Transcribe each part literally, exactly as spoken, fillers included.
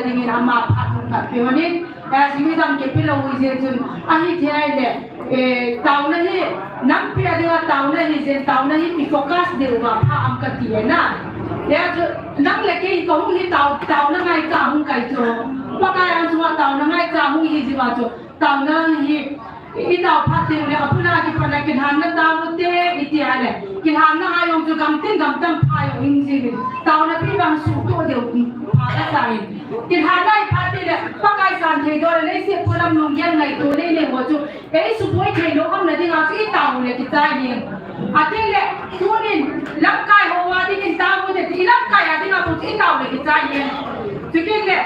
dingin ama phat hung khat pe honin, eh, simi dam ke pe lou ui jeh chun, ahi thei le, eh, taona hi, nampi a dinga taona hi jeh in, taona hi i focus deuva pha am kati e na. Hijeh chun, nang le kei kahung hi tao, taona ngaicha hung kai chu. Pakai angsunga taona ngaicha hung hi jeh uva chu. Taona hi, i tao phat teng le, apuna kipat a kilhanna tao ute, iti a le. Kilhanna a jong chu gamtin gamtam pha jong in jin. Taona pi bang suhtoh deu pha kasa in. Kilhanna i phat teng le, Pakai san thei doh le, leiset pulam lunggel ngaito nei nei ho chu. Ei suboi thei lou umna dinga chu i tao le kichai in. Atin le, tunin, lamkai ho a dingin tao ute, i lamkai a dinga chu i tao le kichai in. Chukin le,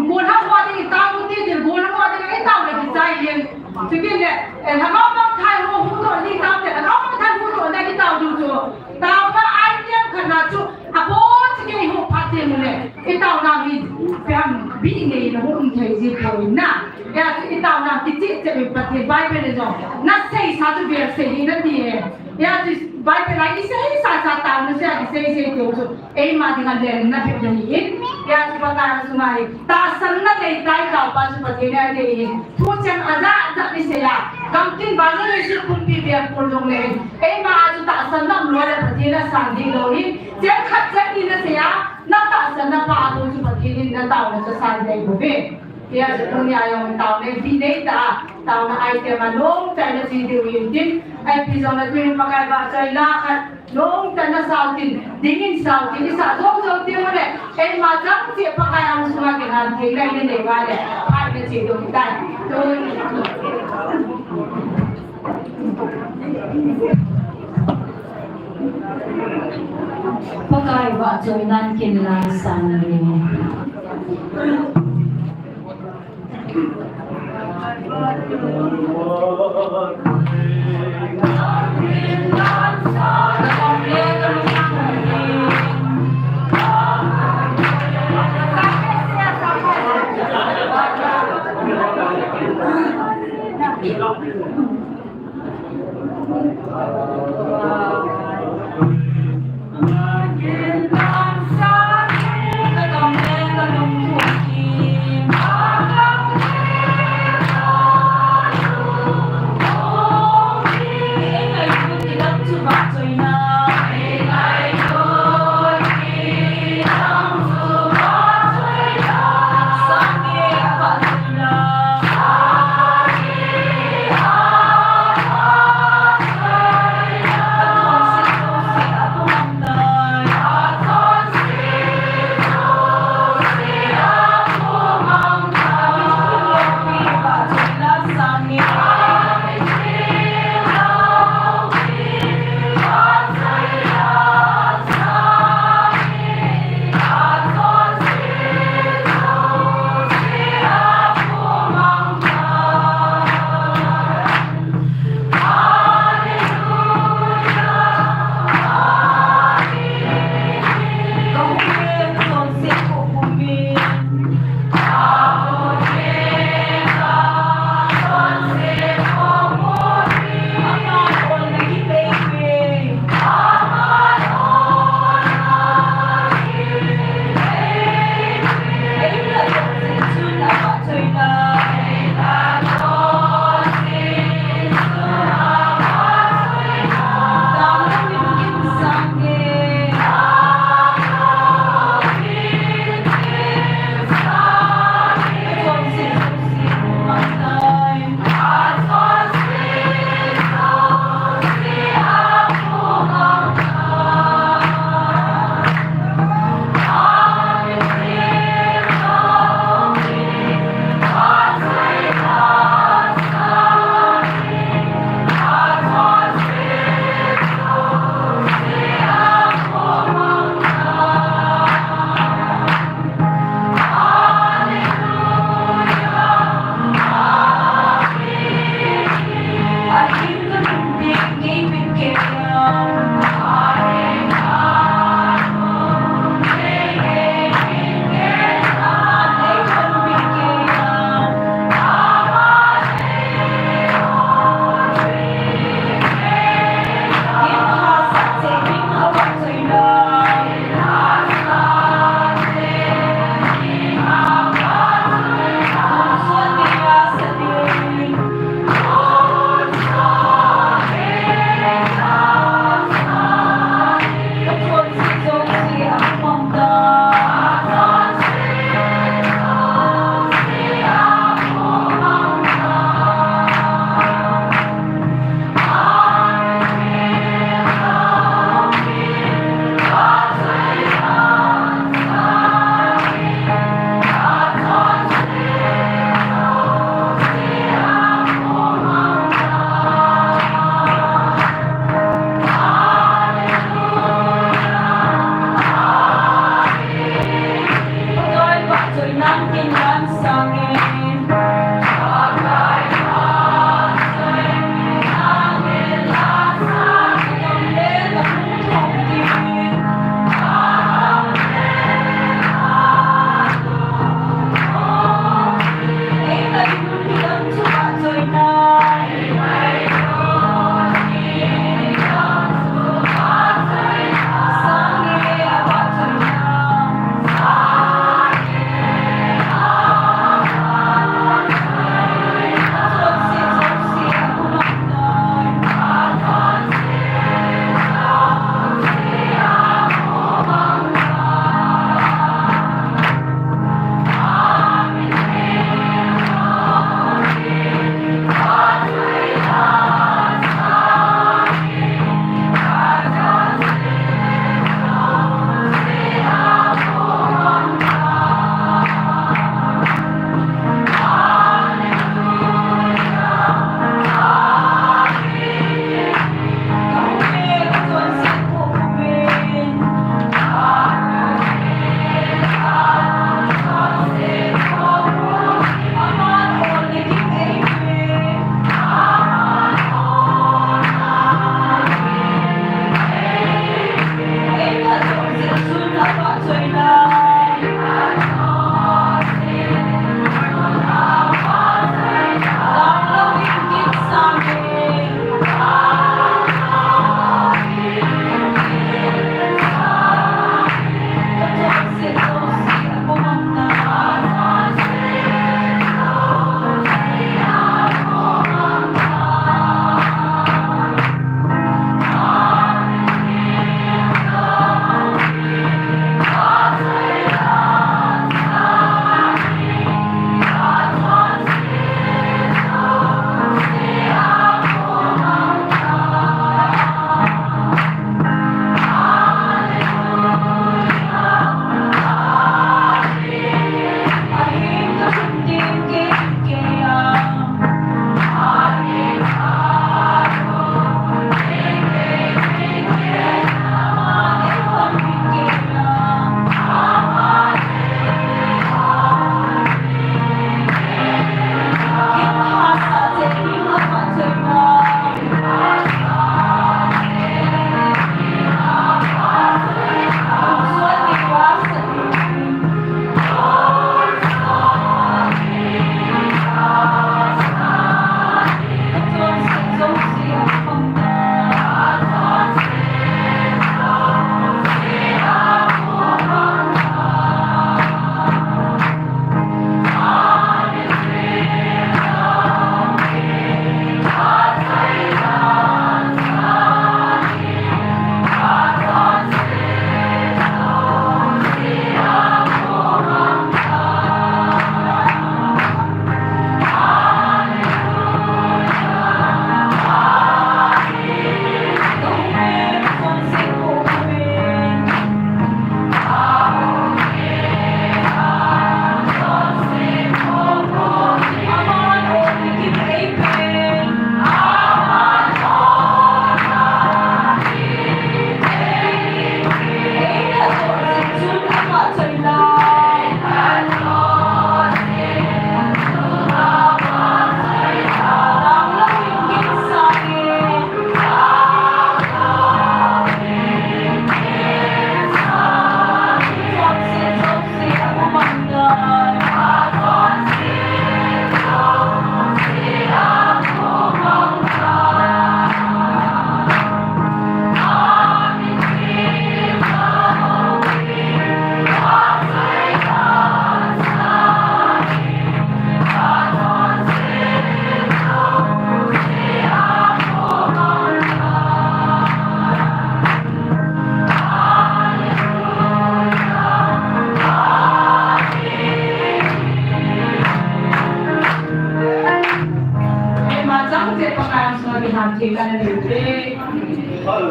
golhang ho a dingin tao ute, golhang ho a dingin i tao le kichai in. Chukin le, eh, lhagao mangthai ho huhdoh ding tao te, lhagao mangthai huhdoh ding tao diu chu. Taona item khat na chu, abon chu kei ho phat teng le, i taona hi, peham, bi ngei na hung um thei ji poi na. Hijeh chun i taona kicheh cheh in Pathen Bible in jong. Na seisa chu vel sei hih in ati e. Hijeh chun Bible a i seisa sa taona sei a kisei sei teu chu. Eima dinga lelna bep ahi in. Hijeh chun Pakai sunga hi. Tahsanna nei tai tao pa chu Pathen ahi in. Thucheng ajat jat i sei a. Gamtin vannoi leiset pumpi vel pul jong le. Eima a chu tahsanna um lou le Pathen asan ding lou hi. Cheng khat cheng ni na sei a. Na tahsanna pa a chu Pathen in na taona chu asan ding lou ve. Hijeh chun tunia jong taona i bi nei ta, taona item a lungtah in na che diu ahin tin, ipi jong na tuin Pakai vahchoi la khat, lungtah in na sao tin, dingin sao tin, i sa jou jou teng le, eima chang cheh Pakai angsunga kilhan thei na i nei uva le, phat na che diu tai. Tun. Pakai vahchoinan kin lang sang ni.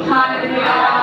Hallelujah.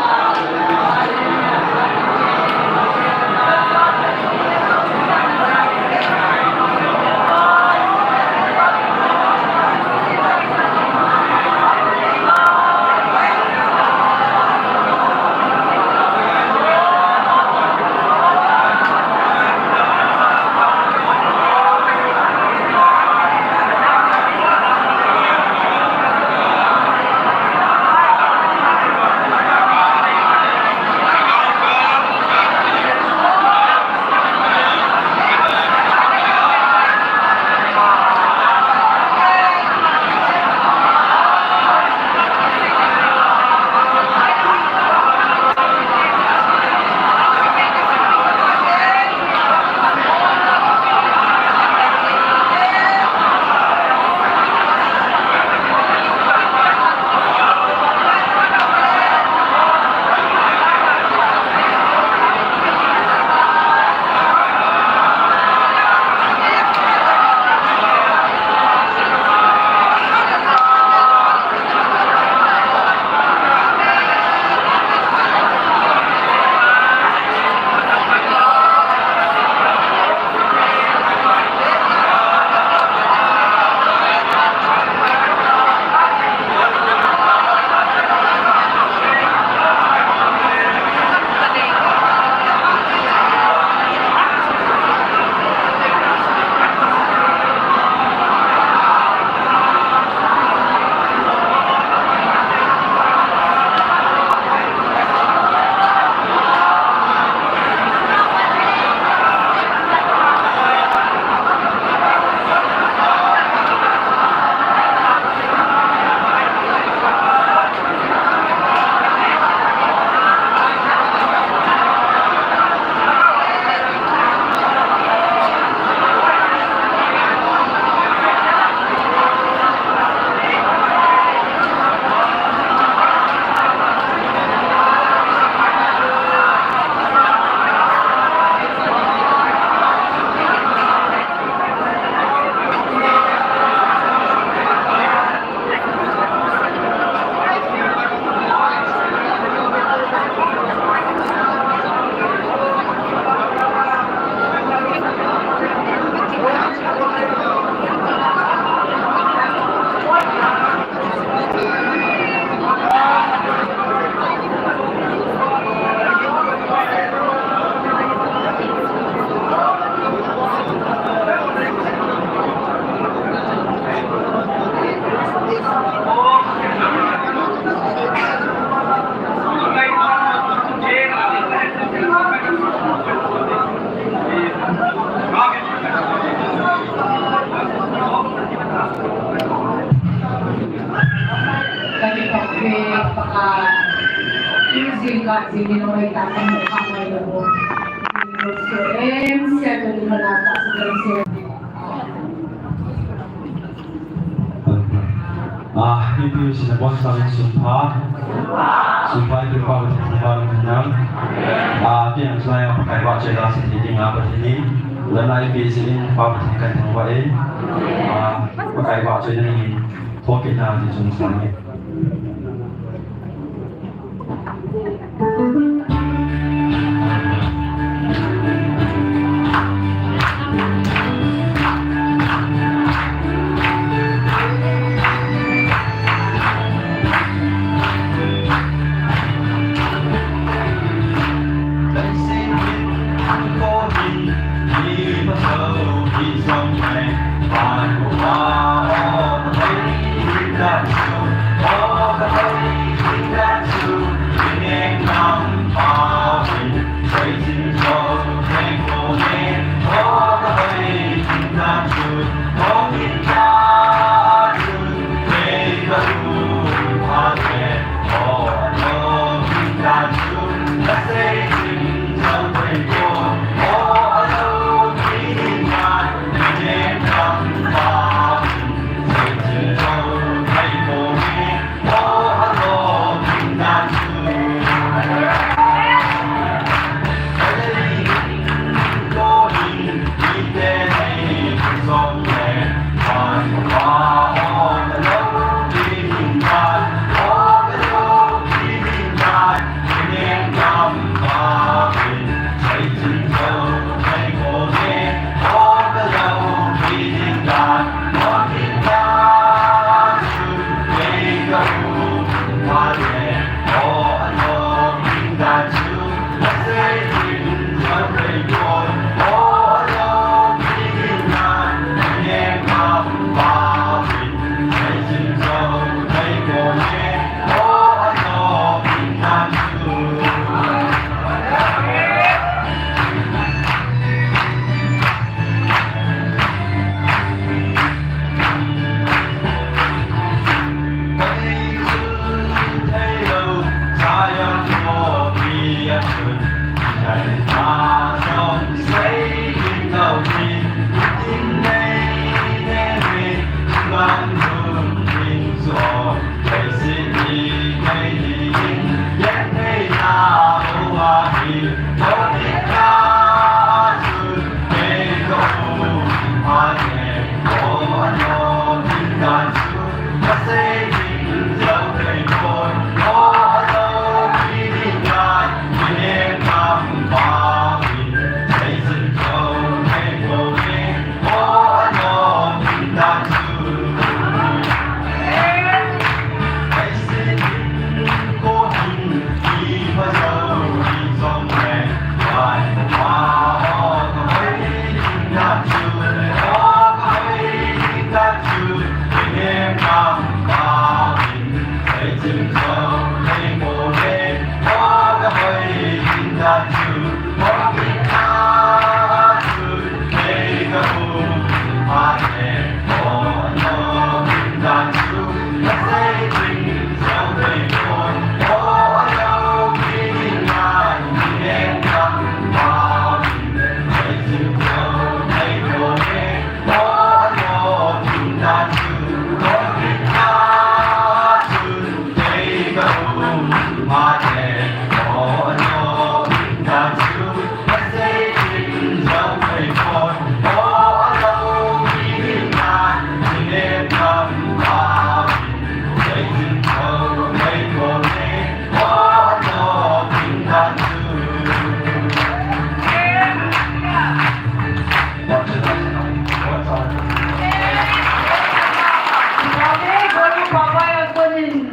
Ah, ipi sina bon sa sum pha. Sum pha ipi pa ba ti ba na. Ah, ti ang sa ya pa kai ba che da si ti nga ba ti ni. La na ipi si in pa ba ti kai thang ba e. Ah, pa kai ba che ni. Ho ke na ti sum sa ni.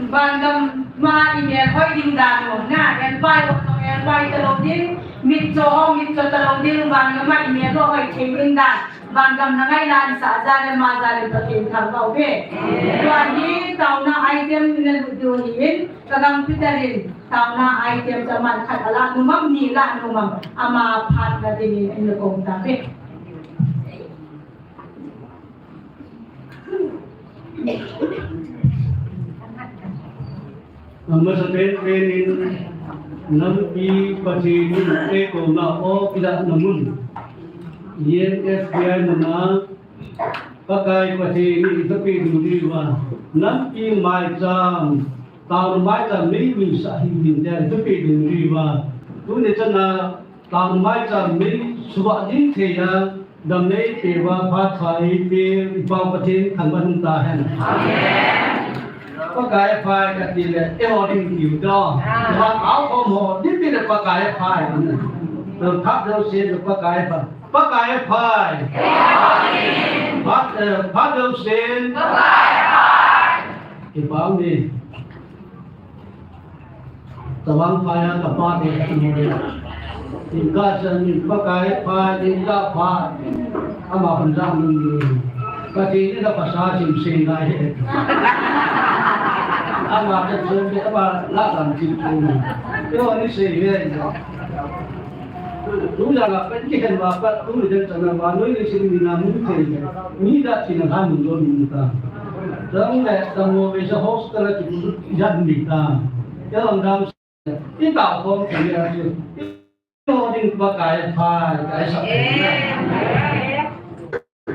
Vangam ma i mel hoi ding dan u na, elpai ho, elpai talou ding, mitcho ho, mitcho talou ding, vangam ma i mel hoi thei ding dan, vangam na ngai lan sa ja le ma ja le Pathen thangvah u ve. Tua hi taona item na lut diu ahin, ka gangpi ta in, taona item chu aman khat ala nom am, ni ala nom am, ama phat na ding in, in la kong ta ve. Amasapen pen in, Nampi Pathen in eikouna o kila namun. Yen S B I muna Pakai Pathen in ithapeh ding diuva. Nampi maicham, taona maicham mei min sa hi din dia ithapeh ding diuva. Tuni chana taona maicham mei suba ding thei a, Damnei peuva phat pha eipeu, i Pa Pathen thangvah in um tahen. Amen. Pakai aphai kati le, eiho ding tiu to. Amen. Vang ao khom ho, ding ti le Pakai aphai. To phat deuh sen le Pakai aphai. Pakai aphai. Phat, eh, phat deuh sen. Pakai aphai. Kipa um e. Tavang phai a kapa te ka mu le. Tingkah chan in Pakai phai, tingkah phai. Ama hon jang nun nun. Pathen in apha sa sim sei ngai he. Ama ka chun de ama la lam chim chim. Yo ni sei he. Tu jang a pen kikhen uva pat, tuni chan a vannoi leiset mina mun thei, mi da thina lhan mun jon mun ta. Jang le, jang mo ve sa hostel a ki jan mi ta. Ya lam dam, i ta khom thei ya chu. I ho ding Pakai phai, kai sa.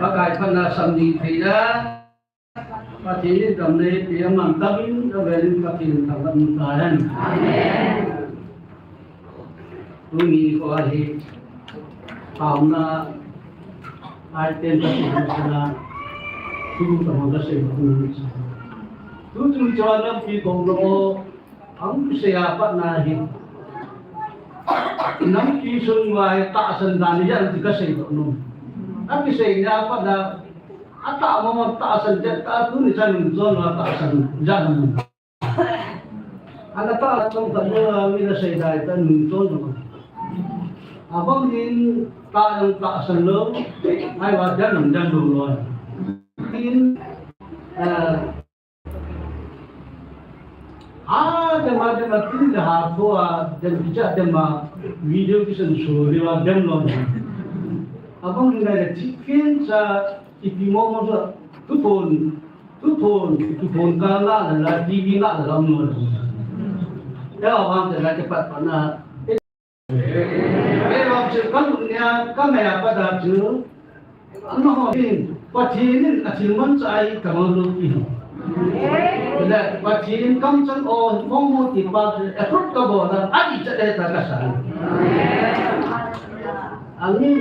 Pakai phatna sam ding thei na. Pathen in damnei peh a mantam in, avel in Pathen in thangvah in um tahen. Amen. Tuni kho ahi, taona, ai ten Pathen in sana, tu tamang ka sei, tu tu chawa nampi kong lo, Ang kisei a pat na hi. Nampi sung uva hi tahsan dan hi ati kasei doh nom. Akisei nia pat na atah mama tahsan det ta tuni chan in chon uva tahsan jan nom. Ana tah chong khat uva mi na sei dai ta nun chon nom. Abang in tah jong tahsan lou, ai uva jan nom jan lou lou. In, ah, A, dem a, dem a, tin le ha tho a, dem kicha, dem a, video kisan so, video a, dem lo. Abang ni le chi ken cha, ipi mo mo so, tu phone, tu phone, tu phone ka la la la, T V la la la mo. Ya abang te la ke pat pa na. Kei vang chu ka lut nia, ka ngaiya pat a chu, amaho hin, Pathen in athil manchah a hi ka mang lou ti. Le, Pathen kamchang o, mong mong ti pa chu, effort ka bol a, adih chet le ta ka sa. Angin,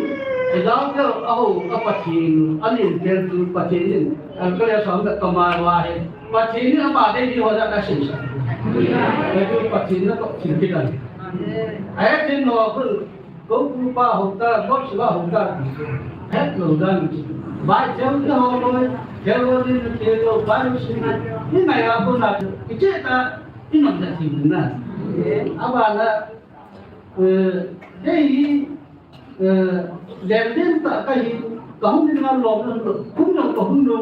egal keu aho, a Pathen, anin tel tu Pathen in, ang ka le som ka kamai wa he, Pathen in ama dei di ho da ka sin sa. Ka tu Pathen na to thil ki dan. Ahe tin no khun, ko pu pa ho ta, ko sila ho ta. Het lo dan. Bai theo ni ho lo, theo lo ni ni theo lo, bai lo si ni. Ni mai a ko na, ki che ta, ni nom da ti na. Aba na, eh, dei, eh, den den ta ka hi, ka hung ni na lo, hung lo, ka hung lo.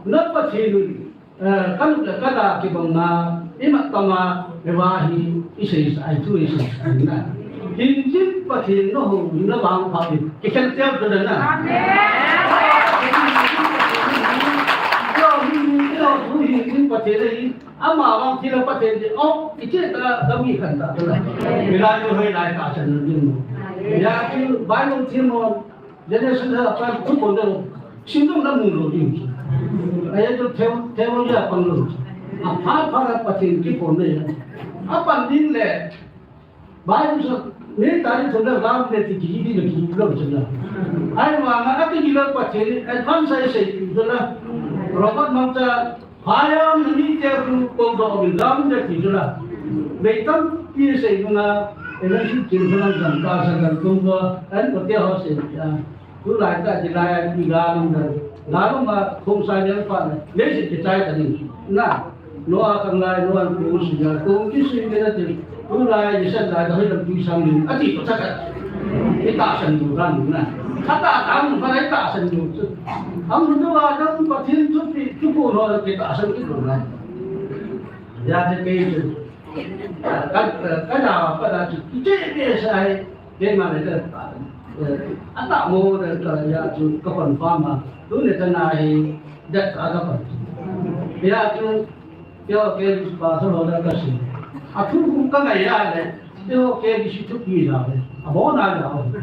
Na Pathen Eh, ka lut le ka da kibang na, imat tama, le va hi, i sei sa, ai thu i sei sa, na. Hin tin Pathen na ho, na vang pha hi, ki khen tia tu na. Amen. Yo, hin, yo, thu hin tin Pathen hi, ama vang thi la Pathen hi, oh, i che ta, da mi khan ta, tu na. Mi la yo hoi lai ta chan na din mo. Ya, ki, Bible thi mo, Genesis a pan thu kon le lo. Sim dong na mu lo ding. Ahi chu theo-, theology a pan lo. Apha pha la Pathen kiphong le. Apan ding le. Bible sa ni ta ni thon le ram le ti ki ni le ki lo chu la. Ahi vang a ti ki lo Pathen advance a sei chu la. Robert Mangcha Phayam na mite khu kong doh min lam de ti chu la. Bei tampi sei nunga, evangelist kin khu nang jam ta sa kan tung ko, an ko te ho sei a. Tulai ta ti lai a ti ga lam da. Ga lam ma khong sa yang pa na. Nei sei ki chai ta ni. Na. Noah khang lai, Noah kong sui ya. Kong ki sui ke na ti. Tulai ni san lai da hoi lam tu sang ni. A ti ko sa ka. Ki tahsan du ran na. Ka ta ta mu ka lai tahsan du. Am nu wa dang Pathen chu pi, chu pu no ki tahsan ki du na. Ya te kei chu. Ka, ka, ka na pa da chu. Ki che be sai. Keima le ka, eh, a ta mo le ka ya chu ka pan pa ma. Tuni ta na hi, det ka ka pan. Ya chu, kei, kei pa so lo le ka si. A thu ku ka ngai ya le. Teo K B C thupi jao le, abon a jao le.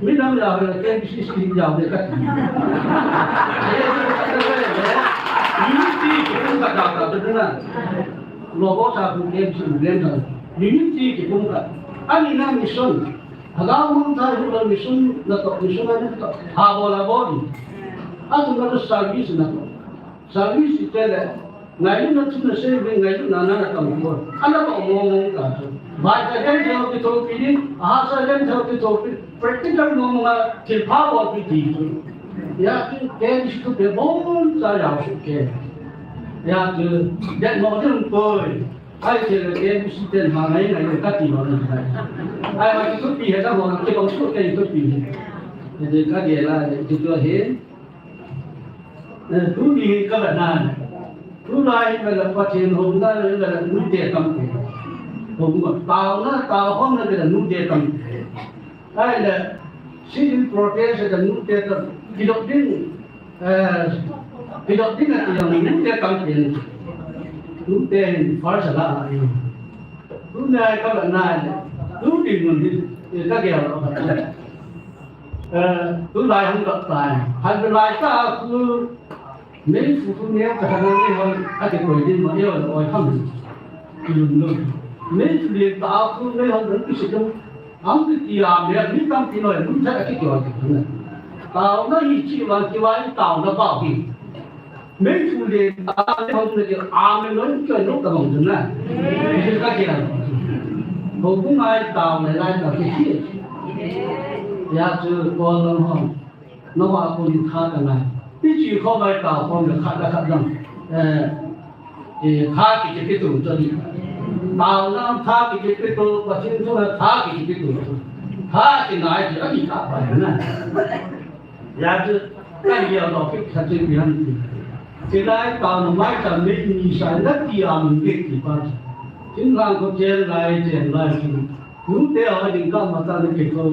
Midang jao le, K B C scheme jao le kati. Unity kipum khat jao ta tu na. Logo sa tu K B C len ta. Unity kipum khat. Ani na mission. Haga mun ta hu la mission na to, mission na to. Ha bo la bo ni. A tu na to service na to. Service te le, ngailutna thum na sei, ngailutna na na kam ko. Ana ba mo mo ka chu. Bible len thei kithopi ding, ahahsa len thei kithopi, practical mo mo na thilpha bolpi ti chu. Ya chu K B C thupi bon cha ya chu ke. Ya chu, det mo ding koi. Ai che le K B C ten ha ngai ngai kati mo na. Ai ma kithopi he ta mo na, kibang chu ke kithopi he. He de ka de la, de chu he. Eh, tuni ka la na. Tulai ka la Pathen houna la nute tampi. Houna, taona, taokhomna ka la nute tampi. Ahile, sit-in protest ka nute tampi. Kidop ding, eh, kidop ding ati jong nute tampi. Nute hin first la. Tulai ka la na. Tuni mun hi, eh, ka gel. Eh, tulai hung kap tai. Hal lai ta khu Meipu khu neo ka thang meihon a kikoi ding ma neo la oi ham. Kilun lo. Meipu lien ta a khu meihon dang kisi dang. Ang ki ti a me mi tampi noi mun tha a kikoi ding na. Taona hi chi vang kivai taona pa hi. Meipu lien ta a meihon na ki a me noi koi lo ka bang ding na. Ki ka ki a. Ko ku ngai taona lai ta ki ki. Ya chu ko lo hon. Noah kon in tha ka ngai. Ti chi kho ngai taokhom le khat le khat jong. Eh, eh, tha ki kipe tu chu ni. Taona tha ki kipe tu, Pathen thu tha ki kipe tu. Tha ki ngai ti ani ka pai na. Ya chu ka ya lo ki khat ti bi han ti. Ti lai taona mai ta mi ni sa na ti a mun ke ti pa. Tin lang ko chen lai chen lai ti. Nu te a ding ka ma ta le ke ko.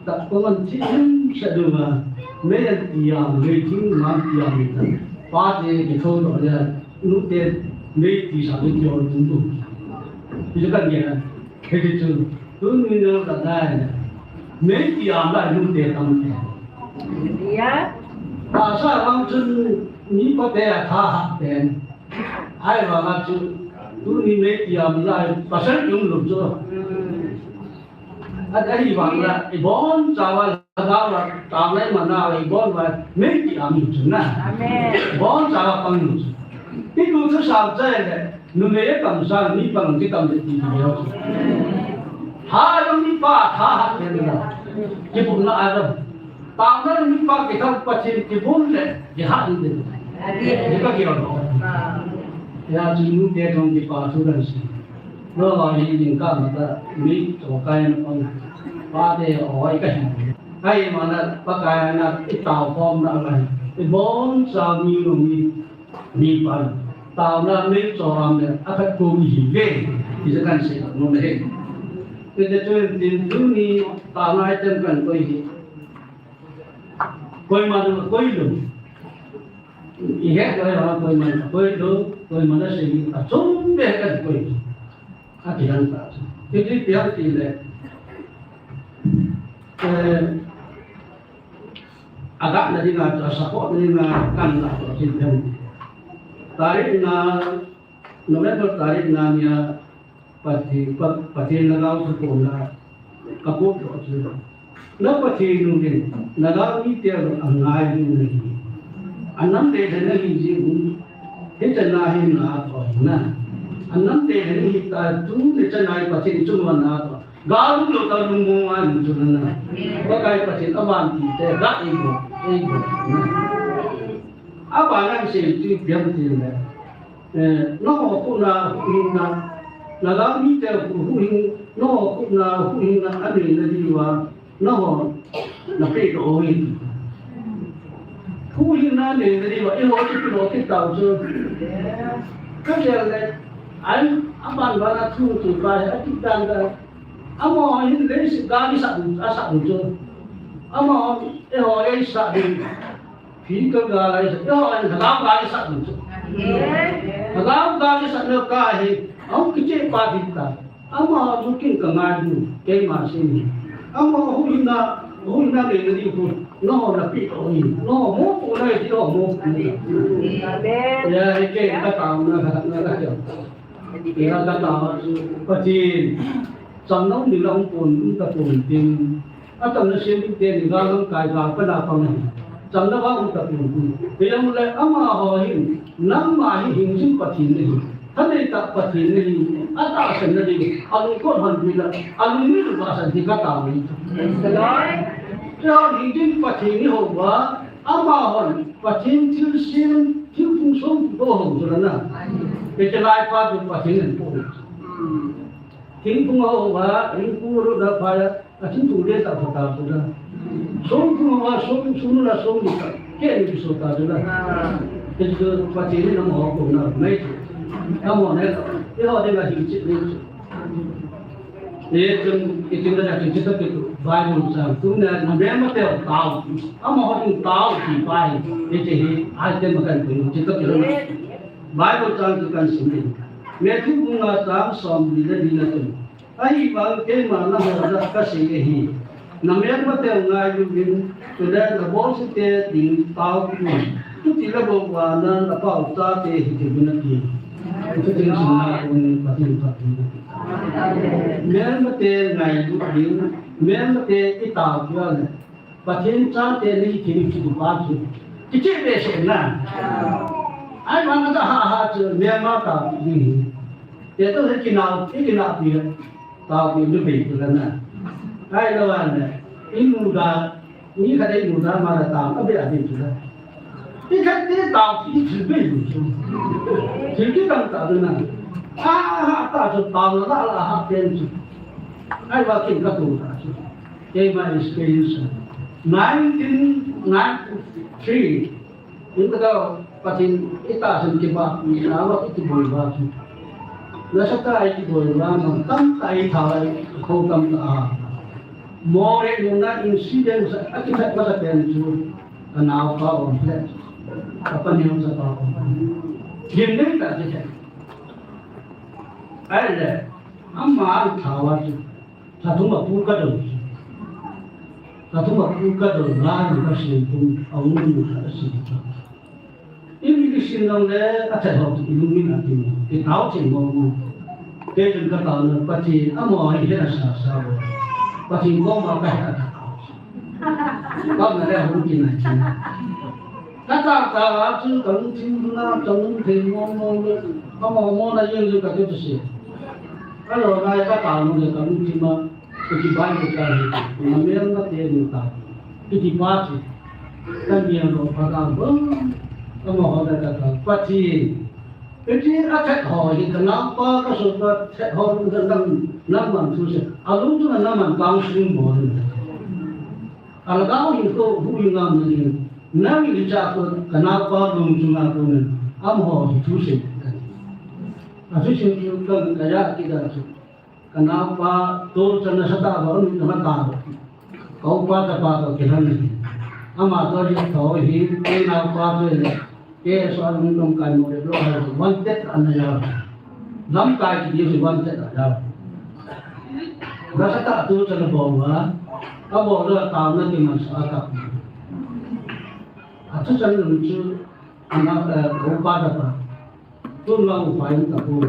Tatkong an thi him sa dunga, mei an ti a, mei thing man ti a, mei ta. Pa te ki tho lo le, nu te mei ti sa tu ti o tung tu. Ti kan ge na. He ti chu, tu ni no la dai na. Mei ti a la nu te tam te. Ya. Ta sa lam chun ni pa te a tha ha pen. Ai wa ma chu, tu ni mei ti a la, pasal chung lo chu. At ahi vang la, ibon chawa lhagao la, tao lai mana, ibon va, mei ti a mi chu na. Amen. Ibon chawa pang nu chu. Iku chu sam chai le, numei a tam sa, mi pang ti tam le ti ti leo chu. Ha lo mi pa, tha ha le na. Kibun na a lo. Tao na mi pa ki thang Pathen kibun le, ki ha ni de. Amen. Ni ka ki lo. Ya chu nu te thong ki pa chu dan si. Noah hi jingkah mata mi chokai na pang. Pa te oi ka hin. Kai mana Pakai na i taokhomna ka hin. Ibon sa mi nu mi, mi pan. Taona mi cho am le, a khat ko mi hi ve. Ti sa kan se no le. Ti te chu tin tu ni taona ai tem kan ko hi. Koima na koi lo. I het loi ha koima na koi lo, koima na sei a chom be ka koi lo. A ti han ta. Ti ti piang ti le. Eh, a ga na ding a, a support na ding a kan la to ti piang. Tarik nga, November tarik nga nia, Pathen, Pa-, Pathen lhagao thupon la, ka put lo chu. Na Pathen u hin, lhagao mite a ngai u na hi. A nam le le na hi ji u. Hi cha na hi na to hi na. A nam le le hi ta tu le cha na hi Pathen chu ma na to. Ga lu lo ta lu mo ngai mu chu na na. Pakai Pathen a van ti te ga ei bo, ei bo na. A ba na se ti biang ti le. Eh, nangho khu na huhhing na, lhagao mite khu huhhing, nangho khu na huhhing na anei na diuva, nangho na pe to o hi. Huhhing na nei na diuva, eiho chu pe lo kit tau chu. Ka gel le, ai, aban ba na thu tu ba, a ti dan da. Amaho hin leiset gari sa, a sa chu. Amaho, eiho ei sa din. Phi ka ga lai sa, eiho an lhagao ga sa ding chu. Lhagao ga sa na ka hi, ahung kiche pa ding ta. Ama chu kin ka ngai bu, keima sin. Ama hu hina, hu hina le na di ku, no na pi to ni, no mo ko na di ho mo. Amen. Ya, he ke ka ta na ka na ka ya. Ke ka ta chu, Pathen, chang nau ni la hung pon, ta pon tin. Atamna sem te ni ga lamkai ga pa na pa ni. Chamna ga um ta pun pun. Hijongle amaho hin, nangma hi hingjing Pathen nahi. Thanei tah Pathen nahi. Atahsanna ding, alungkot hon ding la, alungmil vahsan ding ka tao ni. Praise the Lord. Keiho hingjing Pathen ihi uva, amahon Pathen thilsem, thilphung som kipo ho chu la na. Kei chalai pa chu Pathen in po. Thingphung ho uva, ringpu ru da pa ya, A thingphung le ta pha ta chu la. Som phung a som, som la som ni ta. Ke ni so ta chu la. Ke chu Pathen in amaho ko na mai chu. Amaho ne la. Eiho ding a hing chi ni chu. E chun, e chun da hing chi ta ke chu. Bible chang. Tun na, na me ma te tao. Amaho ding tao chi pai. E che hi, ai te ma kan ko chi ta ke la. Bible chang chu kan sim ni. Matthew bung nga chang som li le li na chu. Ahivang keima nangho jah a kasei ahi. Na melmate ngailu vin, chule na bolse te ding taopeh un. Chuti le bou vana na pao chate hitiuvin ati. Chuti le sumna un Pathen phatthei. Melmate ngailu vin, melmate itaopeh le. Pathen chate nei thei chu pa chu. Kicheh behseh na. Ahivang a ha ha chu melma taopeh ding. Te to he kinau, he kinau pi. Taopeh ding bei chu la na. Ahilou le. I mu da, ni khat ei mu da ma la tao, a bei a bei chu la. I khat te taopeh thil bei chu. Thil kidang tah na. Ha ha ta chu tao la la ha pen chu. Ahivang kin ka tu ta chu. Keima experience. Nineteen ninety-three, in ka dau, Pathen itahsan kiba, in awa kiboi ba chu. Nasatah a kiboi ba, man tamtah a itha, kho tamtah a. Moreh nunga incident sa, akithat masa pen chu, ka naopa um le, ka paneo chapa um. Gimnei tah a kithat. Ahile, ama itha uva chu. Lhathum a pu ka dong. Lhathum a pu ka dong, lhathum ka sin pum, a ung ung ka sin. Imi kisin nang le, a chat ho tu, i lung min a tin, i tao chin mo mo. Kei chun ka tao na, Pathen, amaho hi he a sa sa bo. Pathen koma ka he a ka tao. Ka na le hung kin a chin. Ka tao tao a chu, ka lungthim na, ka lungthim mo mo le. Amaho mo na yen le ka tu tu si. Ka lo na ka tao na le, ka lungthim a. Kiti bai ko ta ni, na mel na te ni ta. Kiti pa ti. Ka ni lo pa ta bo. Ka mo ho da ka ta. Pa ti. Kiti a that ho, hi ka na pa ka so ka that ho, ka nam, nam man thu se. A lung thu na nam man tang sung mo ni. A la ka ho hi ko hu yi ngam ni. Nam ni cha ko ka na pa lung thu na ko ni. Am ho hi thu se. A thu se ki ka ka ya ki da thu. Ka naopa, tu chan nasatah a um in ka ta. Ka upa chapa toh kilhon ahi. Ama toh jep tho hi, kei naopa chu le, kei so a lungdong kai mo le lo hai, wanted ana jao. Lamkai kiti hi wanted a jao. Nasatah tu chan abol a, abol a taona kiman sa a kap. A tu chan lung chu, ana, eh, ka upa chapa. Tun vang upa um tapoi.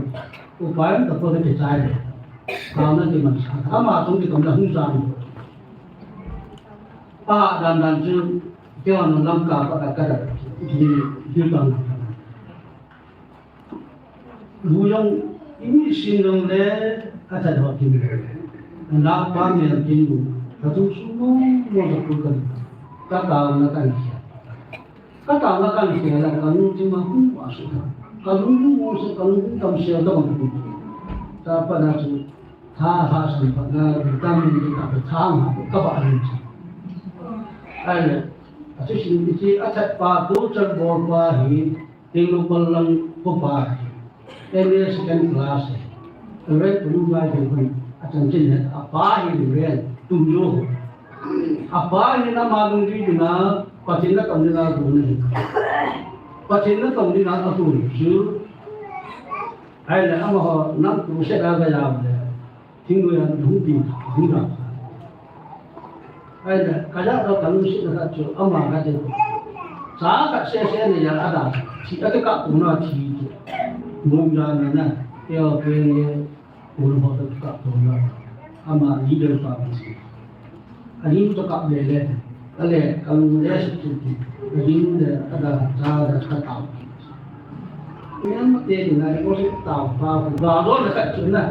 Upa um tapoi kati chai le. Taona kiman sa. Ama tung kitom le hung jam. Pa dan dan chu, keiho nung Lamka pa ka ka da. Di, di bang. Lu jong, imi sin jong le, ka cha do kin. Na pa mi kin lu. Ka tu su mo, mo da ku kan. Ka taona kan. Ka taona kan khel a, ka lungthim a hung a su. Ka lungthim a su, ka lungthim tam sia ta bang. Ta pa na chu, tha ha san pa na, tam ni ka pe tha ma, ka ba ni chu. Ai le, a chu sin ni chi, a chat pa, tu chan bol pa hi, ting lu bol lang ko pa hi. M A second class. Reverend Pu Numbai Ding Hun, a chanchin het, a pa hi Reverend Tum Yo. A pa hi na ma lung di na, Pathen na tong di na gu na hi. Pathen na tong di na a tu chu. Ai le, amaho, nam tu se da ga ya le. Thingnoiya hung ding, hung ding. Ahile, kaja to kalungsetna khat chu, ama kati. Cha khat sese neiya ada, thi akikap tona thi chu. Mong jana na, keo kenge, ul ho to kap tona. Ama leader pa kati. Ahin to kap lele. Ale, kalung le sut sut. Ahin le, ada, cha, ada, katao. Mel mate dinga deposit tao pa, galjona khat chu na.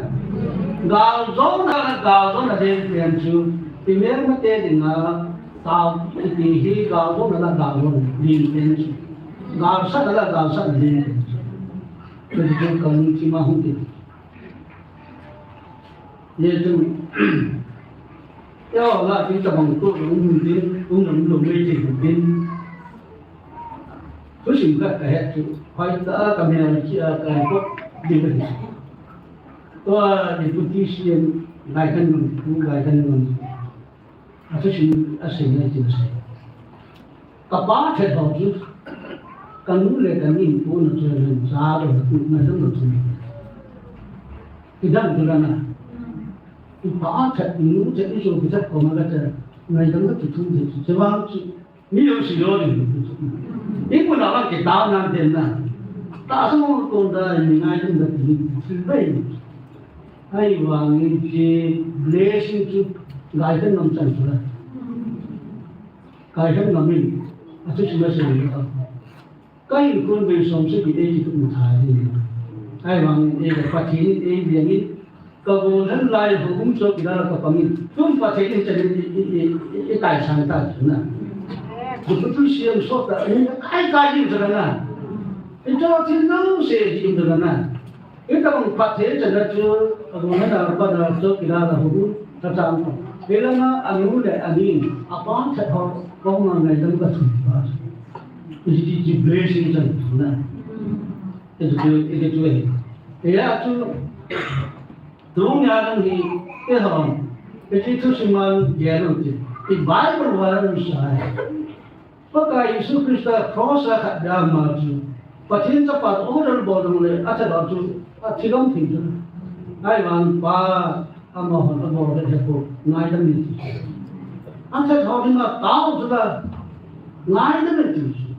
Galjona, galjona ding pen chu. Mel mate dinga tao, iti hi galjona la galjona ding pen chu. Galsatna la galsatna ding pen chu. Chu chu kalung thim a hung ti. Ye chu. Yo la ti tabang ko hung tin, hung lo mei ti hung tin. Thusim khat kahet chu, hoitah a kamel kia kaipot ding ahi. Tua Deputy C M Gaikhannom, Pu Gaikhannom. Athusim asei nai tin asei. Kapa thet ho chu, kanu le kani pona chu len cha lo tu na dang lo tu. Kidang tu na. Ipa thet, inu thet, ijo kithet koma kate, ngaidam kati thu thet, che vang chu. Mi jouse lo ding. Imun a vang kitao nan den na. Tahsa mong kon da mi ngaidam kati ni, thil bai. Ahivangin hiche blessing chu Gaikhannom chan chu la. Gaikhannom in, athusim asei ni. Kahinkho vei som sagi eiki tup thei. Ahivangin eile Pathen in eivengin, Kagol hen lai houbung chu kila la kapangin. Tun Pathen in chan in i, i, i, i, i taisan ta chu na. Deputy C M sot ta, i kai kai in chu na. I cho thin nang se ji in chu na. I tabang Pathen chan na chu, kagol hen la pa na chu kila la houbung, ta chang ta. Kila na anu le ani, apa thet ho, kong ma ngai dam ka thum pa. I ji ji blessing chan chu na. I ji ji, i ji ji. I ya chu, Tunia nang hi, eihon, hiche thusim a gel u hite, i Bible a nasa. Pakai Jesu Christa cross a khat dia ma chu, Pathen Chapa order bol ding le, athat ho chu, athi lom thei chu. Ahivang pa, amahon abol le he ko, ngaidam in ti. Athat ho dinga tao chu la, ngaidam in ti.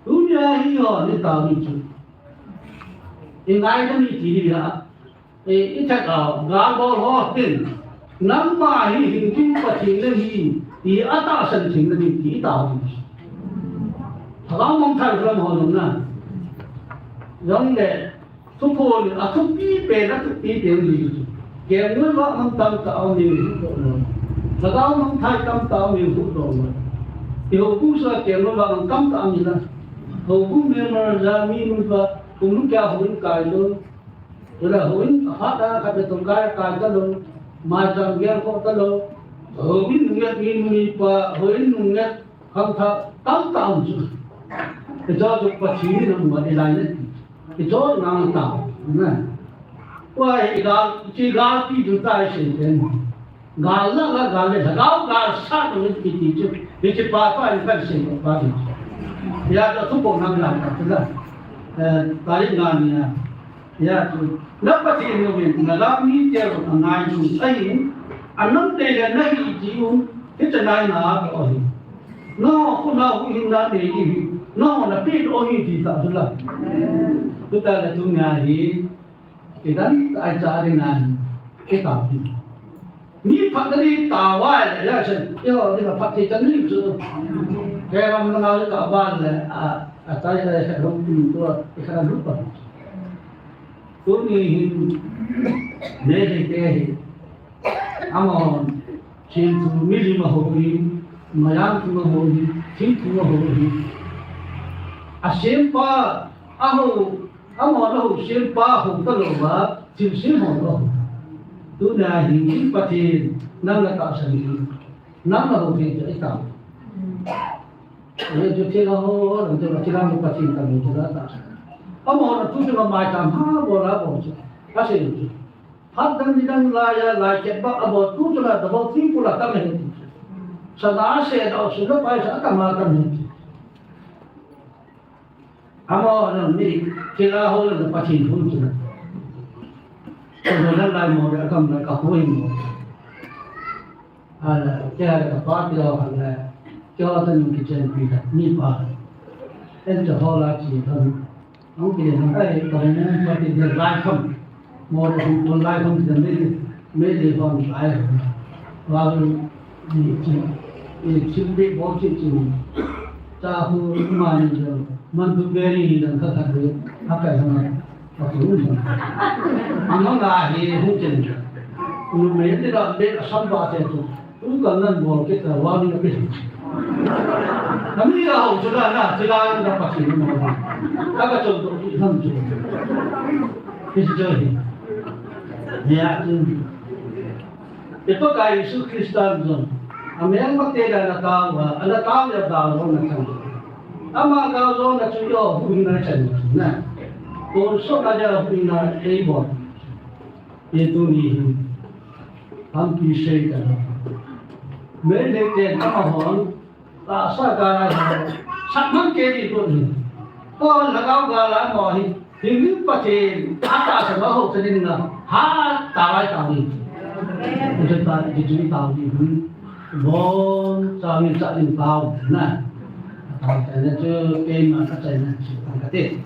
Tunia hi ho ni tao ni chu. I ngaidam in ti ni la. E, i thet a, gal bol ho hin, nangma hi hing ding Pathen nahi, ti atahsan thei nahi, ti tao. Lhagao mangthai lam ho nung na. Jong le, thuphon, athupi pen, athupi pen li. Kemnoi vah mang tamtah aum in huhdoh lou. Lhagao mangthai tamtah aum in huhdoh lou. I houbung sunga kemnoi vah mang tamtah aum in la. Houbung member ja mi mun va, kum lung kya houin kai lou. Chule houin aphat a khat le tong kai, kai talou, maicham gel khoh talou, houin nunget mi nu mipa, houin nunget khangthah tamtah um chu. Hicho chu Pathen in amu a, i lai le. Hicho nang tao, na. Tua hi gal, hiche gal pi du tai sei ten. Gal la la gal le, lhagao gal sat u kiti chu. Hiche pa pa in kan sei pa pa hi. Ya ka thu ko nang la ka la. Eh, tarik nga ni a. Ya chu. Na Pathen in na la mi te ro na ngai chu. Ai. Anam te le na hi ji u. Hiche nai na ka o hi. No ko na hu hin na ne hi. No na pi o hi ti ta chu la. Tu ta la tu nga hi. Idan ai cha ri nan, i ta pi. Mi phat na ri ta wai le, ya chen, i ho ri phat ti chan ri chu. Ke ram na ngai ka ban le, a, a tai le, he ram pi tu, i ka lu pa. Tuni hin, ne ri te hi. Amahon, chen tu mi ri ma ho hi, ma yang tu ma ho hi, thin tu ma ho hi. A sem pa, a ho, Amahon ahou sem pa hou talou va, thilsem ho lou. Tunia hi Pathen, nang na tahsan hi, nang na hou thei chu i tao. Ei chu thil ho, lam chu thil ho Pathen ka min chu la tahsan. Amahon tu chu ma mai tam ha bol a bol chu. Ka sei chu. Phat dang ni dang lai a, lai kep ba a bol tu chu la, da bol thing pu la tam he. Sana se da su da pai sa tam a tam he. Amahon ni, kila ho le Pathen thu chu. Ka lai mo le kam le ka hui mo. Ala, kei a ka pa ti lo han le, kei a tan ki chen pi ta, ni pa. En cha ho la chi thon. Ang ki le nang ai, ka mo pa ti de lai kham. Mo de hung pon lai kham ti de me, me de hon ai. Wa lu, ni chi, ni chi de bo chi chi. Cha hu ma ni de, man du be ni de ka ka de, ha kai ha. Amanga hi hung chen. Numei ni la be a sam ba te tu. Tu ka nan bol ke ta wa ni ke. Nami la ho chu la na, chu la na pa chi mo. Ka ka chon to tu nan chu. Ke chi cho hi. Ya tu. I Pakai Jesu Christa jong, amelmate le ana tao a, ana tao le a galjouna chang. Ama galjouna chu eiho huhhingna chang na. Tonsot a le huhhingna eibol. Tuni hin, hampi sei ta. Meiteite amahon, tahsa gal a, sat man kei ding got hi. Kon lhagao gal a mo hi, hing Pathen, atahsa ma ho ta ding na, ha, ta lai ta ding. Ute ta, di chu ta ding hun. Bon, cha min cha ding tao na. Tao ta na chu, keima ka chai na chu, tang ka te.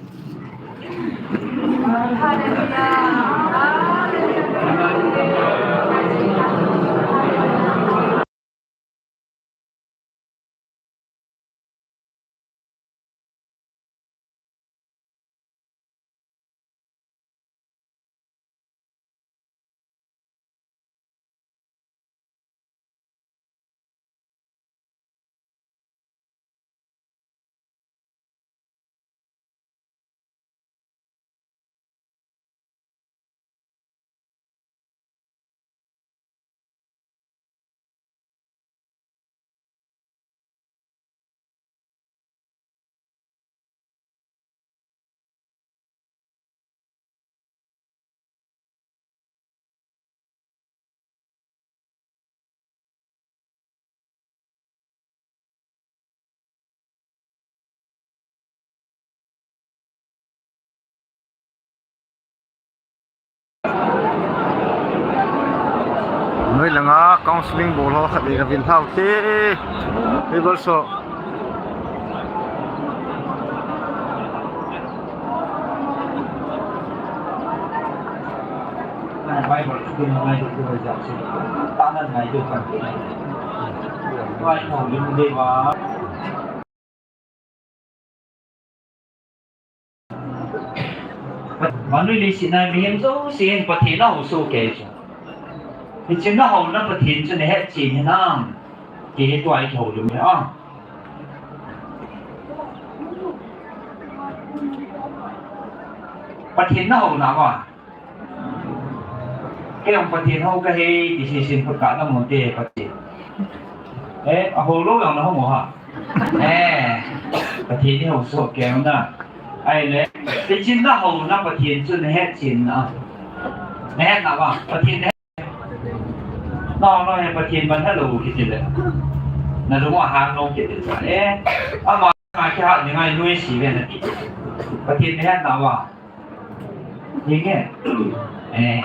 Noi langa counseling bol ho khat vei ka vin lhau te. Hei bol so. Bible tu na ngai tu ho ja si. Ta na ngai tu kan. Wai ko lim de wa. Manu ni si na mi hem so si hen Pathen na ho so ke so. Ni chin na ho na Pathen chu na het chin hinam. Ki he tu ai ko lim a. Pathen na ho na wa. Kei jong Pathen ho ka hi, ti seisin phut ka na mun te Pathen. Eh, a ho lou jong na ho mo ha. Eh, Pathen ni ho so kei na. Ahile, ti chin na ho na Pathen chu na het chin na. Na het na ba, Pathen na het. Na, na, eh, Pathen ban hello kiti le. Na lung a hang lou kiti le. Eh, ama, ama ki ha ni ngai nui si ve na ti. Pathen na het na ba. Ni nge. Eh,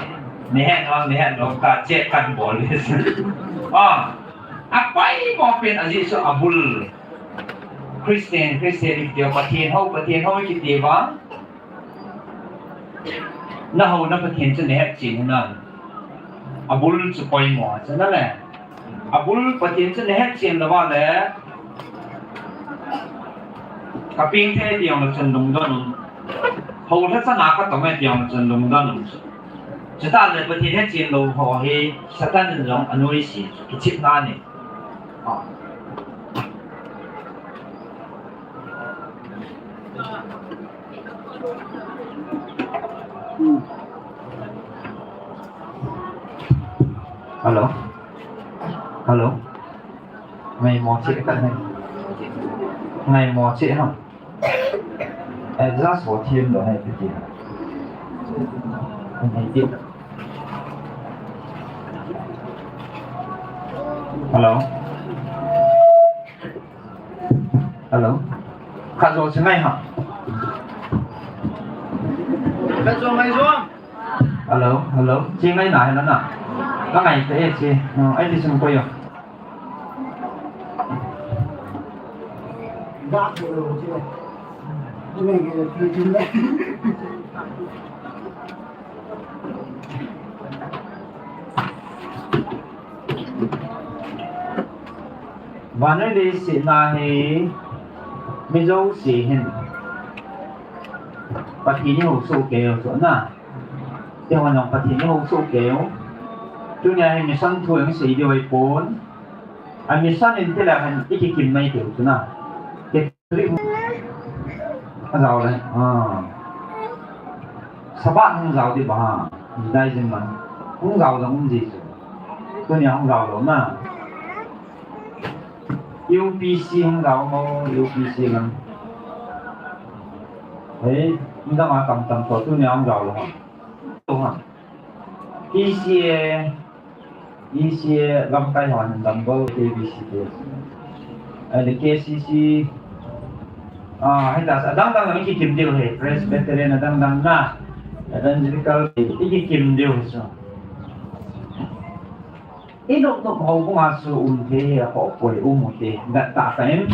ni het na, ni het lou ka che kan bol le. Ah, a pai mo pen a Jesu a bul. Christian, Christian kiti Pathen ho, Pathen ho kiti ba. Na ho na Pathen chu na het chin hinam. A bul chu poimo chu na le. A bul Pathen chu na het chin lou va le. Ka ping thei ti jong le chun lungdon um. Ho le sa na ka to me ti jong le chun lungdon um. Chuta le Pathen het chin lou ho hi Satan in jong a noi si kichip na ni. Ah. Hello. Hello. Ngai mo che ka ngai. Ngai mo che ha. Adjust ho thim lo hai piti. Ngai ti. Hello. Hello. Khat jo che ngai ha. Khat jo ngai jo. Hello, hello. Chi ngai na, hello na. Ka ngai te e chi. Oh, ai ti sum ko yo. Vannoi leiset a hi mi jouse hin Pathen i housoh kei u chu na. Keiho jong Pathen i housoh kei u. Tunia hi mission thu jong sei diu ahi pon. A mission in ti le hin i kikim mai diu chu na. Catholic a jao le. Ah. Sabbath hung jao di ba ha. Judaism man. Hung jao jong um ji chu. Tunia hung jao lou na. U P C hung jao mo, U P C lang. Hei, hung jao ma tam tam to, tunia hung jao lou. To ha. E C A, E C A lamkai hon, Lambo, K B C te. Ahile K C C, ah, hei ta, adang dang lang i kikim diu hi, Presbyterian adang dang na, Evangelical, i kikim diu hi chu. I nop nop houbung a chu um thei hi a khoh poi um u te. Gat tah tah in.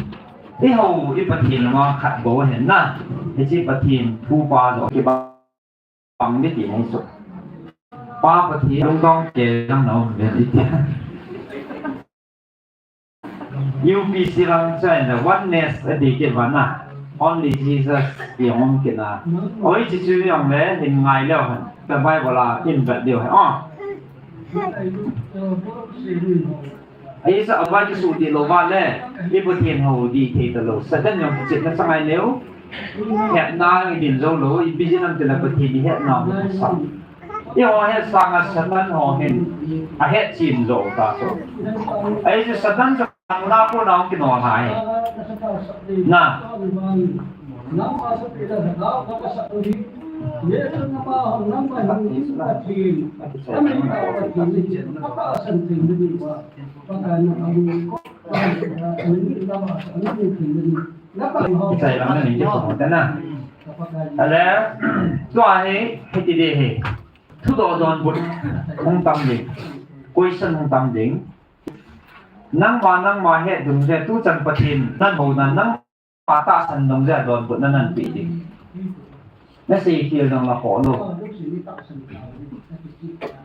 I hou i Pathen lama khat bou ahin na. Hiche Pathen thu pa joh kibang ding ti nei chu. Pa Pathen lungdong kei lang na um ve i ti. U P C lang chu in the oneness a ti kit va na. Only Jesus ti um kit na. Oi, chi chu jong le hin ngai leu hen. Ka Bible a in vet diu hen. Oh. Ahi sa, ava kisuh ti lou va le, i Pathen hou di thei ta lou. Satan jong kichepna sa ngai leu. Hetna i din jou lou, ipi jeh ham ti le Pathen i hetna u sa. I ho het sang a Satan ho hin, a het chin jou ta so. Ahi sa Satan sa na ko na ki no hai. Na. Kichai lam na ning ki pung ta na. Ale, tua hi, hiti de hi. Thudoh donbut hung tam ding. Question hung tam ding. Nangma, nangma het dung je, tuchan Pathen, nan hou nan, nang pa tahsan dong jeh a donbutna nan pe ding. Na sei khel dong la khoh lou.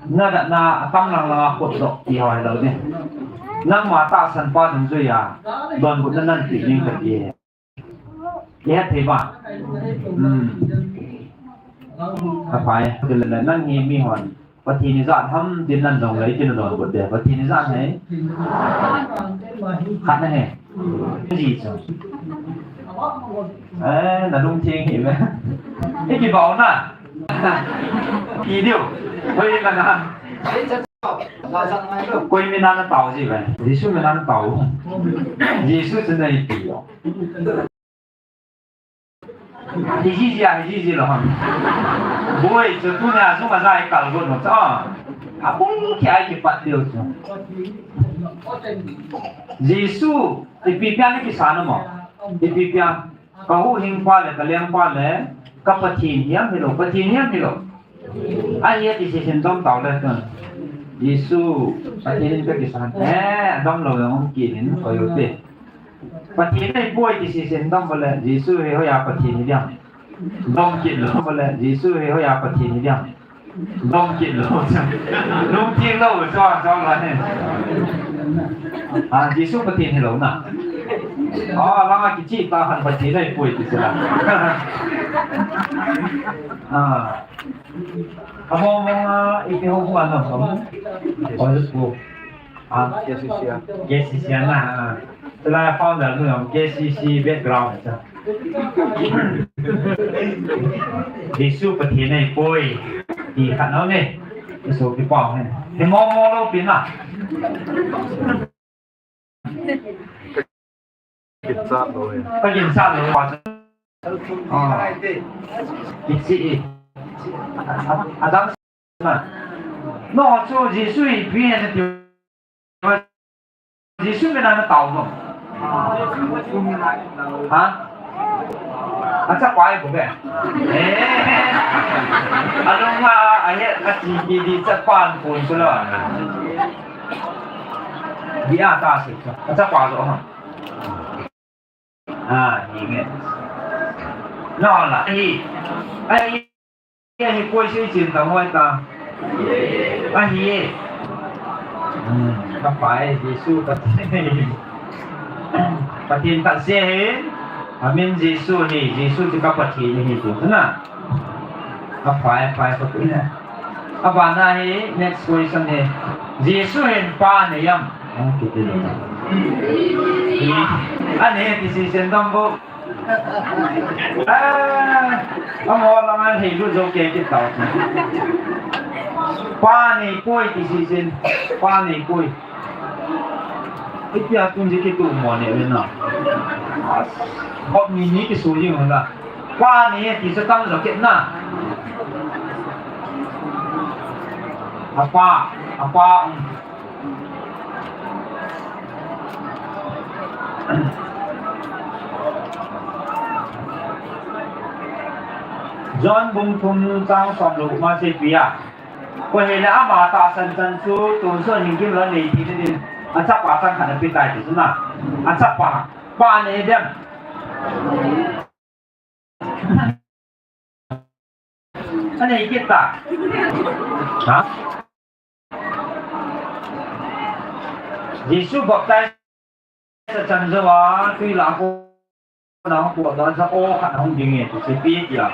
Na datna a tam lang lang a khut doh ti ho hilou ding. Nangma tahsan pa dungjuiya donbutna nan pe ding kati. I het thei ba? Hmm. Aphai. Tile nang hi mi hon Pathen ijat ham tin nan dong le, itin donbut de. Pathen ijat ham? Khat na hi. Ji chu. Eh, na lungtheng hi ve. I kibol na. Ki diu. Hoi la na. Koi min a na tao ji ve. Jesu min a na tao. Jesu chu na ipi o. Hiji ji a, hiji ji lou ham. Boi, chu tunia jung a ja i kal got lou chu. A bul ki ai kipat diu chu. Jesu, ipi pia na kisan mo. Ipi pia. Ka huhhingpa le, ka lengpa le, ka Pathen hiam hilou, Pathen hiam hilou. Ahi a decision dom tau le tun. Jesu, Pathen in ka kisan. Eh, dom lou le um kit in, koi u te. Pathen ahipoi ti sesen dom bole, Jesu hi hoiya Pathen hi diam. Dom kit lou bole, Jesu hi hoiya Pathen hi diam. Dom kit lou. Lungtheng lou, chua, chua la hi. Ah, Jesu Pathen hilou na. Ah, langa kichih ta han Pathen ahipoi ti sela. Ah. Amo mo nga, ipi ho ko ano, amo? Oi, ko. Ah, K C C a. K C C a na, ah. Tela founder nu jong K C C background cha. Jesu Pathen ahipoi. Ti khat no ne. Jesu kipao ne. He mo mo lou pi na. Kicha lou e. Ka kicha lou pa. Ah. Kichi e. Adam na. No, chu Jesu ipi ahi na ti. Jesu min a na tao lou. Ha? Achapa e ko be. Eh. Alung ha, ahe, achi ki di chapa pun sulo. Dia ta si. Achapa jo ha. Ah, ni nge. No la, ahi. Ahi. Ahi koi sei chin ta hoi ta. Ahi e. Hmm, ka Pai Jesu Pathen. Pathen khat se hi. Amin Jesu hi. Jesu chu ka Pathen hi tu na. Ka Pai, Pai ka tu na. Abana hi next question hi. Jesu hin Pa anei am? Ah, kiti lo. Anei ti si sen dam bo. Ah, amaho langa hei lut jou kei kit tau. Pa nei poi ti si sin, Pa nei poi. Itia tun ji kitu mo ne ve na. Hop ni ni kisu ji mo la. Pa nei ti sa tam jo kit na. Apa, apa, um. John bung thum chang som le gup ma seipeh a. Koi hile ama tahsan chan chu tonsot hing gimlou nei theina din achapa chang khat ape tai ti chu na. Achapa, Pa nei dem. Anei kit ta. Ha? Jesu baptize achan jou a, tui lah a kona hung potdoh a, o khat ahung ding e, ti seipeh tia.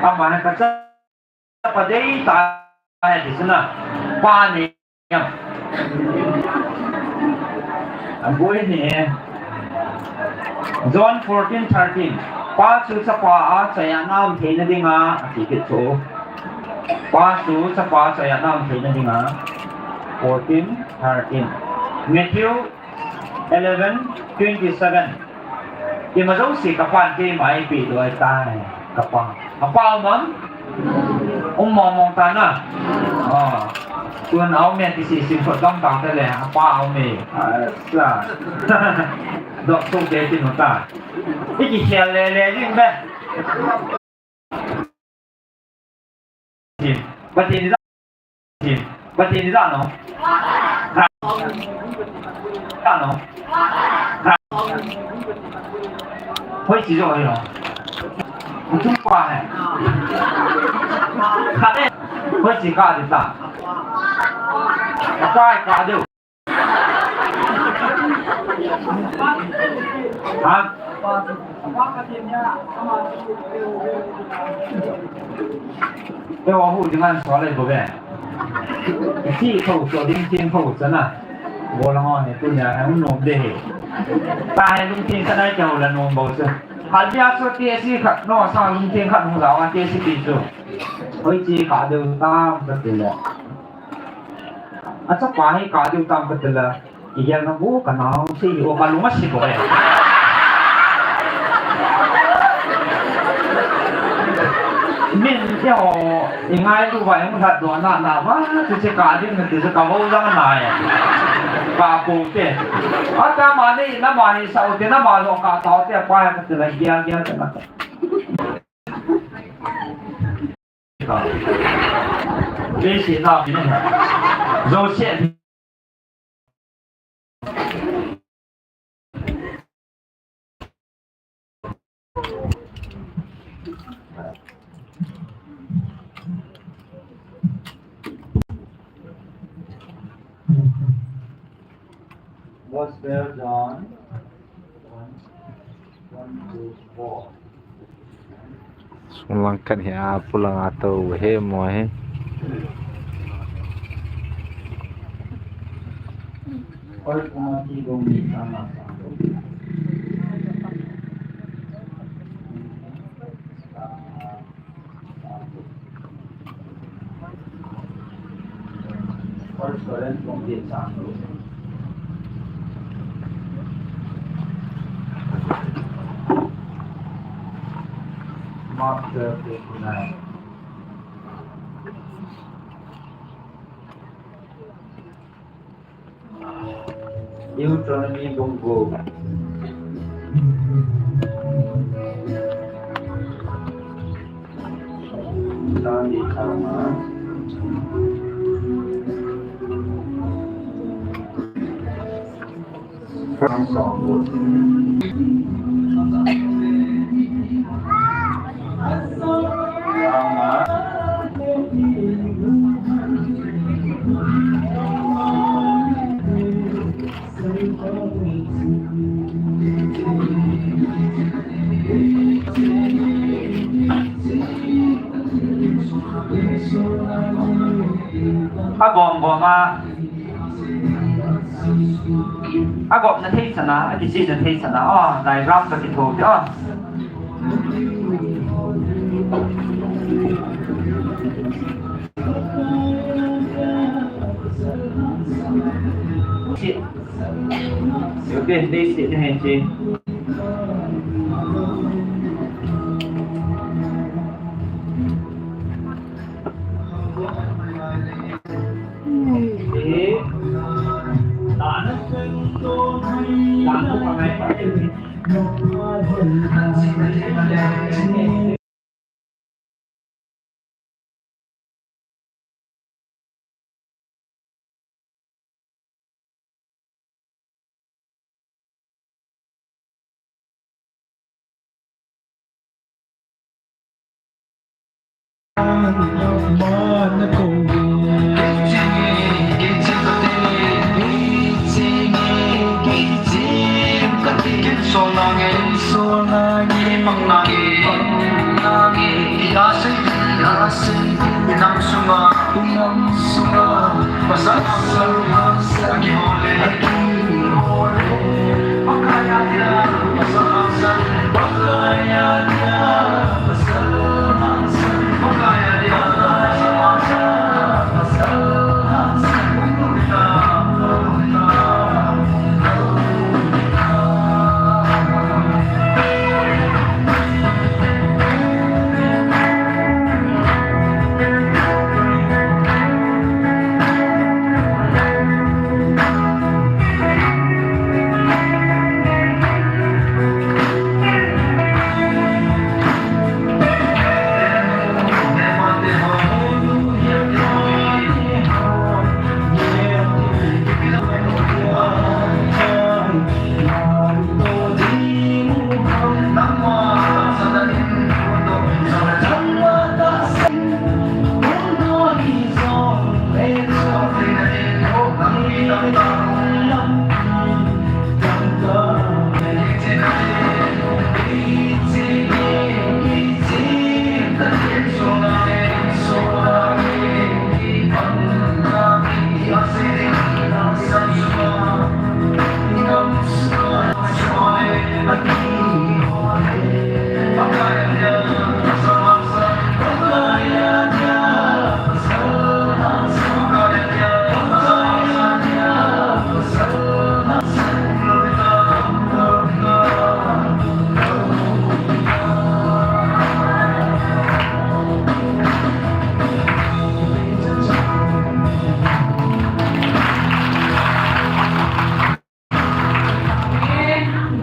Ama hin ka chapa dei tai, ti chu na. Pa nei Aboi ni e. John fourteen thirteen. Pa chu chapa a chayatna um theina dinga, ati kit chu. Pa chu chapa a chayatna um theina dinga. Fourteen thirteen. Matthew eleven twenty-seven. Ima jouse ka Pan keima eipeh doh ahitai, ka Pa. Apa um am? Um mong mong ta na. Ah. Tun aum e ti si sin thot gam tang te le, apa um e. Asa. Dok so ke ti no ta. Iki khel le le ding be. Pathen, Pathen ni ja, Pathen, Pathen ni ja no. Ja no. Hoi chi jo hoi no. Tum pa hai. Khat e. Hoi chi ka di ta. Apa ka deu. Ha? Eiho hu ding an so le bo be. Ti tho so ding tin tho sana. Bo la ho ne tunia hung nom de he. Ta he lungthim khat nai keu la nom bo chu. Hal bia chu ti si khat no sa lungthim khat hung la wa ti si ti chu. Hoi chi ka deu tam ka ti le. Achapa hi ka deu tam ka ti le. Igel na bu ka nao sei o ka lung asi bo e. Min eiho ingailu va, ing lhat doh na na va, chu che ka ding na ti chu ka vo jang na e. Ka po te. Ata ma nei na ma ni sa u te na ma lo ka tao te pa ka ti le gel gel te na. Kei si na mi na. Joseph. Gospel John one, one to four. Sunglang khat hi a, pulang a tou he mo he. First Timothy bung ni, chang nga. First Corinth bung get, chang get. Mark twelve twenty-nine. Deuteronomy bung gup. Agom gom a. Agom na thei sana, akichi na thei sana. Oh, diagram ka kitho te, oh. Sit. Okay, they sit, they sit.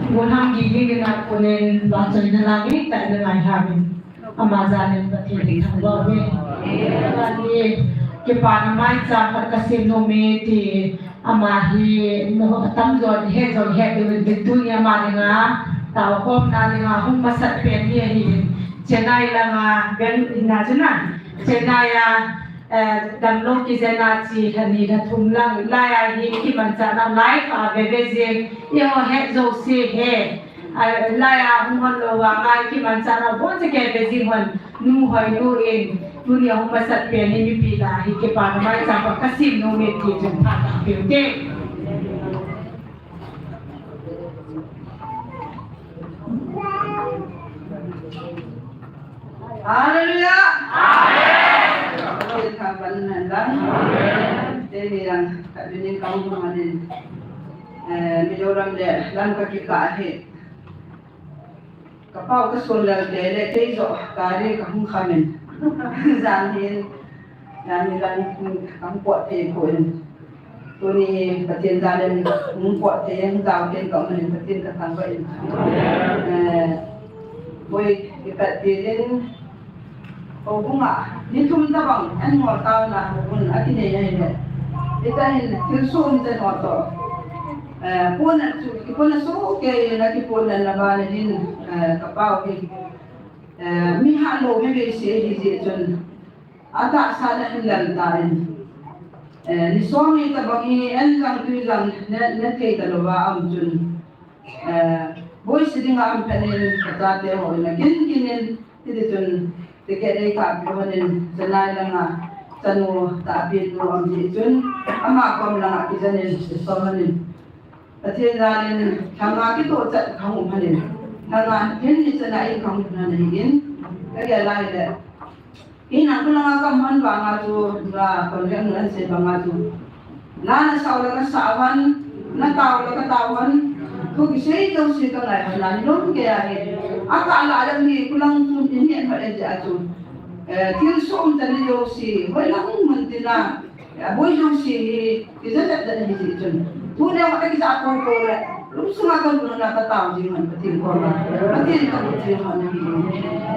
Gunam gigi gina kunin vangchoi na lagi tai na ngai hamin. Ama janin Pathen thangvah uve. Ani kipana maicham khat kasim nom e ti ama hi tamjo het jo het diuvin tin tuni ama dinga taokhomna dinga hung masat pen hi ahin. Chennai langa Beng-, na chu na Chennai a, eh, damlou kijena chi lha ni lha thum lang lai a hi kimanchahna live a veve jing. Eiho het jouse he. A, lai a hung hon lou vanga kimanchahna boncha kei veve jing hon. Nu Hoinu in, tuni a hung masat pen hi mipi lah a hi kipana maicham khat kasim nom e ti chun phatah peh ute. Hallelujah. Amen. Amen. Amen. Teni lang, khat binin kamu manin. Eh, Mizoram le, lam kakikah hi. Kapao kason lel tele, keijoh, gari kahung khamin. Jan hin, jan hin lang, kahung pot thei poi. Tuni Pathen jalin hung pot thei, hung jao thei kaum in Pathen kathangvah in. Eh, boi kipat thei in, Houbung a, ni thum tabang, an ngol taona houbung a kinei ahile. Hita hin, thil sum te no to. Eh, puna chu, kipuna sohkei na kipuna na ba na hin, eh, ka pau hi. Eh, mi ha lo mi be si hi ji chun. Atahsa na hin lal ta in. Eh, ni som hi tabang hi, an jang tui jang, ne, ne thei ta lo ba am chun. Eh, boise dinga aum phat in, ka chate ho in, akin kin in, hiti chun, ticket ei kap peh hon in, Chennai langa, chanu tahpi nu aum ji chun, ama kom langa kijen in, kisom hon in. Pathen jal in, lhanga kitoh chet kahung um hon in. Lhanga hin ni chana in kahung um hon in, ka gel lai le. Ina kulanga ka man vanga chu, nga kon leng nan se vanga chu. Na na sao la ka sao hon, na tao la ka tao hon. Ko kisei jouse ka ngai hon na ni lom kei ahi. Aka la la ni kulang chu ni ni ma e ja chu. Eh, thil som ta ni jouse, hoi lang mun tina. Eh, boi jouse hi, Kija jat jat hi ji chun. Tuni a ka kija ko ko le. Lungsunga kalunna ka tao jing hon Pathen koma. Pathen ka bol jing hon ahi.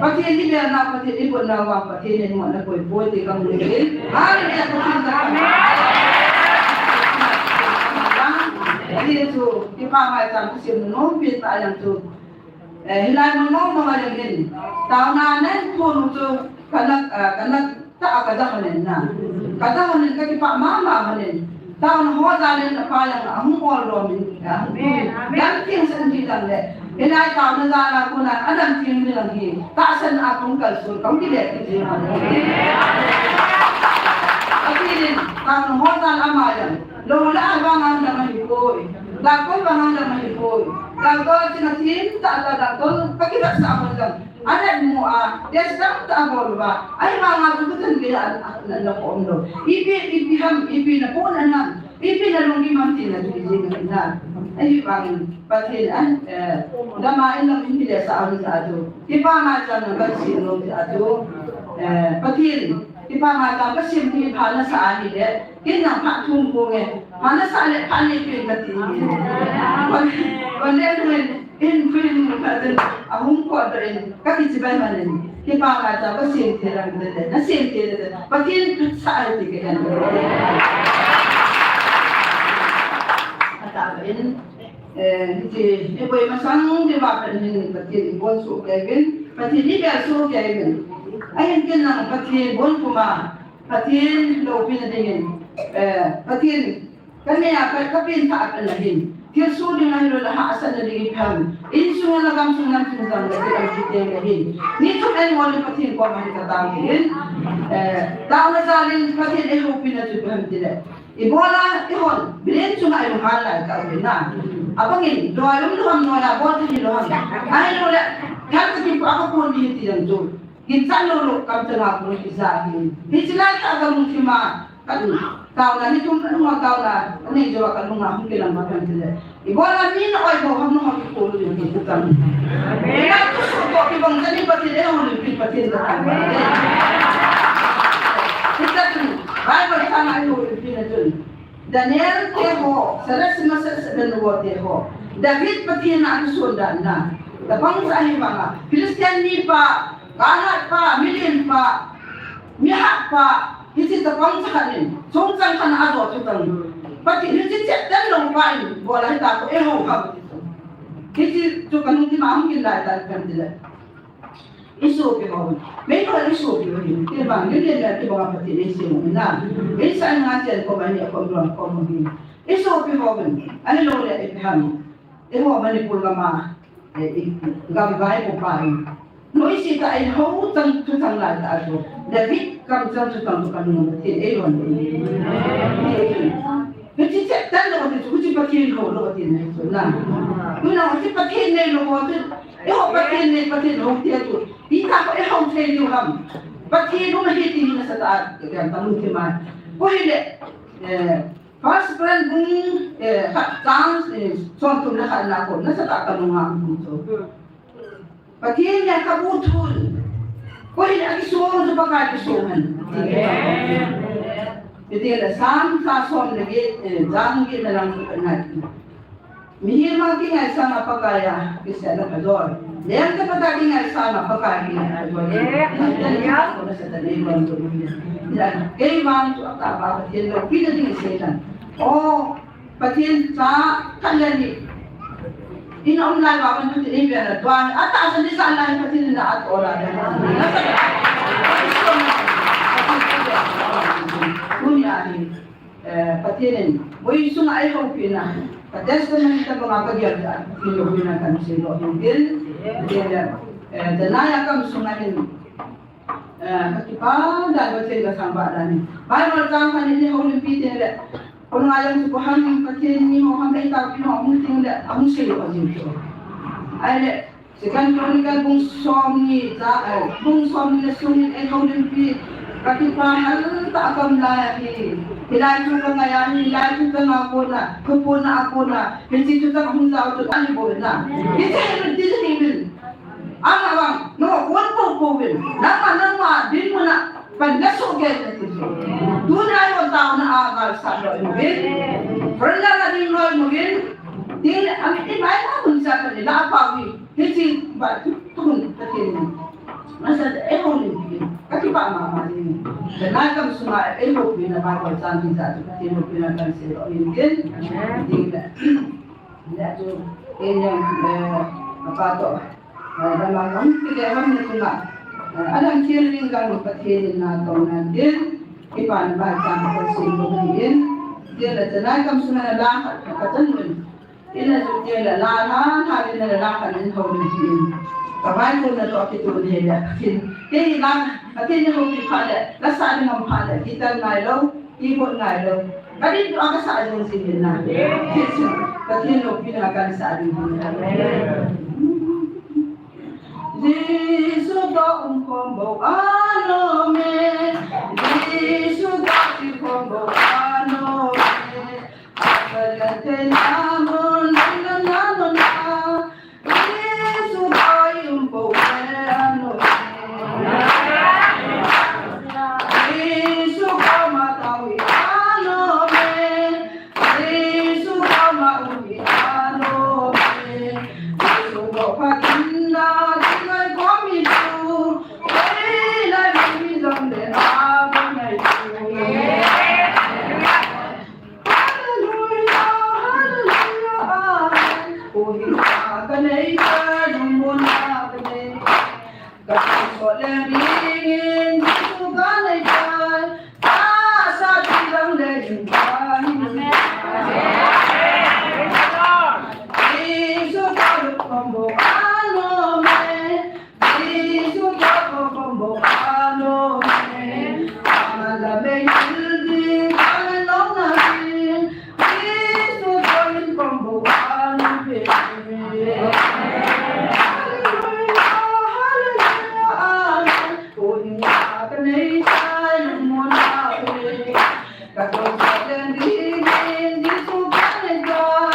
Pathen hi bel na, Pathen hi bol na vang, Pathen hi hon na koi poi ti ka mu ni. Hallelujah, Pathen ka. Pathen chu, kipa ngai chang ka sim nom pin ta jeng chu. Eh, hilai mun nom nom a jeng hin. Taona nen pun chu ka na, eh, ka na Ta a ka ja hon in na. Ka ja hon in ka kipah mama hon in. Taona ho jal in apa jeng ahung ol lom in. Amen, amen. Jan theng sen ti jang le. Hilai taona jal a kona a jan theng ni lang hi. Tahsan a kong kalson kong kile ti jeng hon. Ati din, taona ho jal ama jeng. Lo la a vang ang dam ahi poi. Doctor vang ang dam ahi poi. Doctor ching a thim ta ta doctor ka kivetsah hon jeng. Alet mu a, test dang ta abol uva. Ahivanga chu kuthan gei a, a, na, na khom lou. Ipi, ipi ham, ipi na pon a ham, ipi na lunggim ham tina chu ijing na. Ahivangin, Pathen an, eh, dama in lam in hile sa a hon sa chu. Kipa ma chang na kan sim lou sa chu. Eh, Pathen, kipa ma chang ka sim ki pha na sa a hile. Kin nang pha thum ko nge. Pha na sa le pha ni pin ka ti. Kon, kon le nu in, in pin ka tin. Ahung ko to in. Ka ki chibai man in. Kipa ma chang ka sim te lang te te. Na sim te te. Pathen ka sa ai ti ke kan. Ka ta ba in. Eh, hiti, eh, boi masang di ba Pathen in Pathen i bon su ke vin. Pathen i bel su ke vin. Ahin kin nang Pathen bon kuma. Pathen loupina dingin, eh, Pathen, ka nea, ka, ka pengthah a ka na hin. Thilsoh ding ahilou le hahsatna ding ipi ham. Insung a le gamsung lamsung jong le thil am kiti le hin. Ni thum en ngol in Pathen koma hin ka tao hin. Eh, taona jal in Pathen eihoupina chu ipi ham tile. Ibola ihon, brain chunga ilunghang lai tah u hin na. Abangin, loi um lou ham noi a bol thei lou ham. Ahilou le, thal ka kipu a ka pon ding ti jong chu. Ginchat lou lou kamchanga kong kija hi. Hiche lai tah a kalungthim a, ka, taona ni thum kalunga taona, anei jou a kalunga hung kilang ma kan tile. Ibola mi na oi bou ham na hoi kikol u hi kutang. Ina tu su ko kibang tani Pathen e hou pi Pathen ta tang. Kita tu, Bible chang a hou pi na tu. Daniel te ho, Shadrach, Meshach, Abednego te ho. David Pathen a kisun dan na. Tabang sa hi banga. Philistine mipa, Goliath pa, Midian pa, mihah pa, hiche chapang chakhat in, chungchang khat a ajo chutang. Pathen hiche cheptan lou pa in, bola hita ko eiho kha. Hiche chu kalungthim a hung kin lai tan kan ti le. Isopi ho. Mei ko isopi ho. Ti bang ni le ti bang Pathen isem na. Isa nga chen ko ba ni ko ron ko mo hi. Isopi ho. Ahilou le ipi ham. Eiho Manipur gama, eh, i, gam gai ko pa in. Noise tah in hou chang chu chang lai tah chu. David kamchang chu chang chu kan nung Pathen eiho. Hiche cheptan lou ti chu, hiche Pathen hou lou ti na chu na. Tuna hiche Pathen nei lou ho chu. Eiho Pathen nei Pathen hou ti chu. Ti ta ko eiho thei lou ham. Pathen um ahi ti nasatah a kan ta lungthim a. Ko hile, eh, First Corinthians bung, eh, khat chang, eh, somthum le khat na kon, nasatah a kalunga um chu. Pathen le kabu thun. Koi le akisong chu Pakai kisong hen. Amen. Hiti le Psalm sa som le get, eh, chang get na lang chu kan ngai. Mihem a kingaisang a Pakai a kiseina pha joi. Lengte phat a kingaisang a Pakai a kingaisang pha joi. Kei vang chu atahbeh Pathen loupina ding isei tan. O, Pathen cha khat le ni. Ina um lai vang Pathen in vena tuan. Atahsan ding sa lai Pathen in na atoh lai. Tunia hi. Eh, Pathen in, voi sunga eihoupi na, ka testimony tabanga ka gel a, Pathen loupina kan sei lou hin tin, tin le, eh, Janai a kam sunga hin, eh, ka kipah dan, Pathen ka thangvah dan hin. Bible chang khat in eihoulimpi tin le, koi nga jong chu ko ham Pathen mi ho ham eitaopi ho hung tin le, ahung sei lou jing chu. Ahile, Second Chronicle bung somni cha, eh, bung somni le sung in eihoulimpi, ka kipah hel tah a ka um lai ahi. Hilai thu ka ngai ahi, hilai thu ka ngah kona, ka pona a kona, hiche thu ka hung jao chu ahi bou na. Hiche hi ti hi bil. Ama vang, no, kon po po bil. Nangma, nangma, dinmun a, pan la so ke na ti. Tuna yo taona a ngal sa lou in bil. Friend la la ding lou in bil. Ding le, ami ti mai na mun sa ka le la pa wi. Hiche ba tu, tu hun Pathen in. Masa eihoulimpi. Ka kipah mama ding. Janai kam sunga eihoupina Bible chang hi ja tu Pathen loupina kan sei lou hin tin. Ding le. Le tu, en yang, eh, apa to. Eh, dama kam kile ham ne tu na. Eh, adam thil ding kan Pathen in na to na din. Kipah na ba chang kan sei lou hin. Ding le janai kam sunga la ka tan. Ina chu tia la la la la ina la la ka nin ho ni hin. Ka bai ko na to ki tu ni le. Kin. Ke la ka ke ni ho ki pha le. La sa ni ngam pha le. Guitar ngai lou, keyboard ngai lou. Ka ni tu aka sa jong si ni na. Ke su. Ka ke loupina kan sa ni. Jesu to um khom bou ano me. Jesu to ti khom bou ano me. Hallelujah, hallelujah, amen. Ko hin ka nei ta, lungmon ka nei. Ka so le ring in, Jesu ka nei ta. Ka sa ti lang le hin ka ni. Amen. Jesu ka lu kombo ano me. Jesu to ko kombo ano me. Amala me yildi kala lona me. Jesu to in kombo ano me. Hallelujah, hallelujah, amen. Ko in ka nei sai mo na me. Ka to sa den di me, Jesu ka nei sai.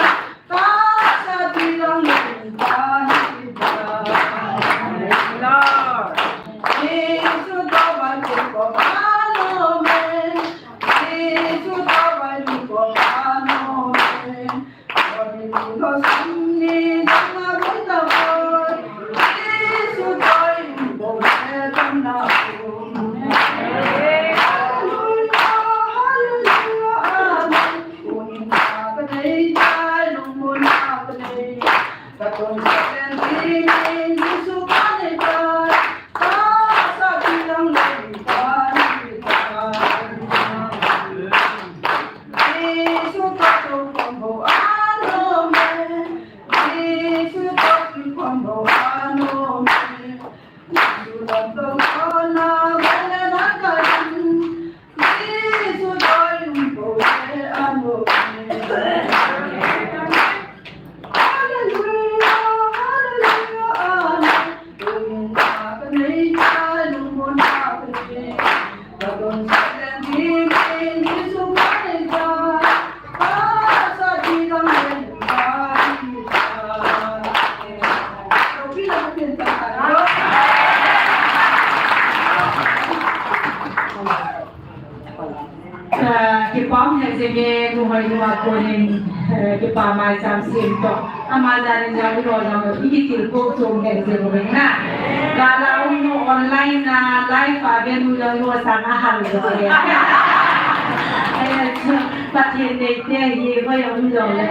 Ka kipah jing e, nuhoi nua konin. Eh, kipa maicham sem toh. Ama jal in jong, ilo jong, i kitilkhou chom hen jing uvin na. Gal a um nu online na, live a ve nu jong, ilo sang a hal jo le. Eh, chu, Pathen neite hi, hoi um jong le.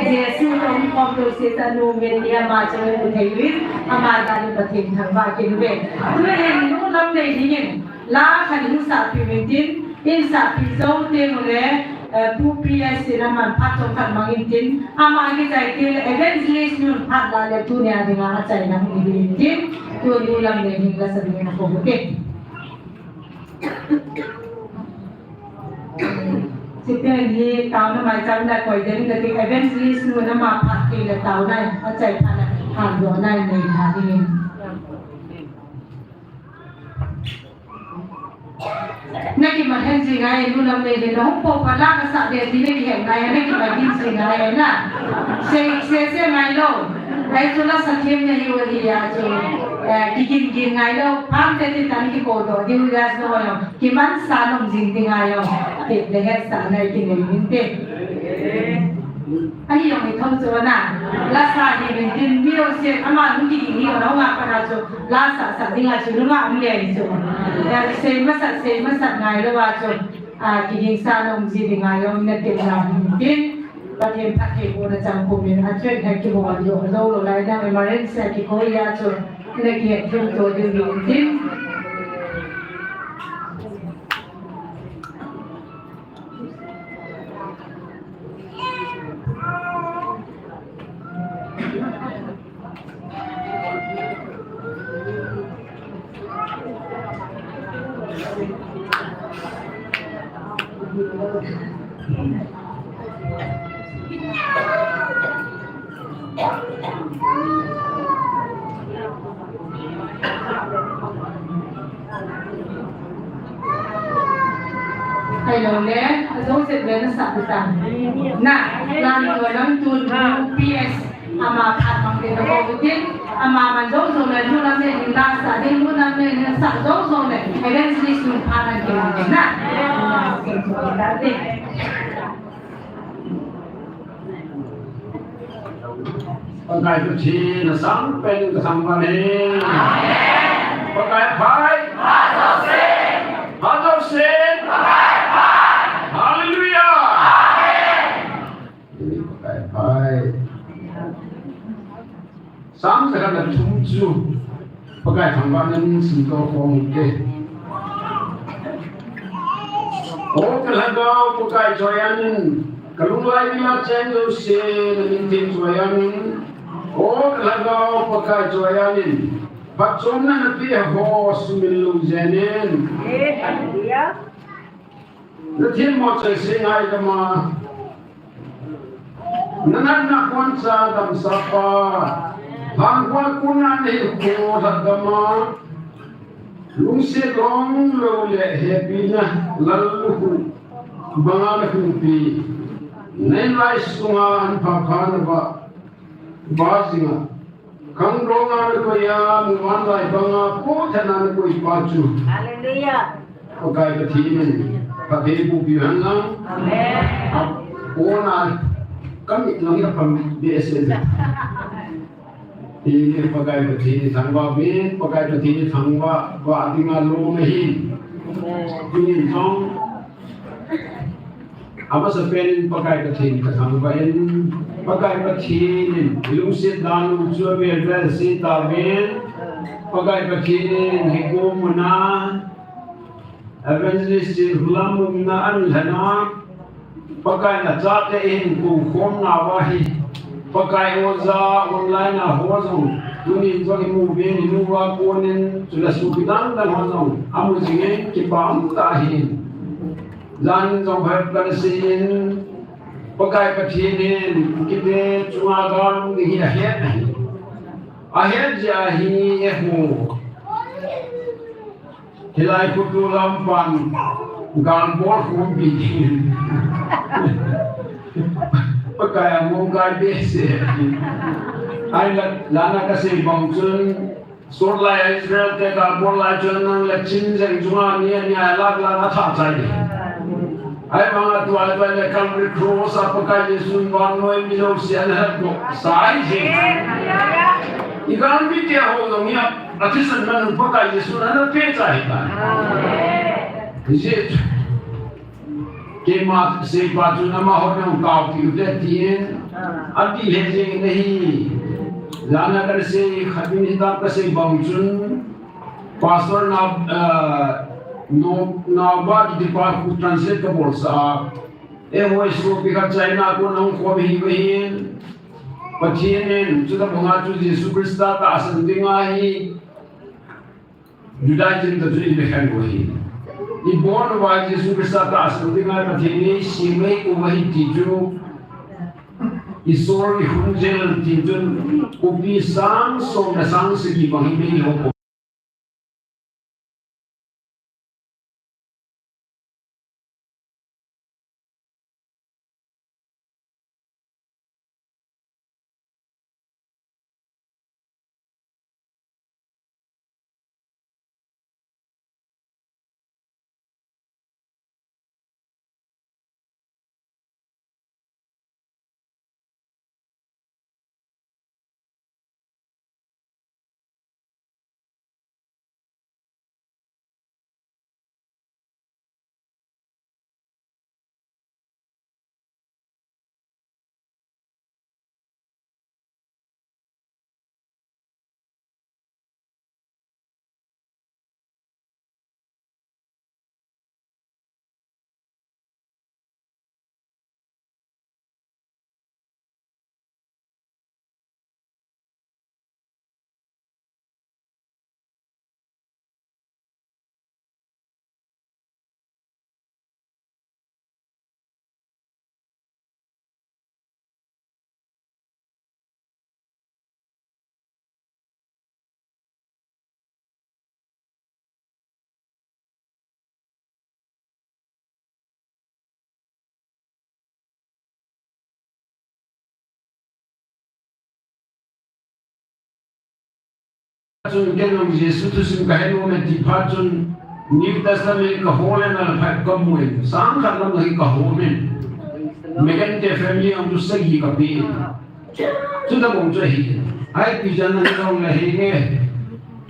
Jesu toh um khom jouse chu nu min ni ama chu u thei uvin, ama jal in Pathen thangvah kin uve. Tuhin nu Lamneilhing in, la khat hung sapi uvin tin, Insahpi jou teng ule, eh, Pu P S in aman phat chomkhat mang intin, ama kichai teng ule Evangelist nun phat la le tunia dinga achaina hung hi intin, tun nu Lamneilhing la sa dingin akou ute. Chuteng hi taona maicham la koi ding le ti Evangelist nun ama phat teng le taona achai phat le phat dohna nei tha dingin. Na kimat hen jing ngai, nu Lamneilhing, na hung pou phat la kasa de ti na kihet ngai, na kimat hin jing ngai na. Sei, sei, sei ngai lou. Ai chu la sa them na hi u hi a chu. Eh, kigin gin ngai lou. Pam te ti tan kikou doh diu ya chu no. Kiman sa nom jing ding ngai lou. Ti le het sa ngai kinei min te. Ahi jong hi thou chu na. La sa hi min tin mi o se ama nu ki ding hi o na nga pa na chu la sa sa ding a chu nu nga um le hi chu. Ya sei masat sei masat ngai lou a chu. A ki ding sa nom ji ding a jong na te na min tin. Pathen phatthei bohna chang kum in a threat ha kibol jo lou lou lai dang emergency a kikou ya chu. Na ki het thum to ding min tin. Hello le, Joseph le na sa ta. Na, na ni ko lam tun P S ama phat mang de ko tin, ama man jo jo le nu lam ne ni la sa de nu lam ne ni sa jo jo le. Evangelist nu phat na ke na. Pakai Pathen asang pen ka thangvah e. Pakai phai. Phat jouse. Hallelujah. Pakai phai. Sam sa ka na thum chu. Pakai thangvahna in simdoh khom ute. O ka Lhagao Pakai choi-an in, ka lunglai ding a cheng jouse na min theng choi-an in, O ka Lhagao Pakai choi-an in, phatchomna na peh ho sumil lou jeng in. Na themmo choi sei ngai kama. Na natna kon cha damsapa. Hangkol kona na hinkho lhadama. Lungset long lou le hepina lallukhuh banga na khuhpi. Na inlai sunga an phapha na vah, vah jinga. Khangdong a na koi a, muvanlai banga, pothatna na koi pa chu. Hallelujah. Pakai Pathen in, Pathen bu pi han lang. Amen. A, ona, kami lang ya pam, B S N. Ti ni Pakai Pathen in thangvah uvin, Pakai Pathen in thangvah, vah dinga lom ahi. Amen. Tunin jong, Amasapen in Pakai Pathen ka thangvah in, Pakai Pathen in i lungset dan u chu avel vel sei tauvin, Pakai Pathen in hiche mun a Evangelist in hulam umna ahin lhen a, Pakai in achate ahin kou khomna uva hi, Pakai oja online a ho jong, tunin jong imu uvin, inu uva konin, chule sopi dang dang ho jong, amu jing in, kipa um tah ahi. Jan jong phabep kana sei in, Pakai Pathen in, kiti chunga gal um ding hi ahet ahi. Ahet jeh a hi eiho. Hilai khoto lam pan, gal bol khom pi ding. Pakai a mong kai behseh. Ahinla, jan a kasei bang chun, Sot lai a Israel te gal bol lai chun nang le Chin jeng chunga ni a ni a lak lak a thah chai ding. Ahivanga tua tua le Calvary Cross a Pakai Jesu vannoi mi jouse ana heldoh sa ahi. I galmi te ho jong hi a, athisan man u Pakai Jesu ana pehcha ahitai. Hijeh chun keima seipa chun amaho jong taopeh ute tin, ati lheh jeng in ahi. Jana kana sei khat in hitia kasei bang chun, Pastor Nau, ah, Nau, Nauba kitipa khu translate kabolsah a, eiho sopi khat China a kon ahung khom ahi, ahin, Pathen in chutabanga chu Jesu Christa tahsan dinga hi Judaism toh chu eikhen u ahi. Ibon uva Jesu Christa tahsan dinga Pathen in eisem uva ahi ti chu, isol ihung jel ti chun, khopi sang som le sang sagi bang hi mei ho Chun ken jong Jesu thusim kahe nom e ti phat chun New Testament kahol in alpha kamu in sang khat lam hi kahol in. Megan te family ang tu sagi kapi. Chutabang chu ahi. Ipi jeh a nang jong le hinge.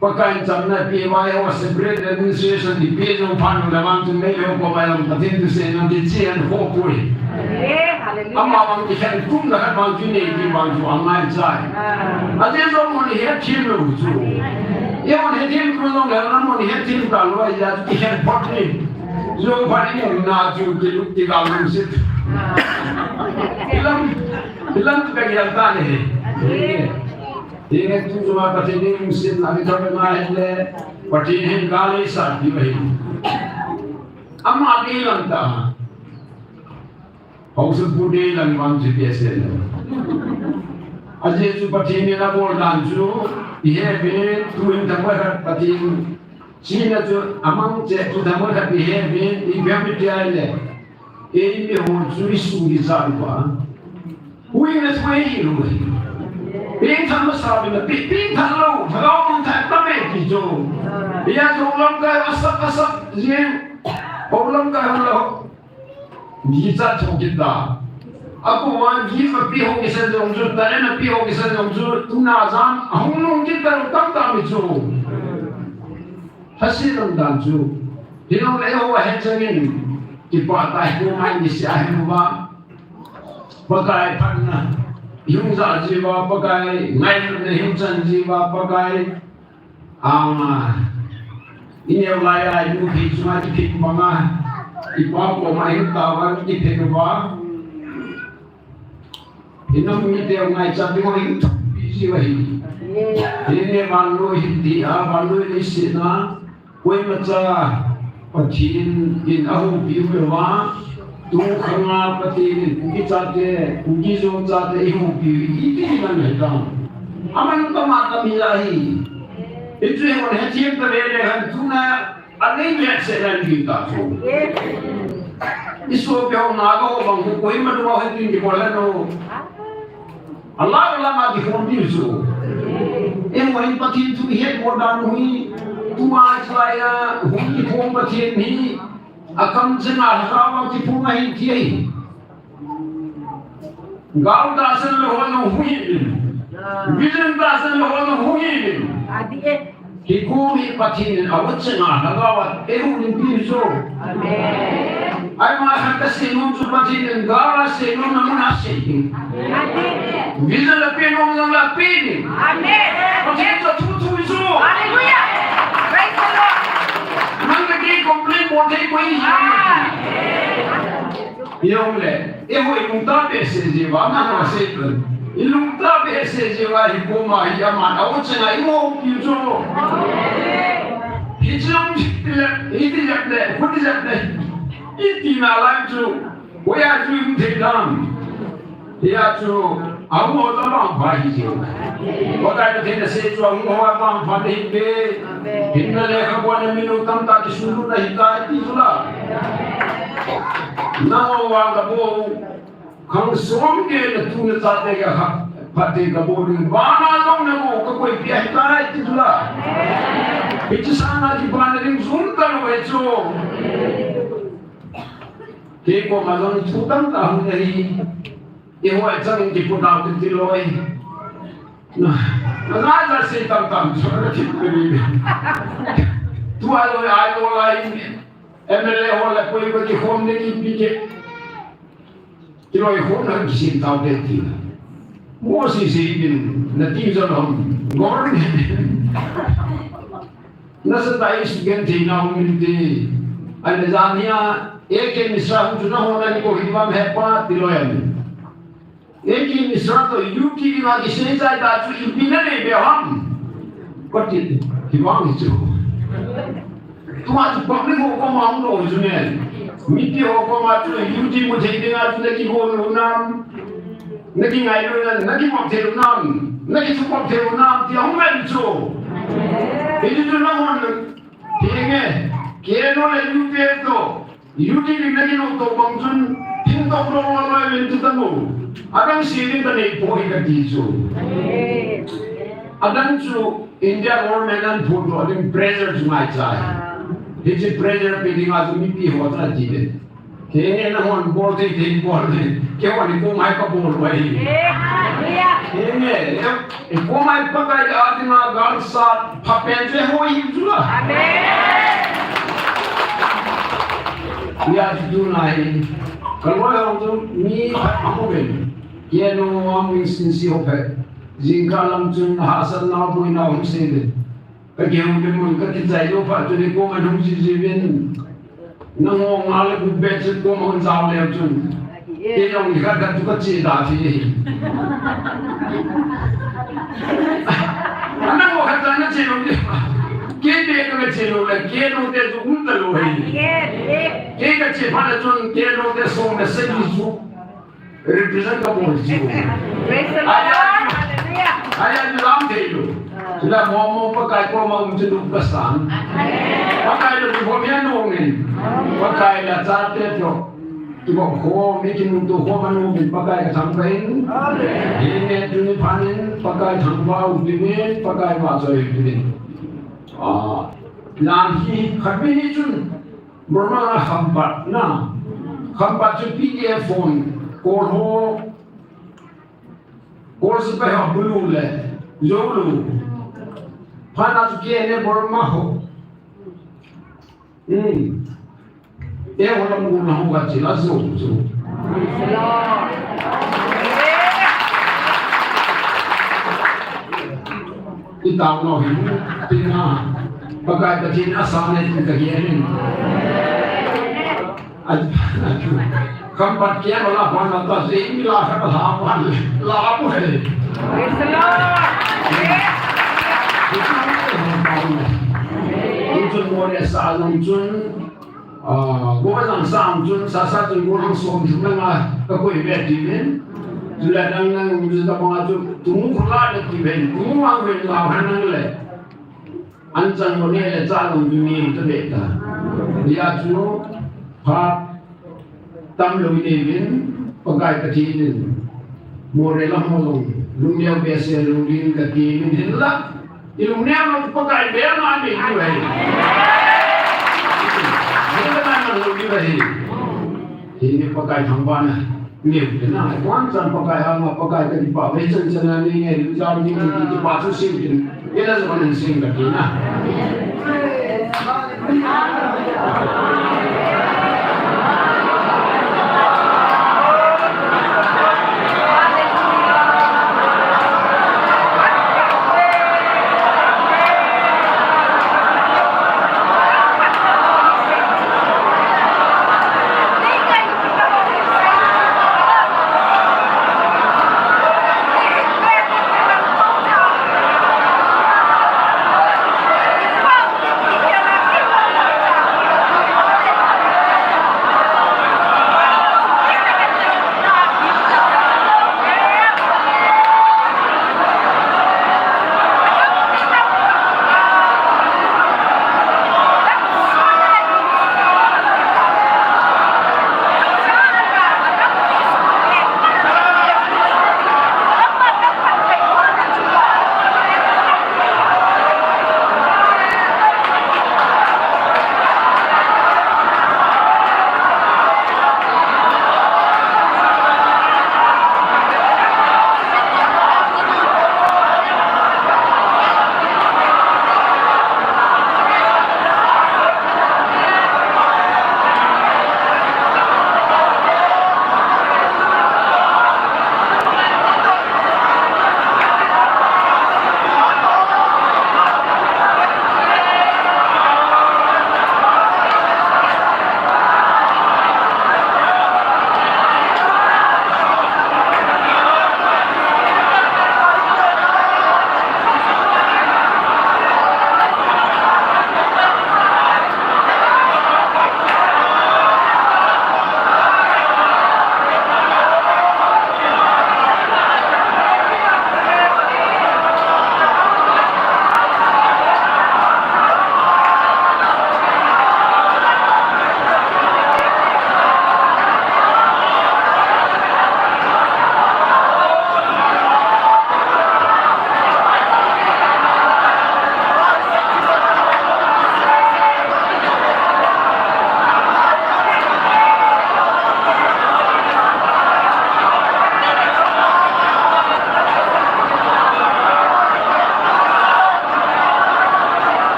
Pakai in chamna pi vai ho separate administration ti pi jong phan le vang chu mei le ho ko mai lam Pathen thusei na ti chi an ho pui. Amen. Hallelujah. Ama vang ti khen kum na khat vang chu nei ti vang chu angai chai. Ah. Ajeh jong mo ni het thim lo chu. Ye mo ni het thim lo jong le na mo ni het thim ta lo ya ti khen phot ni. Jong phan ni na chu ti lu ti ga lu sit. Ah. Ilam, ilam tu ka ya ta ni. Amen. Hinge tu chunga Pathen in lungsetna hi thei ngai le, Pathen hin gal eisah diu ahi. Ama deilam tah. Haosapu deilam vang chu ti ase le. Ajeh chu Pathen in abol dan chu, ihe uvin, tuin thangvah khat Pathen china chu amang cheh chu thangvah khat ihe uvin, ipi ham iti ahile. Eimi ho chu isu hi chan uva. Huhhingna thu eihil u ahi. Pengthah masa uvin, pe, pengthah lou, Lhagao Theng thah tam e ti chu. Hijeh chun lamkai asap, asap jeng. Hou lamkai hou lou. Gichat thou kit ta. Akou a gift ape ho kisan jong chu, talent ape ho kisan jong chu, tuna jam ahung nung kit ta lou tamtah mi chu. Lhasetna dan chu. Hilou le eiho a hechangin kipah tah hi kou mai ni sia hi uva. Pakai phatna ihung ja jiuva, Pakai ngailutna ihung chan jiuva, Pakai, ah, ineo lai a inu phi chunga kiphin banga, ipa koma ihung tauva kiphin uva. Inam mite ngaichat ding ho hin thupi jiu ahi. Hile vannoi hin ti a, vannoi leiset a, koimacha Pathen in ahoupi louva, tu khanga Pathen in Kuki chate, Kuki Zo chate eihoupi u iti nang ahi tam. Aman tama tam hi ahi. Hichu hon hethem ta le le han tuna Anei behseh nan ding ta chu. Isopi ho Naga ho bang khu koima dunga hin tin kibol hen o. Alah alah ma kikhom ding chu. Eiho hin Pathen thu ihet bol dan u hi. Tua chulai a hung kikhom Pathen hi. Akam chenga lhagao a kiphung ahi ti ahi. Gao tahsan le ho jong hung hih in. Vision tahsan le ho jong hung hih in. Adi e. Hikom hi Pathen in a-u chenga lhagao a eihuhhingpi chu. Amen. Ahivang a kasei nom chu Pathen in gao a seinom na mun a sei ding. Amen. Vision la pe nom jong la pe ding. Amen. Pathen chu thu thu chu. Hallelujah. Praise the Lord. Nang le kei complain bol thei koi hi. Amen. Jong le, eiho ilungtah behseh jeh uva, nang ho sei pen. Ilungtah behseh jeh uva, hikoma hi aman a-u chenga eihuhhingpi chu. Hiche jong, hiti le, hiti le, hiti le, hiti nalai chu. Hoiya chu ihung thei dam. Hia chu, ahung ho chu abang pha hi chu. Pakai Pathen in asei chu ahung ho abang pha ahi ve. Hinna le khabuana minu tamtah kisunlut ahitai ti chu la. Nangho vang kabol u. Khang som gei le tu le cha te ka kha. Phat te kabol ding. Vana jong nangho kakoipi ahitai ti chu la. Hiche sanga kipana ding jum talou ahi chu. Kei koma jong thu tamtah hung ahi. Eiho chang in kipu tau tin ti loi. Na, na, na, sei tam tam, so, na, ti, ti, ti. Tua loi, ai loi, lai, M L A ho le, koi, koi, kikhom le, ki, pi, ki. Kiloi khom na, kisim tau te, ti. Mo si, si, bin, na, ti, so, lom. Gor, na, sa, tai, si, gen, ti, na, um, ti. Ai, na, jan, nia, A K Mishra, hu, chu, na, ho, na, ni, ko, hi, mam, he, pa, ti, loi, am. A K Mishra toh U T dinga kisei chai ta chu ipi nanei be ham? Kati, hivang hi chu. Tua chu public ho koma hung lou chu ne. Mipi ho koma chu U T mu thei dinga chu nakigol lou nam. Nakingai lou nam, nakivop thei lou nam. Nakithupop thei lou nam, ti ahung ve chu. Hiti chu nahon, hinge, K N O le U P F toh. U T ding na kino to bang chun, hin to lo lo lo len tu ta lo. Adang si ding ta nei po hi kati chu. Adang chu India government an phu to ding pressure chu ngai chai. Hiche pressure pe dinga chu mipi ho ta ti le. Kei nge nahon bol thei thei bol le. Kei hon hi ko ngai ka bol vai. Kei nge, Eiho mai Pakai a dinga galsat phapen chu eiho hi chu la. Amen. Hia chu tunai. Ka loi hung chu mi phat amu ben. Kei no am in sin si ho phe. Jingkah lam chun hahsatna boina hung sei le. Ka kihou le mun ka kichai lou phat chun koma hung ji ji uvin. Nangho nga le gup beh chun koma hung jao leu chun. Kei jong nikhat khat chu ka che da thei. Nangho khat cha na che lou ding. Kei beh ka che lou le, K N O te chu um talou hi. Kei ka che phat le chun K N O te som le sagi chu. Represent ka bol ji u. Praise the Lord. Aya, aya, lam thei lou. Chule mo mo Pakai koma um chu duk ka san. Amen. Pakai lou chu bol mi a nung in. Pakai la cha te to. Kibol kho, mi kinung to kho ma nung in Pakai ka thangvah in. Amen. Hi ne tuni phan in Pakai thangvah u tin in, Pakai vahchoi u tin in. Ah, lam hi khat mi hi chun. Burma a Khampat na. Khampat chu P D F hon, Kol ho, Kol sepai ho bulu le, jou lou. Phat na chu K N A Burma ho. Hmm. Eiho lam gu na ho ka chi la jou, jou. I tao no hin, tina, Pakai Pathen in asa ne tin ka hi hin. A, Khampat kia la pan la ta se mi la ka la pan la pu he. Praise the Lord. Chun mo le sa long chun, Ah, go lang sang chun, sa sa chun go lang som chun lang a, ka koi ve ti ven. Chule dang dang chun ka bang a chun, tumu khula de ti ven, tumu ang ven la han nang le. An chang mo ne le cha long ju ni ta ve ta. Hia chu, phat tam lou ni ven, Pakai Pathen in. Mo re la mo long, lung neo behseh lou ding ka ti ven hin la. I lungneo lou Pakai bel ma nei diu ahi. Bel ma nei lou diu Hi ni Pakai thangvahna. Ni na, wan chan Pakai anga, Pakai ka kipa, ve chan chan a ni nge, lu jam ni nge, kipa chu sim kin. Ila zo nan sim ka ti na.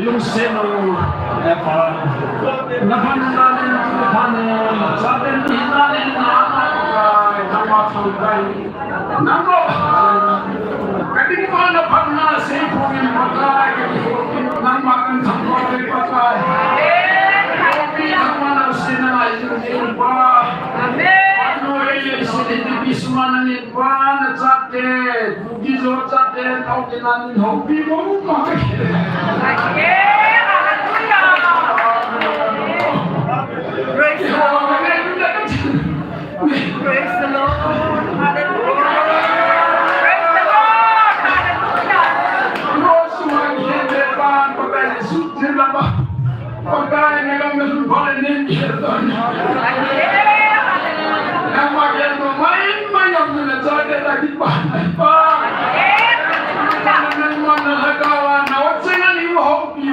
Lungset u, eh, Pa. Na phatna in, na phatna in, chaten ni na in, na, na, na, na, na, Nangma, ka ding pa na phatna sei phong in Pakai, ka ding phong in nangma kan thangvah in Pakai. Pi thangvah na sei na ngai in Pa. Amen. Ano ei sei ni pi suma na ni Pa na chate, Kuki-Zo chate, tau ke na ni houpi mo mo ma ke. Praise the Lord. Praise the Lord. Hallelujah. Praise the Lord. Hallelujah. Pakai, na gam na sun pale nen. Nangma gel no mai, mai gam na cha de la di pa. Pa. Nangma na la ka wa na wa che na ni wa ho pi.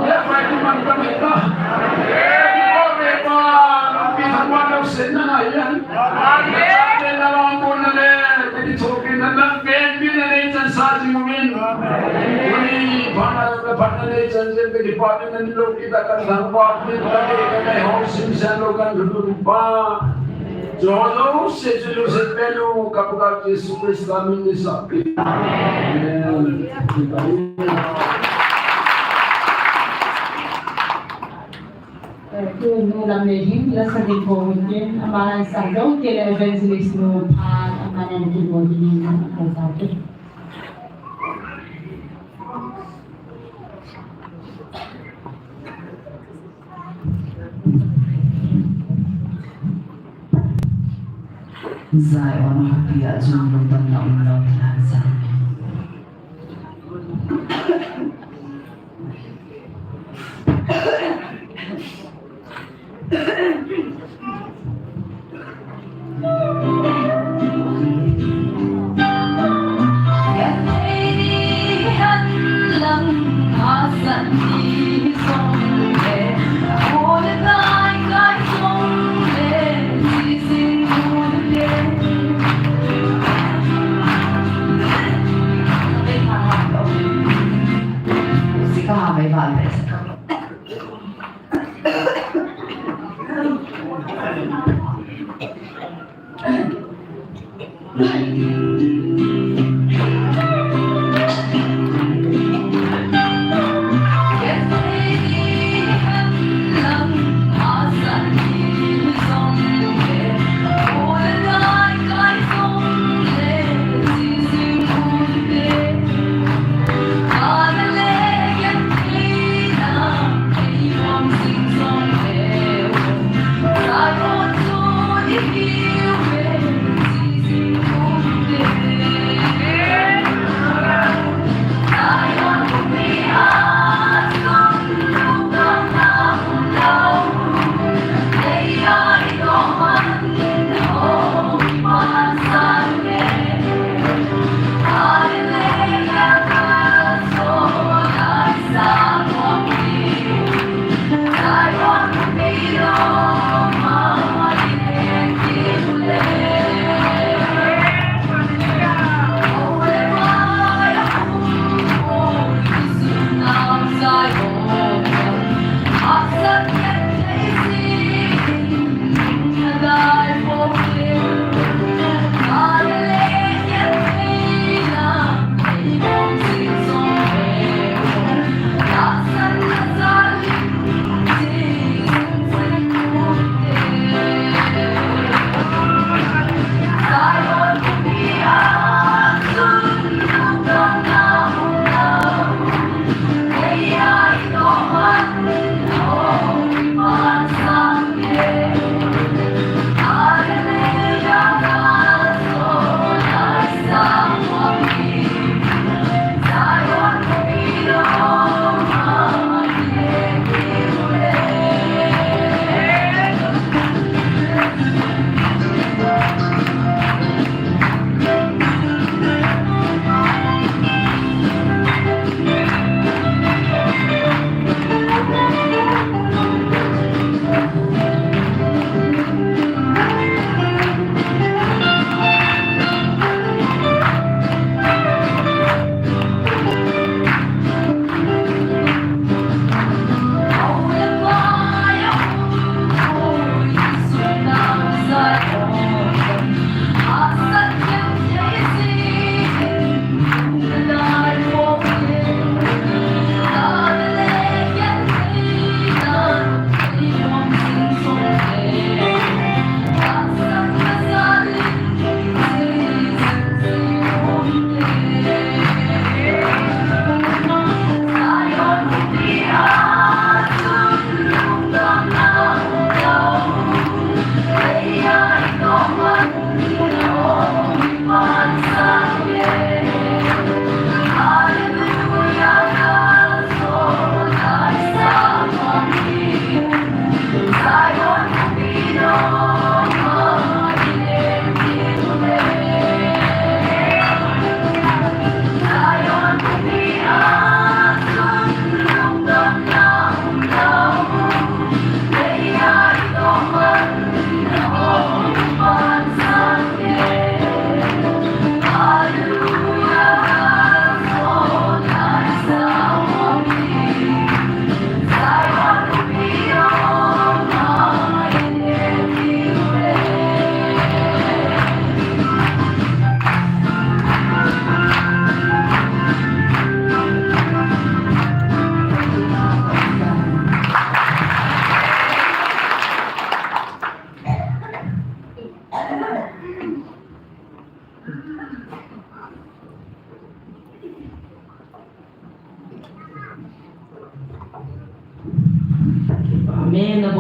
Ya pa di man ka me ta. Ko me pa, pi thangvah na se na ya. Amen. Amen. Eh, tunu lam le hin la sa ding bou hin tin, ama sa dou te le evangelist nu pha, ama nan kin bou hin na ka sa te. Zion, happy a jun lungdam na um lou thalang sa.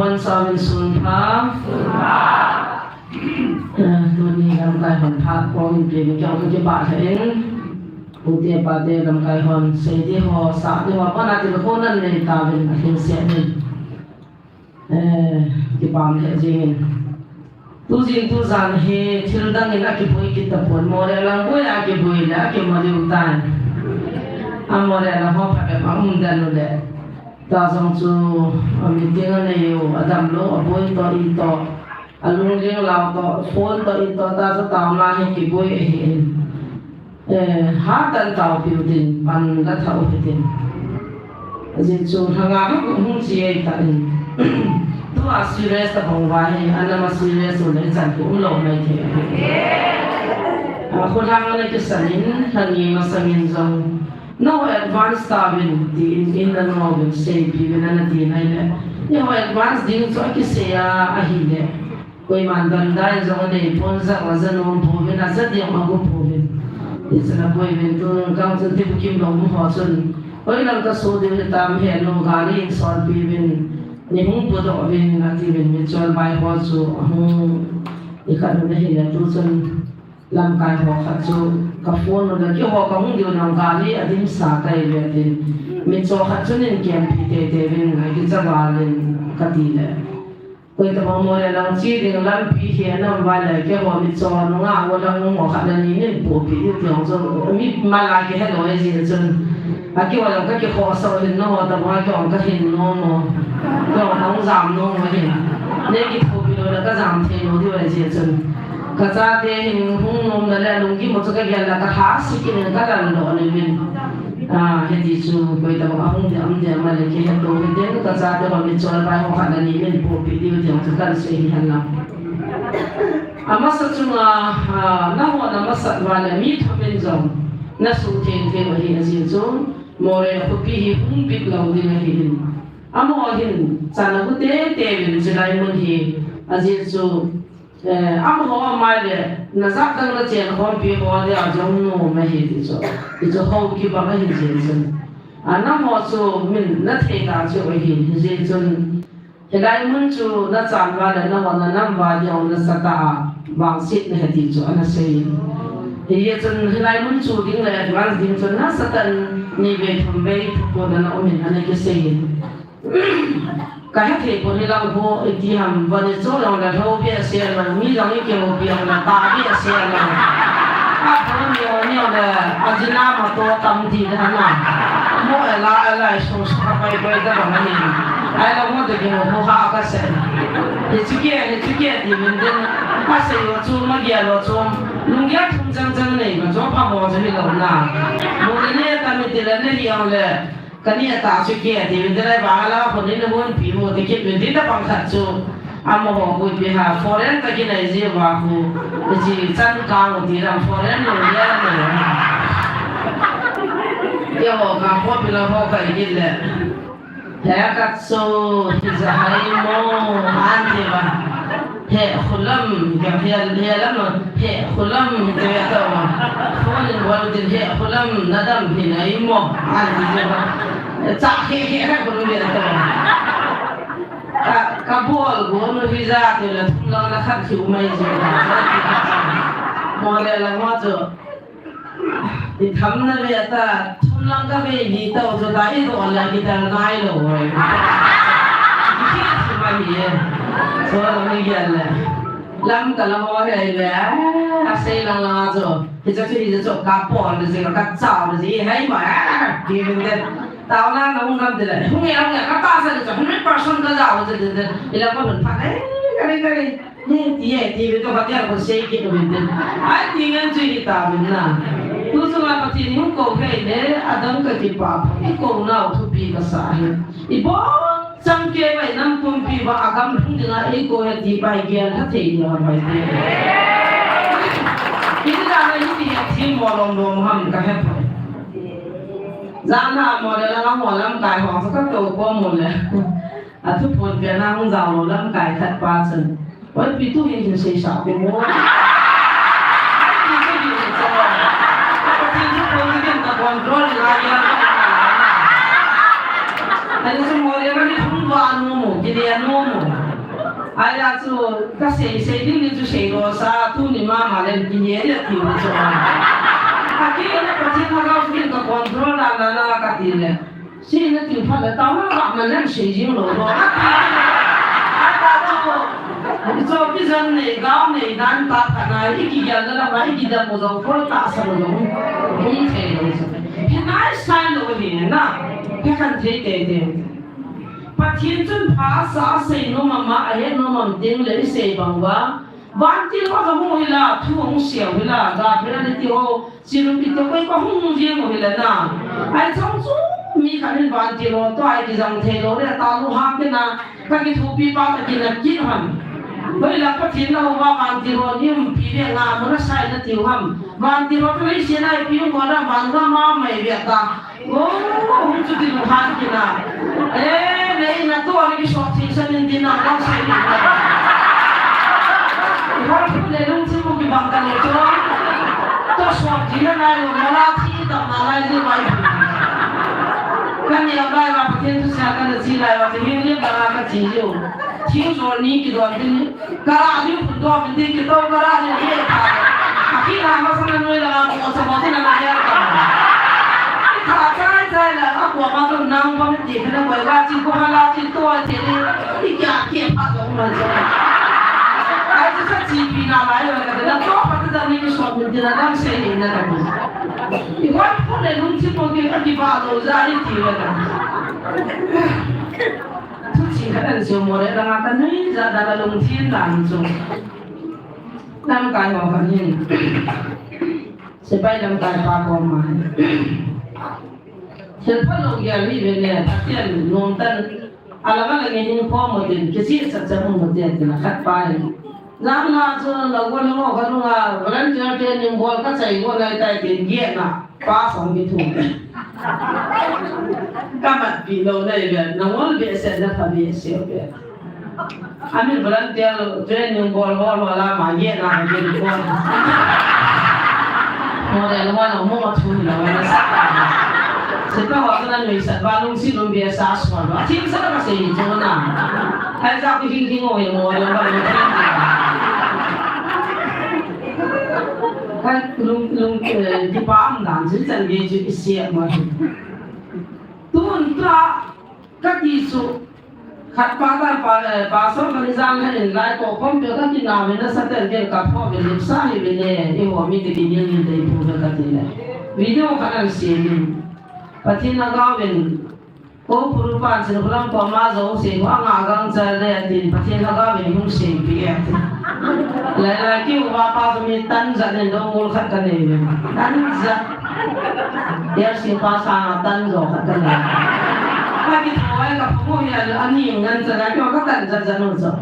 Hon sa min sun pha. Eh, tuni lamkai hon pha, kong in pin, kong in kipa tha in. Pute pate lamkai hon, sei di ho, sa di ho, pa na ti ko nan nei ta vin, a hin se ni. Eh, kipah lheh jingin. Tujing tujan hi thil dangin akiboi kit tapon, Moreh lang boi akiboi le akimaliu tan. A Moreh lang ho phabep a um dan u le. Tujong chu, a meeting anei u, adam lou, aboi toh, itoh, alungling lau toh, phone toh, itoh, tachu taona hi kiboi ahi in. Eh, hatan tao piu din, pan la thau hi din. Ajeh chu, lhanga ha kum hung chi ei ta in. Tua serious ta bang uva hi, ana ma serious u le chan ku um lou mai thei. A, khu lhang ana kisan in, lhani masang in jong. Nangho advance ta vin, ti in, in nangho vin, seipi vin, ana ti nai le. Nangho advance ding chu akisei a, ahi le. Koiman damdai jong anei pon, jat a ja nom pouvin, a ja ding a gu pouvin. Hichun aboi uvin tu gang chun tibukim lou mu ho chun. Hoilam kaso diu hitam he nu gari in solpi uvin. Nei hung pudoh uvin ati uvin mi chol bai ho chu ahung ikhat uvin ahile tu chun lamkai ho khat chu ka phone u le keiho kahung diu nang gari adimsa kahi uve tin. Mi cho khat chun in kempi teitei uvin ngai kicha val in kati le. Koi tabang Moreh lang che ding lampi hi anam uva le, keiho mi cho nunga ho lang nung ho khat le ni min pohpeh diu ti jong chu, mi mal a kihe lou ahi jeh chun. A keiho lang kakikhohsah u hin nangho tabang a keiho kahin nom u. Keiho hung jam nom u hin. Nei kithopeh lou le kajam thei lou diu ahi jeh chun. Kachate hin hung nom na le lunggim u chu kagel le kalhase kit in kalal lou le min. A, hiti chu, koi tabang ahung ding, um ding, ama le kihe tou hite, kachate ho mi chol bai ho khat le ni min pohpeh diu ti jong chu kan sei hi hen lang. Amasa chunga, a, nangho na masat uva le mi thum in jong, na suhtheng theng u ahi ajeh chu, Moreh khopi hi hung bit lou ding ahi in. Amaho hin, chan agu teitei uvin chulai mun hi, ajeh chu, Eh, amaho amai le, na jat dang na chen khompi ho dia jong nom ahi ti chu. Ti chu hou kibang ahi jeh chun. A, nangho chu min na thei ta chu ahi, hijeh chun. Hilai mun chu na chan uva le nangho na nam uva dia nasatah a vangset nahi ti chu ana sei. Hijeh chun hilai mun chu ding le advance ding chu nasatah in ni vei thum vei thupon ana um in ana kisei in. Ka hethei pon hilang ho, iti ham, vani cho jong le lhou behseh lou, mi jong ikihoupi jong le tah behseh lou. Apha mi jong le, ajina motor tam ti le hana. Mo ela, ela, sung sung ka pai pai ta bang ni. Ahilou mo te kihou ho ha ka sei. Hichu kei, hichu kei ti min din. Ka sei lou chu, ma gel lou chu. Lunggel thum chang chang nei, ka chu pha mo chu hilou na. Mo le ne ta mi ti le ne hi jong le. Kani ata chu kei ati uvin, delai ba la, hon in hon pi mo ti kit uvin, tin da pang khat chu. Amaho hui pi ha, foreign ka kinai ji uva hu. Ji chan ka mo ti ram foreign lo ya na. Keiho ka ho pi la ho ka i kit le. He ka chu, hi ja hai mo, an ti ba. He khulam, ka he, he lam, he khulam, te ve to ma. Phone in bol din he khulam, na dam hi nai mo, an ti te ma. Cha he he he khulam ve to ma. Ka, ka bol go no visa te la thum lang la khat khiu mai je. Mo le la mo chu. I tham na ve ta, thum lang ka ve ni tau chu ta i do la ki ta nai lo. Ki thi ma hi. So la mi gel le. Lam ka la ho he le. A sei lang lang chu. Hi cha chu hi cha chu ka pol le ji ka chao le ji hai ma. Ki min de. Tao na na hung lam de le. Hung e hung e ka ta sa le chu hundred percent ka jao le ji de. I la ko hun pha le. Ka le ka le. He, ti e, ti ve to ka tia ko sei kit uvin tin. Ai ti ngen chu hi ta vin na. Tu chunga Pathen hung ko phei le, adang ka kipah, i ko nau thupi ka sa hi. I bon chang kei vai nam pumpi va agam lhung dinga i ko he ti bai gel ha thei ni ha bai te. I ti da na hi ti he thi mo lom lom ham ka he phai. Jana mo le la mo lamkai ho sa ka to ko mo le. A thuphon pia na hung jao lou lamkai khat pa chun. Oi, pi tu hin hin sei sa ko mo. Pi tu hin hin sa. Pi tu hin hin ta control la ya. Ani su mo le ma ni hung ba nu mo, ki le nu mo. Ahi a chu kasei, sei ding ni chu sei lo sa, tuni mama le kile le ti ni chu. Akile Pathen lhagao chu ka control dan dan a kati le. Sei na ti phat le tao na ka man le sei jing lo lo. Ata chu. Chu kijan nei, gao nei dan ta phat na, i kigel na la, i kidam mo jong, ko ta sa lo jong. Hung thei lo chu. Hi nai sai lo hi na. Hi kan thei te te. Pathen chun pha asa, asei nom ama, ahet nom am teng le isei bang uva. Vantil ho kahung u hi la, thu hung sia u hi la, Gabriel iti ho, Cherub iti ho, koi kahung jeng u hi la na. Ahi chang chu mi khat in vantil ho toh a kijang thei lou le, ta lu ha kina, kakithopi pa kakina kit ham. Hoila Pathen na hou va vantil ho ni umpi ve nga, mun a sai na tiu ham. Vantil ho toh le sia na ipi um ko na, van ga ma mai ve ta. Oh, hung chu ti lunghan kina. Eh, nei na tu ani kisot thei sa nin din na kau sa ni. Hor phu le lung chu mu kibang ka lo chu. To sot thei na nai lo, mala thi tam na nai ni mai. Kani a bai va Pathen thu sa kana chi lai va, ti ni ni ba ka chi yo. Thing so ni kidon ti ni. Kara ni pun do min ti kito kara ni ye ta. Aki na ma sa na noi la ko sa mo ti na na ya ta. Tha chai chai la a ko ma to nang ba min ti na ko la ti ko ha la ti to ti ni. Ti kya ke pa do ma sa. Ai ti sa ti pi na la yo ka da to pa da ni so min ti na dang se ni na da. I wa ko le lung ti ko ke ka ti ba lo za ni ti wa da. Thuchih khat an seiu mo le, langa ka nuijat dan a lungthim dan chu. Lamkai ho khat hin. Sepai lamkai pa koma. Thil phalou gel hi ve le, Pathen nomtah in, alang alang in hin khom u tin, kisih chat chat um u tin, tin khat pa hin. Jam la chu lo go lo ka lunga, volunteer training bol ka chai go nai tai tin, geh na. Pastor kithu. Kamat pi lo nei ve, nangol behseh na pha behseh ve. Amin volunteer training bol bol bol a ma ye na ye ko. Mo de lo mo mo thu lo na sa. Sepa ho na nuisat ba lungset um behseh so lo. Thim sa ka sei chu na. Hai sa ku hing hing o ye mo de ba lo. Ka lung, lung, eh, kipah dan chu chan gei chu i siam ma. Tun tua ka ti chu khat pa ta pa, eh, pastor ka ni jang ha in lai to khom pe ka ti na ve na sa ten ken ka pho ve lip sa hi ve ne, i ho mi te ki dil ni te pu ve ka ti le. Video khat an siam in. Pathen lhagao in Ko puru pan sin hulam ko ma jo se ko anga gang chal le tin Pathen lhagao in hung se pi e. Lai lai ki uva pa jo mi tan jat nen dong mul khat ka nei ve. Tan jat. Yar si pa sa nga tan jo khat ka nei. Ka ki thoi ka phu ya ani ngan cha la ki ka tan jat jat no jo.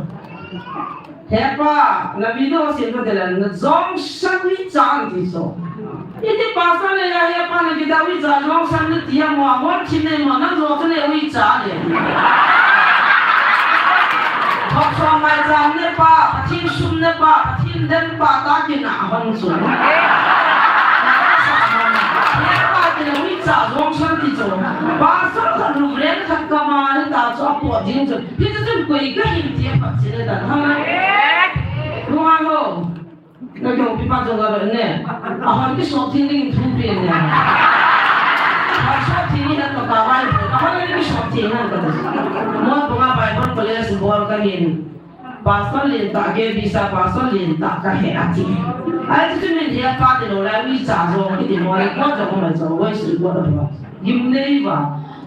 He pa, na video sin ko tela, na jong san ni chan ti so. Iti pastor le ya, he pa, na kita uicha jong san ni ti a mo, mo chin ne mo, na jo ne uicha le. Thok so mai chan ne pa, Pathen sum ne pa, Pathen den pa ta kina hon so. He pa, ti na uicha jong san ti so. Pastor ka lu ren khat ka ma ni ta so po jing so. Hichu chun koi ka hin ti a phat chile dan ha. Lunga ho. Na kyo pi pa jong ka ne. A hon ki sop thing ding thu pi ne. A sop thing ni na to ka bai. A hon ki sop thing na ka. Mo ko ka Bible college bol ka hin. Pastor lien tah ke visa pastor lien tah ka he ati. Ai chu min he pa ti lo lai uicha jong ki ti mo le ko jong ma jong wai su ko da ba. Gim nei ba.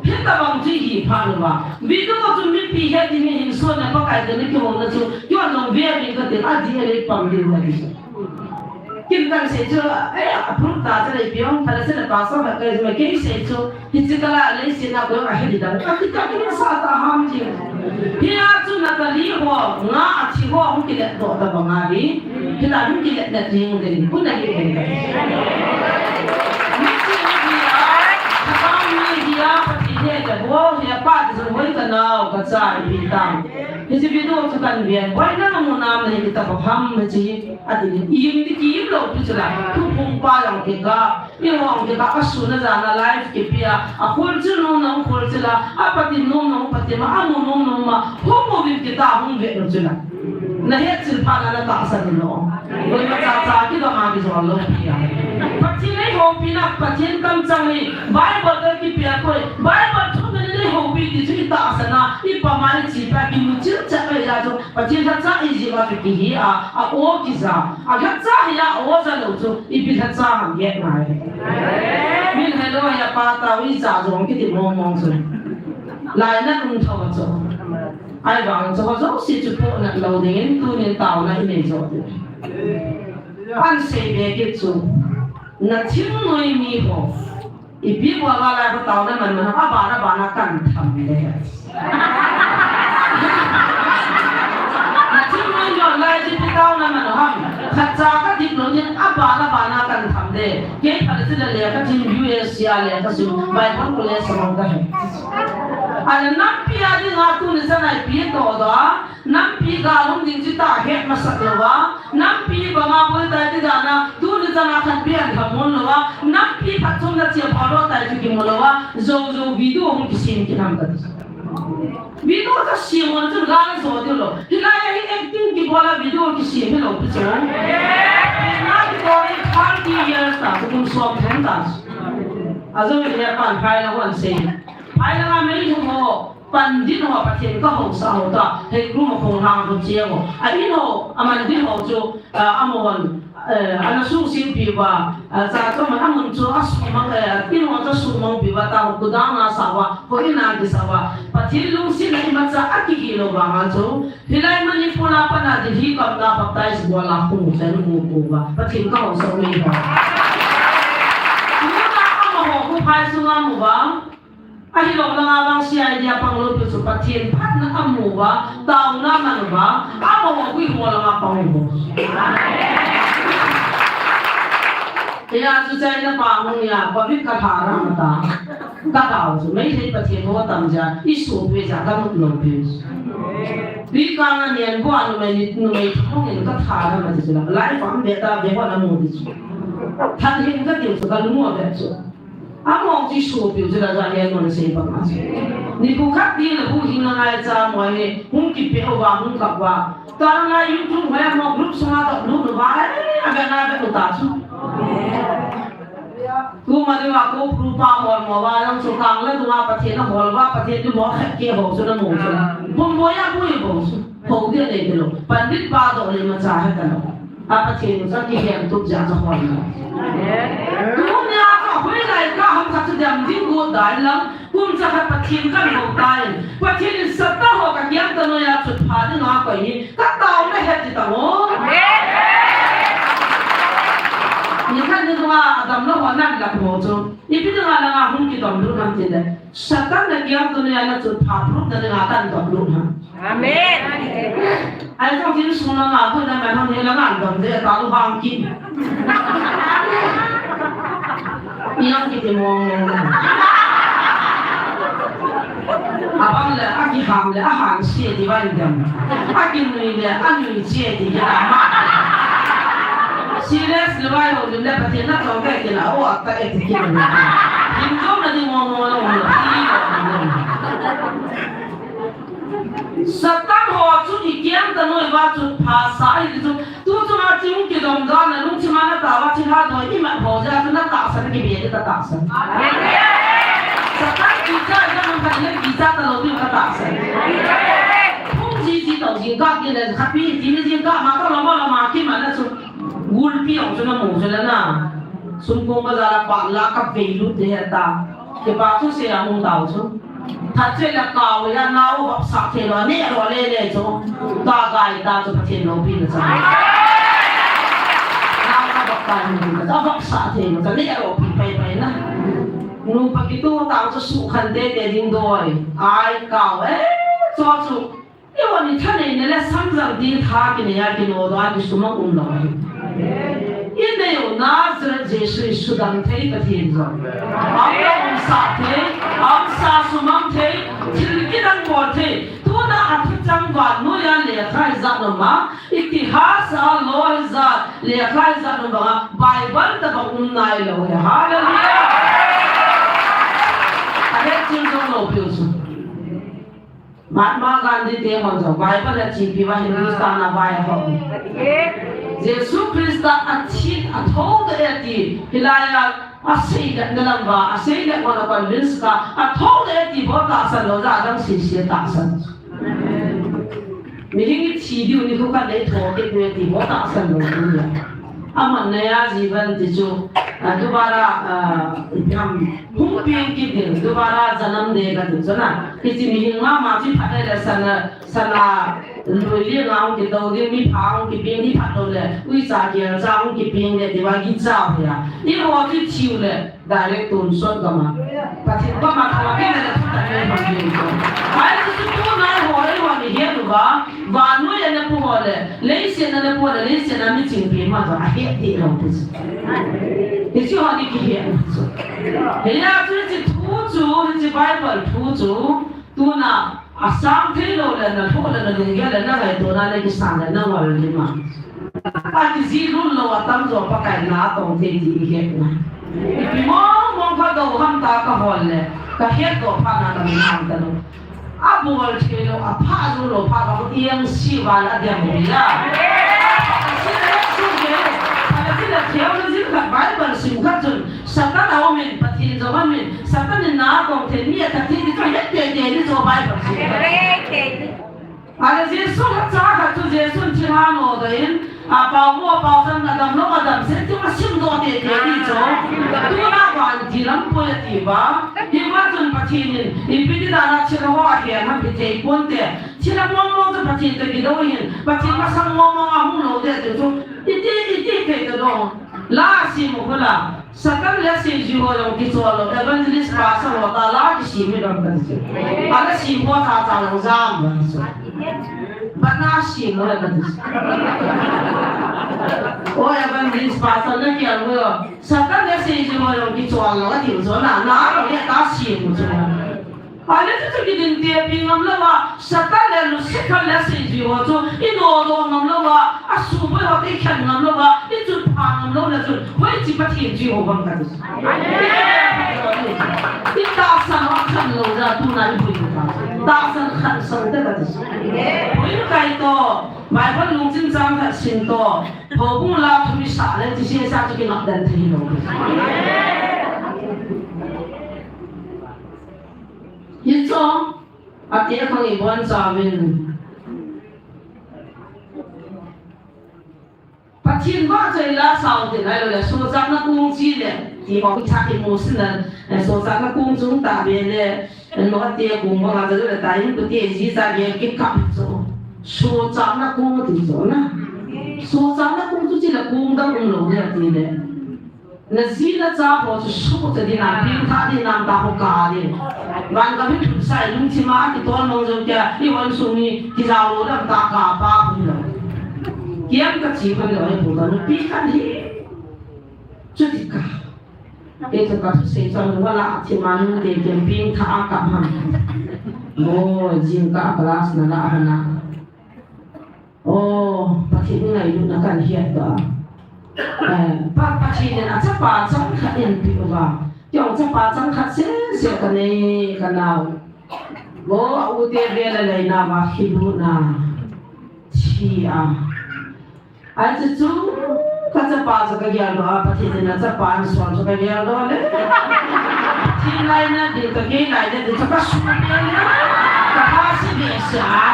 Hita bang chu hi pha lo ba. Video chu mipi he ti mi hin so na Pakai te ni ki mo na chu. Yo nong ve mi ka ti a di le pam di na di. Kin kan se chu, eh, a phun ta se le piong, ta se le pastor ka ke me ke se chu. Hichi kala leiset a koi a hedi dan. Ka kita ki sa ta ham ji. Hi a chu na ka li ho, nga a thi ho, hung ki let do ta ba nga di. Hi la hung ki let na ti hung de ni. Kun na hi de ni. Ni chi ni hi a, ka ba ni hi a, pa ti he de ho, hi a pa ti zo hoi ka nau, ka cha i pi tang. Hichi video chu kan bien. Wai na mu nam na hi ta ba ham hichi. A ti ni. I ni ki lo pi chu la. Thu phung pa yang ki ka. I hong kita a sun a jan a life kipe a, a khol chu nom nom khol chu la, a pati nom nom pati ma, a mu nom nom ma, hung mu vin kita hung ve nom chu la. Na hetchil phat na na tahsan lou. Koima cha cha kidom a kijol lou pi a. Pathen eihoupi na, Pathen kamchang hi Bible toh kipe a koi. Bible thu min eihoupi ti chu i tahsan a, i pam a i chi pa kimu chil chat a chu. Pathen lhacha i ji a chu kihi a, a o kija. A lhacha hi a o ja lou chu, ipi lhacha ham get ngai. Min hello ya pa ta wi cha jong kiti mong mong chu. Lainat um tho chu. Ahivang chu ho jouse chu pohnat lou dingin tunin taona i nei jo ding. Ahin sei be kit chu, na thingnoi mi ho. Ipi bol a lai ho taona man man ho, aban aban a kan tham le. Na thingnoi mi ho lai ji pi taona man ho ham. Khat cha ka dik lou ding, aban aban a kan tham le. Kei phat le chu le lekha sim U S A lekha sim, Bible college a mong ka he. Ana nampi a dinga tuni chan a ipi toh doh a, nampi gal um ding chu ta het masat lou a, nampi banga bol tai ti dan a, tuni chan a khat pi an thamon lou a, nampi phatchomna chia phalo tai chu kimu lou a, jou jou video hung kisem kinam ka ti. Video chu siam on chu gal a jo diu lou. Hilai a hi acting kibol a video kisem hilou pi chu. Na kibol hi thirty years ta, chu kum som thum ta. A jo hi a pan phai la hon sei. Phai la nga mei thum ho, pandit ho, Pathen ka housa ho ta. Hei kum ho khong hang ho che ho. A in ho, a mandit ho chu. Ah, amahon, eh, ana suhsetpi uva, ah, cha chu aman amun chu asumang, eh, in ho chu asumangpi uva, ta ho kudang a sa uva, ho in a kisa uva. Pathen lungsetna imacha akihi lou vanga chu, hilai Manipur a pat a Delhi kam a baptize bol a hung chen mu uva. Pathen ka housa u mei ho. Tuna amaho khu phai sunga mu uva. Ahilou langa vang C I D a pang lou pi chu Pathen phatna amu uva, taona aman uva, amaho gui ho langa pang uva. Tia chu China pa hung nia, Covid ka tha ram ta. Ka tao chu, Meitei Pathen ho tam ja, i su pe ja ka mut lou pi. Pi ka nga nian bo a numei, numei thong in ka tha ram ti chu la. Lai fam be ta be ho na mu ti chu. That hin ka ti chu ka lu mo be chu. Among chu sopi u chu la ja le non sei pa ma chu. Nikho khat ti la bu hing la ngai cha mo he, hung kipe uva, hung kap uva. Tua la YouTube ho a mo group sunga to lu nu va, eh, a ga na ga tu ta chu. Tuma ding a ko group a hol mo uva, lang chu kang la dunga Pathen a hol uva, Pathen tu mo khat ke ho chu na mo chu. Bom bo ya bu bo chu. Ho dia le lo. Pandit pa do le ma cha ha ta lo. A Pathen u chu kihen tup jeh a chu hol na. Tunia chu hoilai ka ham khat chu dam ding got dai lang, kum cha khat Pathen kan hou tai. Pathen in Satan ho ka kiang ta noiya chu pha ding a koi hi, ka taona he ti ta ngo. Ni khat ni dunga a dam lo ho nan la ho chu. Ipi dinga langa hung kidom lut ham ti le. Satan na kiang ta noiya na chu pha proof na dinga kan dom lut ham. Amen. Ai, kong tin sung langa, kong na man hon he langa, dom de, ta lu bang ki. Yang ki ti mo. Abang le, aki ham le, a ham si ti ban dam. Aki nui le, a nui si ti ki ama. Serious le, bai ho le, Pathen na tong ke ki na, o, ta e ti ki. Him jom na di mo mo lo, mo lo, ti lo, mo lo. Satan ho chu i kiang ta noi uva chu pha sa ahi chu. Tu chunga chu kidom dan a lungthim a na tao a thilha doi i mat ho jeh a chu na tahsan kibe ding ka tahsan. Satan kicha jong ka le kicha ta lou ding ka tahsan. Phung ji ji tao jing ka ki le khat pi ti ni jing ka ma ka lo ma lo ma ki ma na chu. Gulpi ong chu na mu chu le na. Sum kong ka ja la pa la ka vei lut de ta. Kipa chu se a hung tao chu. That chu la kau ya nau vapsa thei lo, ne ro le le chu. Ta gai ta chu Pathen loupina cha. Nau ka vap ta ni ta vapsa thei lo, ta ne ro pi pai pai na. Nu pa kitu ta chu su khan te te ding doi. Ai kau e, chu chu. Eiho ni thaneina le samjang ding tha kinei a kinodoh a kisumang umlou ahi. I neo Nazareth Jesu i sudam thei Pathen jong. Aum la umsah thei, aumsa sumang thei, thil kidang bol thei. Tuna a thuchang vannoi a lekha ijat nom a, itihas a law ijat, lekha ijat nom banga, Bible tabang um nailou ahi. Hallelujah! A het chim jong lou piu chu. Mahatma Gandhi te hon jong Bible a chepi uva Hindustan a vai a hon. Jesu Christa athi, athou doh e ti, hilai a asei le na lam uva, asei le hon a convince ka, athou doh e ti bou tahsan lou jeh a adang sese tahsan. Mihem thi diu nikho khat le thou kit diu e ti bou tahsan lou diu. Aman naya jivan ti chu, ah, dobara, ah, ipi ham, hung peng kit ding, dobara janam dega ti chu na. Hiche mihem mama chu phat le sana, sana lui li nga hung kitou ding, mipha hung kipeng ding phat lou le, uicha gelcha hung kipeng le, ti va kicha hia. Eiho chu thiu le, direct tonsot gam a. Pathen gam a thou kit le, thutah le hung ding chu. Ai chu chu tuna eiho, eiho ni he tu va. Vannoi a na pu ho le, leiset a na pu ho le, leiset a miching pen ho jong ahet deh lou ti chu. Hiche ho ni kihet lou chu. Hia chu hiche thu chu, hiche Bible thu chu, tuna asang thei lou le, na lhu le, na lunggel le, na ngaito na le, kisan le, na ngol le ma. Akijih lut lou atam jo Pakai na atong thei ti ihet na. Ipi mong mong ka do ham ta ka hol le, ka het doh phat na ka min ham ta lou. Abol thei lou, apha jou lou, pha ka bu iang si val a diam bu ya. Si le su ke, pha si le theology khat Bible sim khat chun, Satan a um in, Pathen jong um in, Satan in na atong thei mi a that thei ti chu het tei tei ni chu Bible sim khat. Ale Jesu lhacha khat chu Jesun thilha nodoh in, apao mo, apao chan, adam lou, adam sel, ti asim doh tei tei ti chu. Tuna vantil lam poi ati uva. Hiva chun Pathen in, ipi ti dan a thilha ho ahen ham kithei ponte. Thilha mong mong chu Pathen toh kidou ahin, Pathen masang mong mong ahung lou te ti chu. Iti, iti thei ta dong. La sim u khu la. Satan le seijui ho jong kichol lou, evangelist pastor ho ta la kisim hi dam kati chu. Ala sim ho cha cha jong jam kati chu. Bana sim ho kati chu. O evangelist pastor le kial ho. Satan le seijui ho jong kichol lou ati chu na, na le ta sim u chu. Ale chu chu kidin tepi ngam lou va, Satan le Lucifer le seijui ho chu, i nodoh ngam lou va, asuboi ho te khen ngam lou va, i chutpha ngam lou le chu, hoiche Pathen jui ho bang kati. I tahsan ho khen lou jeh a tuna i boi ta. Tahsan khen sou te kati. Boi kai to, Bible lungchim chang khat sim to, houbung la thum i sah le, ti sesa chu kingap den thei lou. Hichu, ati a khang ibon chauvin. Pathen vahchoi la sao tin ahilou le, sochatna kong chi le, ti ho kithah emotional, eh, sochatna kong chung tah be le, eh, no ati a kong banga jadu le ta in kuti ji cha ge kikap chu. Sochatna kong ti chu na. Sochatna kong chu chi le kong dang um lou le ati le. Na ji na cha ho chu suhcha ding a, pengthah ding a, ta ho ka ding. Van ka mi thut sai lungthim a kitol mang jong kia, i hon sung ni kijao lou dam ta ka pa hu lou. Kiam ka chi hon lou, ai pu ka nupi khat hi. Chuti ka. Kei chu ka thusei chang lou la thim a nung te kiam pengthah a ka ham. Mo jing ka class na la hana. O, Pathen ngailutna kan het doh a. Eh, Pa, Pathen in achapa changkhat eipeh uva. Kei jong chapa changkhat sese kanei, kanao. O, a u te vel a leinau va khilutna. Thi a. Ahi chu chu, ka chapa chu ka geldoh a, Pathen in achapa ahin sol chu ka geldoh le. Pathen lainat ding toh kei lainat ding chu ka sumil le. Ka ha si behseh a.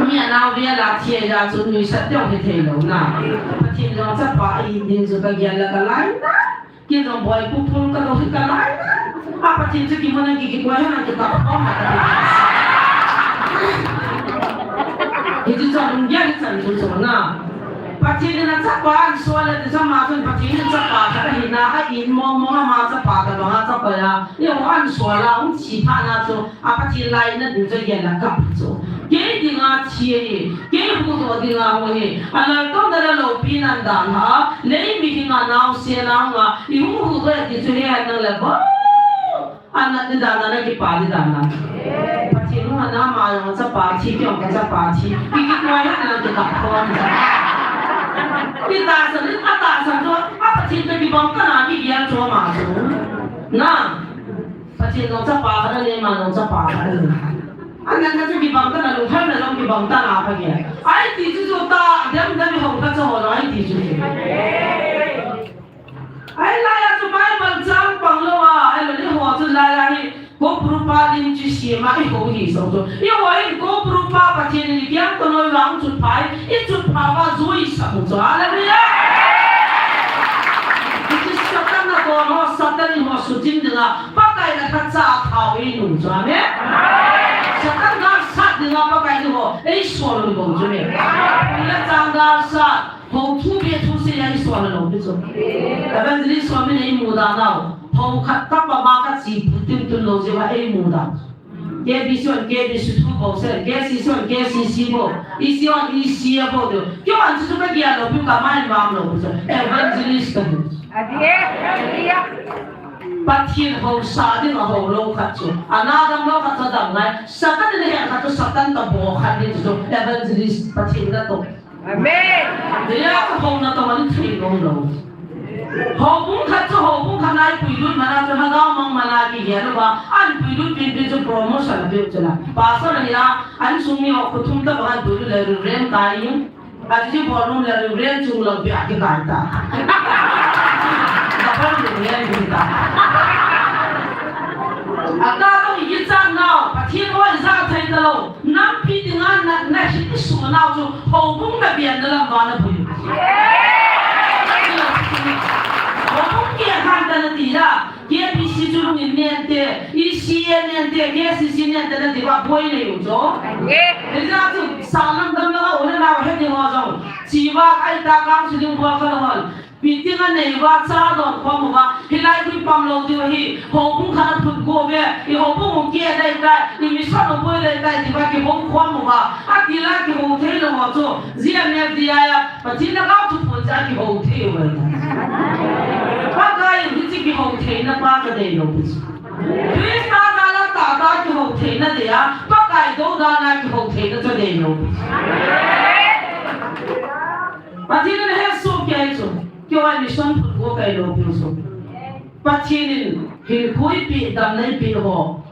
Mi anao vel a thi a chu nuisat ding hithei lou na. Pathen jong chapa ahi ding chu ka gel le ka lainat. Kei jong boi pu phul ka dou hi ka lai. A Pathen chu kimu nang ki kikoi hon nang kikap khom a ka ti. Hiti chun lunggel hi chan chu chu na. Pathen in achapa ahin sol le ti chu ama chun Pathen in chapa khat ahi na a in mong mong ama chapa tabang a chapa ya. Eiho ahin sol a hung thi phat na chu. A Pathen lainat ding chu gel a kap chu. Kei dinga thi ahi, kei huhdoh dinga hung ahi. A laltouna le loupina dan ha, lei mihing a naosen a hung a, i hung huhdoh e ti chu he han nang le vo. A nat di dan a na kipa di dan a. Pathen hung a na ama jong chapa thi, kei jong ka chapa thi. Ki kikoi han nang kikap khom. Ki tahsan, a tahsan chu, a Pathen toh kibang kana kigel chu ama chu. Na. Pathen jong chapa khat anei, ama jong chapa khat anei. Anan na chu kibang tan a, lunghel na jong kibang tan a kha kei. Ahi ti chu chu ta, dem dem ho kha chu ho lo ahi ti chu chu. Ahi lai a chu Bible chang pang lou a, ahi lo ni ho chu lai a hi, Ko Prupa lim chu siam a, i ho hi so chu. I ho in Ko Prupa Pathen in i kiang to noi vang chu phai, i chu pha va zui sa chu. Hallelujah. Hichu Satan a ko no, Satan ho su jin ding a, Pakai na kha cha thao i nu chu. Amen. Satan na sat ding a, Pakai ni ho, ei so lo bong chu ne. Pula chang ga sat. Ho thu be thu sei a i suan lou pi chu. Evangelist ho min ei mu dan nau. Ho khat ka pa ma ka chi pu tin tun lou jeh a ei mu dan. K B C hon K B C thu bou sei, K C C hon K C C bou, E C hon E C a bou deu. Kei hon chu chu ka gia lou pi ka mai mam lou pi chu. Evangelist ka pi. Pathen ho sa ding a ho lou khat chu. Ana dam lou khat chu dam ngai. Satan in a hel khat chu Satan ta bo khat ding chu. Evangelist Pathen na to. Amen. Dia ka hou na tong an thei lom lo. Houbung khat chu houbung khat nai puilut mana chu Lhagao mang mana kigel uva, an puilut pin pin chu promotion a pe u chu la. Pastor a hia, an sung mi ho kho thum tabang an puilut le Reverend kai in. A chu ballroom le Reverend chung lang pe a kikai ta. Ka pan Reverend kai ta. Ata to i kichat nau, Pathen ho i ja thei ta lou. Nampi dinga na, na hit i sum nau chu, houbung na bian na lam va na bui. Houbung kei khan ta na ti la, K B C chu lungin nen te, E C A nen te, K C C nen te na ti va boi nei u chu. Hijeh a chu, sa lam dam la u le nau he ding ho jong. Chi va ai ta kang chu ding bua ka la hon. Meeting a nei uva, cha don khom uva, hilai khu i pang lou diu ahi, houbung khat a phut go uve, i houbung u keh dai tai, i mission u boi dai tai, tia kihou khom uva, ati la kihou thei lou ho chu, G M F D I a, Pathen na kau thu phun cha kihou thei uve. Pakai in hiche kihou theina pa ka dei lou pi chu. Christa jal a tah tah kihou theina dei a, Pakai dou dan a kihou theina chu dei lou pi chu. Pathen in ahe soh kei chu. Kei a mission phut go kai lou pi chu. Pathen in hinkho eipeh, damna eipeh ho.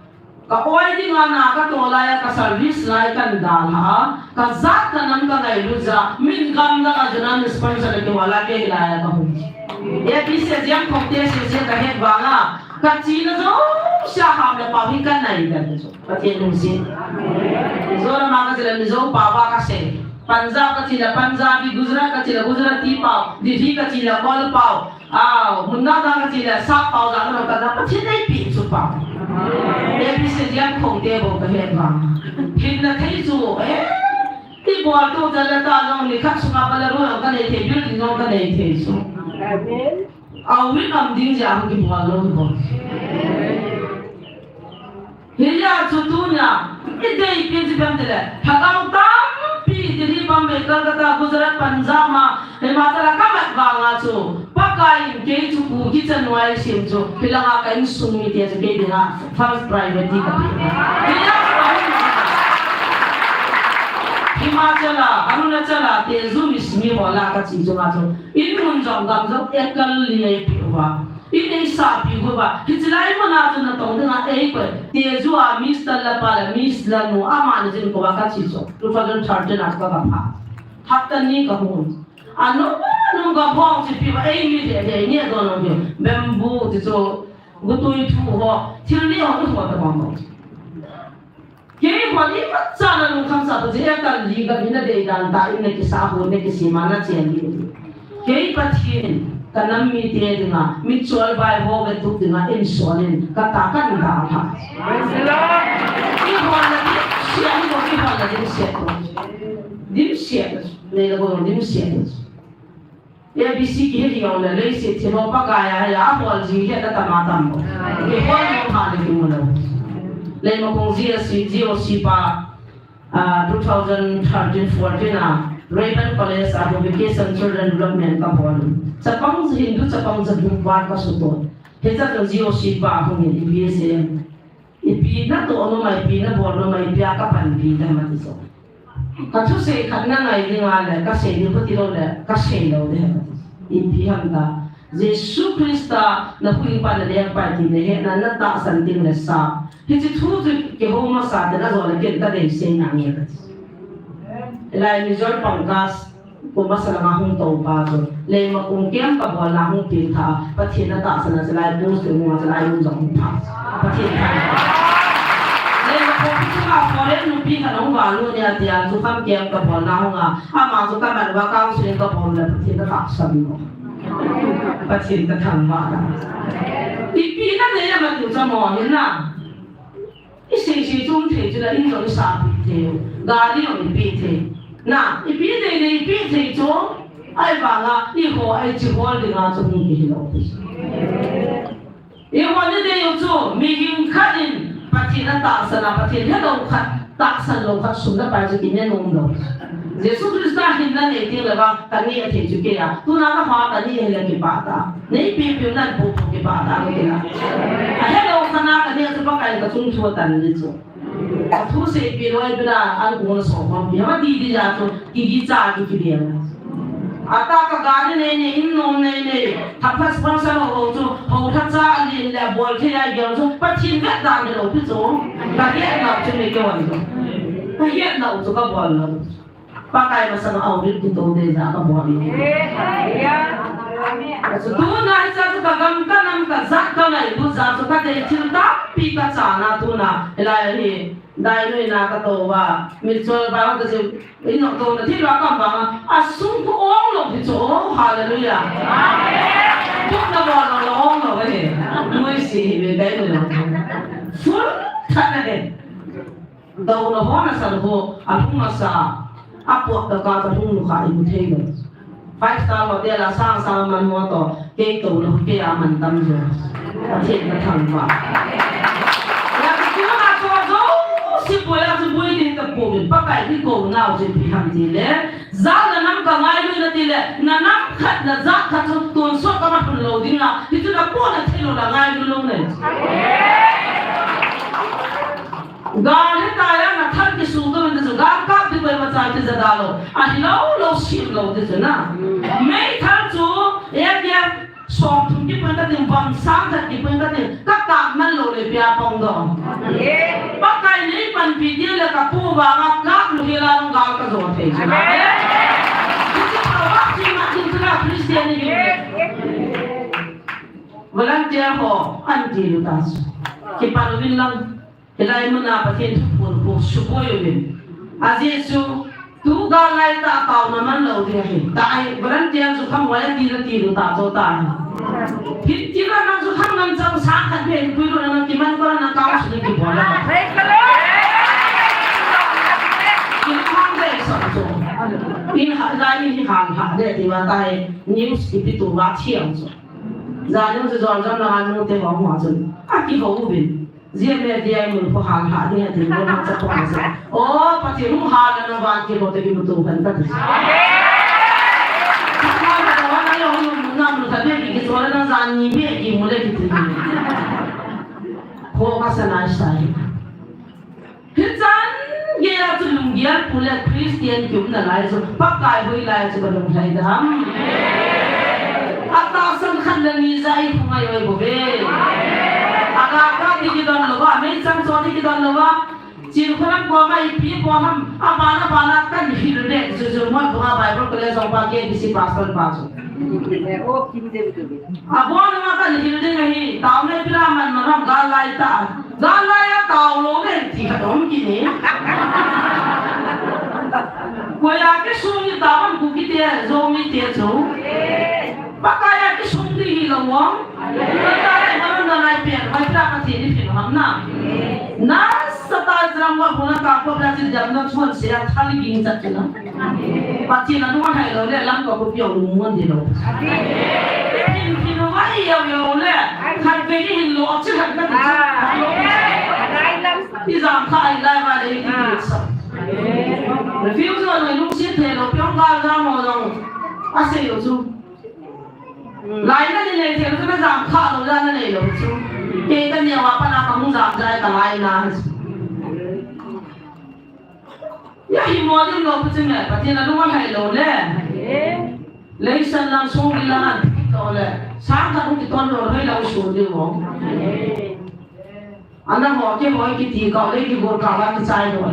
Ka oi dinga na ka toh lai a ka service lai kan dalha a. Ka jat ka nam ka ngailut jeh a. Min gam na ka juna min sponsor le kei a la kei lai a ka hung. A P C J M Khongte C C ka het vang a. Ka china jouse a ham le pau hi ka nai dan chu. Pathen lungset. Mizoram a ka che le Mizo pau va ka sei. Punjab ka che le Punjabi, Gujarat ka che le Gujarati pau, Delhi ka che le Kol pau. Aw, mun dang dang ka che le Sap pau, jat dang dang ka ja, Pathen in eipeh chu pau. A P C J M Khongte bou ka het vang. Hinna thei chu, eh, i bol tu jat le ta jong ni khat sunga Bolero jong ka nei thei, building jong ka nei thei chu. Amen. Au, wi ngam ding jeh a hung kibol lou hi bou. Hijeh a chu tunia, i deipi chu ipi ham itile, lhagao tampi Delhi, Bombay, Kolkata, Gujarat, Punjab a, Himachal a ka mat vanga chu, Pakai in kei chu Kuki chanu ahi sem chu, hilanga ka insung mite chu kei dinga first priority ka pe. Hijeh a chu Himachal a, Arunachal a, Tezu Miss mi ho la ka che chunga chu, in mun jong gam jong acre li eipeh uva. In eisahpi uva. Hiche lai muna chu natong dinga eikoi. Tezu a Miss Tallapa le Miss Lanu amani jin koma ka che chu. Two thousand thirteen a chu ka, ka pha. Hapta ni ka hung. Anung, anung ka hung che pi uva ei mi de de ni a don ong de. Bamboo ti chu. Gutui thu ho. Thil ni ho tu ho ta bang ho. Kei hon imacha na lungkham sah poi, acre li gam hi na dei dan tah in na kisah hon, na kisem a na chen ding. Kei Pathen in ka nam mite dinga, mitchol vai ho vetup dinga, insol in, ka tah kan dalha. Praise the Lord. Kei hon na dimset, kei hon na dimset. Dimset, nei le gou dimset. A B C kihe jong le, leiset thil ho Pakai a, ahi a, ahol jing hi atama tam bou. Kihol jong pha le kimu lou. Leimakhong G O C, G O C pa, ah, two thousand thirteen fourteen a, Rayburn College a, Vocation Children Development ka bol. Chapang Hindu, chapang jagup val ka suto. Hiche chun G O C pa hung in, I P S M. Ipi natoh nom a, ipi nabol nom a, ipi a kapanpi dem ati chu. Ka thusei khat nangai dinga le, kasei ding khuti lou le, kasei lou ding ati chu. Ipi ham tia, Jesu Christa na huhhingpa na lengpa ti na hetna na tahsan ding le sa. Hiche thu chu kihou masa te na jo le ken ka dei sei na nge ka ti. Hilai Mijol Pangkas kum masa langa hung tou pa chu. Leima kum kem ka bolna hung pengtha. Pathen na tahsan a chu lai post te hung a chu lai lung jong hung pha. Pathen thangvah. Leima kum pi chunga foreign nupi khat hung valut nia tia chu kham kem ka bolna hung a. Ama chu ka man uva counseling ka bol le Pathen na tahsan lou. Pathen ka thangvah na. Ipi na nei ama tu cha mo hin na. I sei sei chu um thei chu la in jong i sahpi thei u. Gari jong i pe thei. Na, i pe thei le i pe thei chu. Ahivanga, i ho, i chi hol dinga chu hung kihi lou. I ho ni dei u chu, mihem khat in, Pathen a tahsan a, Pathen helou khat, tahsan lou khat, sum le pai chu kine nom lou. Jesu Christa hinna nei teng le vang, ka neh thei chu kei a. Tuna ka ho ka neh hile kipah ta. Nei pi pi nan pu pu kipah ta lo kei a. A helou khat na ka neh chu Pakai ka chung chu tan ni chu. A thu seipi loi bila an kong na so khom pi. Hama di di ja chu ki gi cha ki ki dia. Ata ka gari nei nei in nom nei nei. Tha phas phas sa lo ho chu ho tha cha a lin le bol thei a giang chu Pathen vet dan ni lo pi chu. Ka hiat na chu me ke wan chu. Ka hiat na chu ka bol na. Pakai masanga auril kito te ja ka bol. Achu tuna hicha chu ka gam ka nam ka jat ka ngailut ja chu ka dei thil tampi ka chana tuna. Hilai hi dai noi na ka tou va. Michol ba ka chu ino tou na thil va ka ba. Asung ko ong lo hi chu. Oh, hallelujah. Tuna bol lo ong lo he. Noi si hi ve dai noi lo. Full thana he. Douna ho nasan ho, alhung masa, apot tah a alhung lukha imu thei lou. Five star hotel a sang sang man ho toh, kei touna ho kei a man tam jo. Pathen ka thangvah. Ya ka tuna toh jo, si poi a chu boi ni ta po, Pakai kikou nau chu ipi ham ti le. Jat le nam ka ngailu na ti le, na nam khat na jat khat chu tonsot ka ma phun lou ding a, hichu na po na thei lou na ngailu lou nei. Gal hitia na thal kisuh tou in ti chu, gal kap ding koima cha kija da lou. Ahi lou lou sim lou ti chu na. Meithal chu, eh, eh, som thum kipui ka ting, bam sang khat kipui ka ting, ka kap man lou le pia pong dong. Pakai nei panpi ti le ka pu vang a kap lou hi la lung gal ka jo thei chu na. Hiche pa va chi ma ting chu na Christian ni. Volunteer ho, an ti lu ta chu. Kipan uvin lang. Hilai muna Pathen thuphon khu suboi uvin. Ajeh chu, tu gal lai tah a kauna man lou ding ahi. Tahi, volunteer chu khamuai a ti la ti lu ta chu tahi. Hi, ti la nang chu khang nang chang sang khat ve pui lu nang kiman ko la nang kau chu ni kibol la. Ki lu hang ve sa chu. In ha, lai in hi hang ha de ti va tahi, news kipi tu va thiam chu. Jan news chu jon jon la nu te hong hua chu. A kihou uvin. Zia me dia mun ko hal ha dia ti ko na cha ko ma sa. O, Pathen hung hal na van ki ko te ki mutu kan ta. Ka ma ka wa na yo mun na mun ta be ki so na jan ni be ki mu le ki ti. Ko ka sa na sai. Hichan geiya chu lunggel pu le Christian ki umna lai chu Pakai hoilai chu ka lunglhai dam. Atahsan khat le ni ja i khungai oi bou ve. Aga ka ti kidon lou va, meichang cho ti kidon lou va. Chin khulam ko ma ipi ko ham, abana bana kan hil de, zu zu mo ko Bible college ong pa ke B C pastor pa chu. Abon ma kan hil ding ahi, tao ne pila man man ham gal lai ta. Gal lai a tao lou le ti khat om kit ni. Koiya kisung ni tao man Kuki te, Zomi te chu. Pakai a kisung ding hilou om. Pakai a man na lai pen, mai pila Pathen ni phin ham na. Na sata jam wa huna ka ko na ti jam na chuan se a thal ging chat na. Pathen a nung a hai lou le lam ko ko piau lungmon di lou. Pin pin wa i yau yau le. Khat ve ni hin lo chi khat ka ti. I jam kha ai lai va le i ti sa. Refuse lo lo lung si the lo piong ga ga mo lo. A se lo chu. Lai na ni le the lo na jam kha lo la na le lo chu. Ke ka ni wa pa na ka mu jam jai ka lai na. Ya hi mo ding lou pu chim le, Pathen a lung a hai lou le. Leisan lang sung di lang an. Tole, sang khat hung kiton lou, hoi lou sun ding mo. Ana mo ke hoi kiti kau le kigol kau la kichai lou.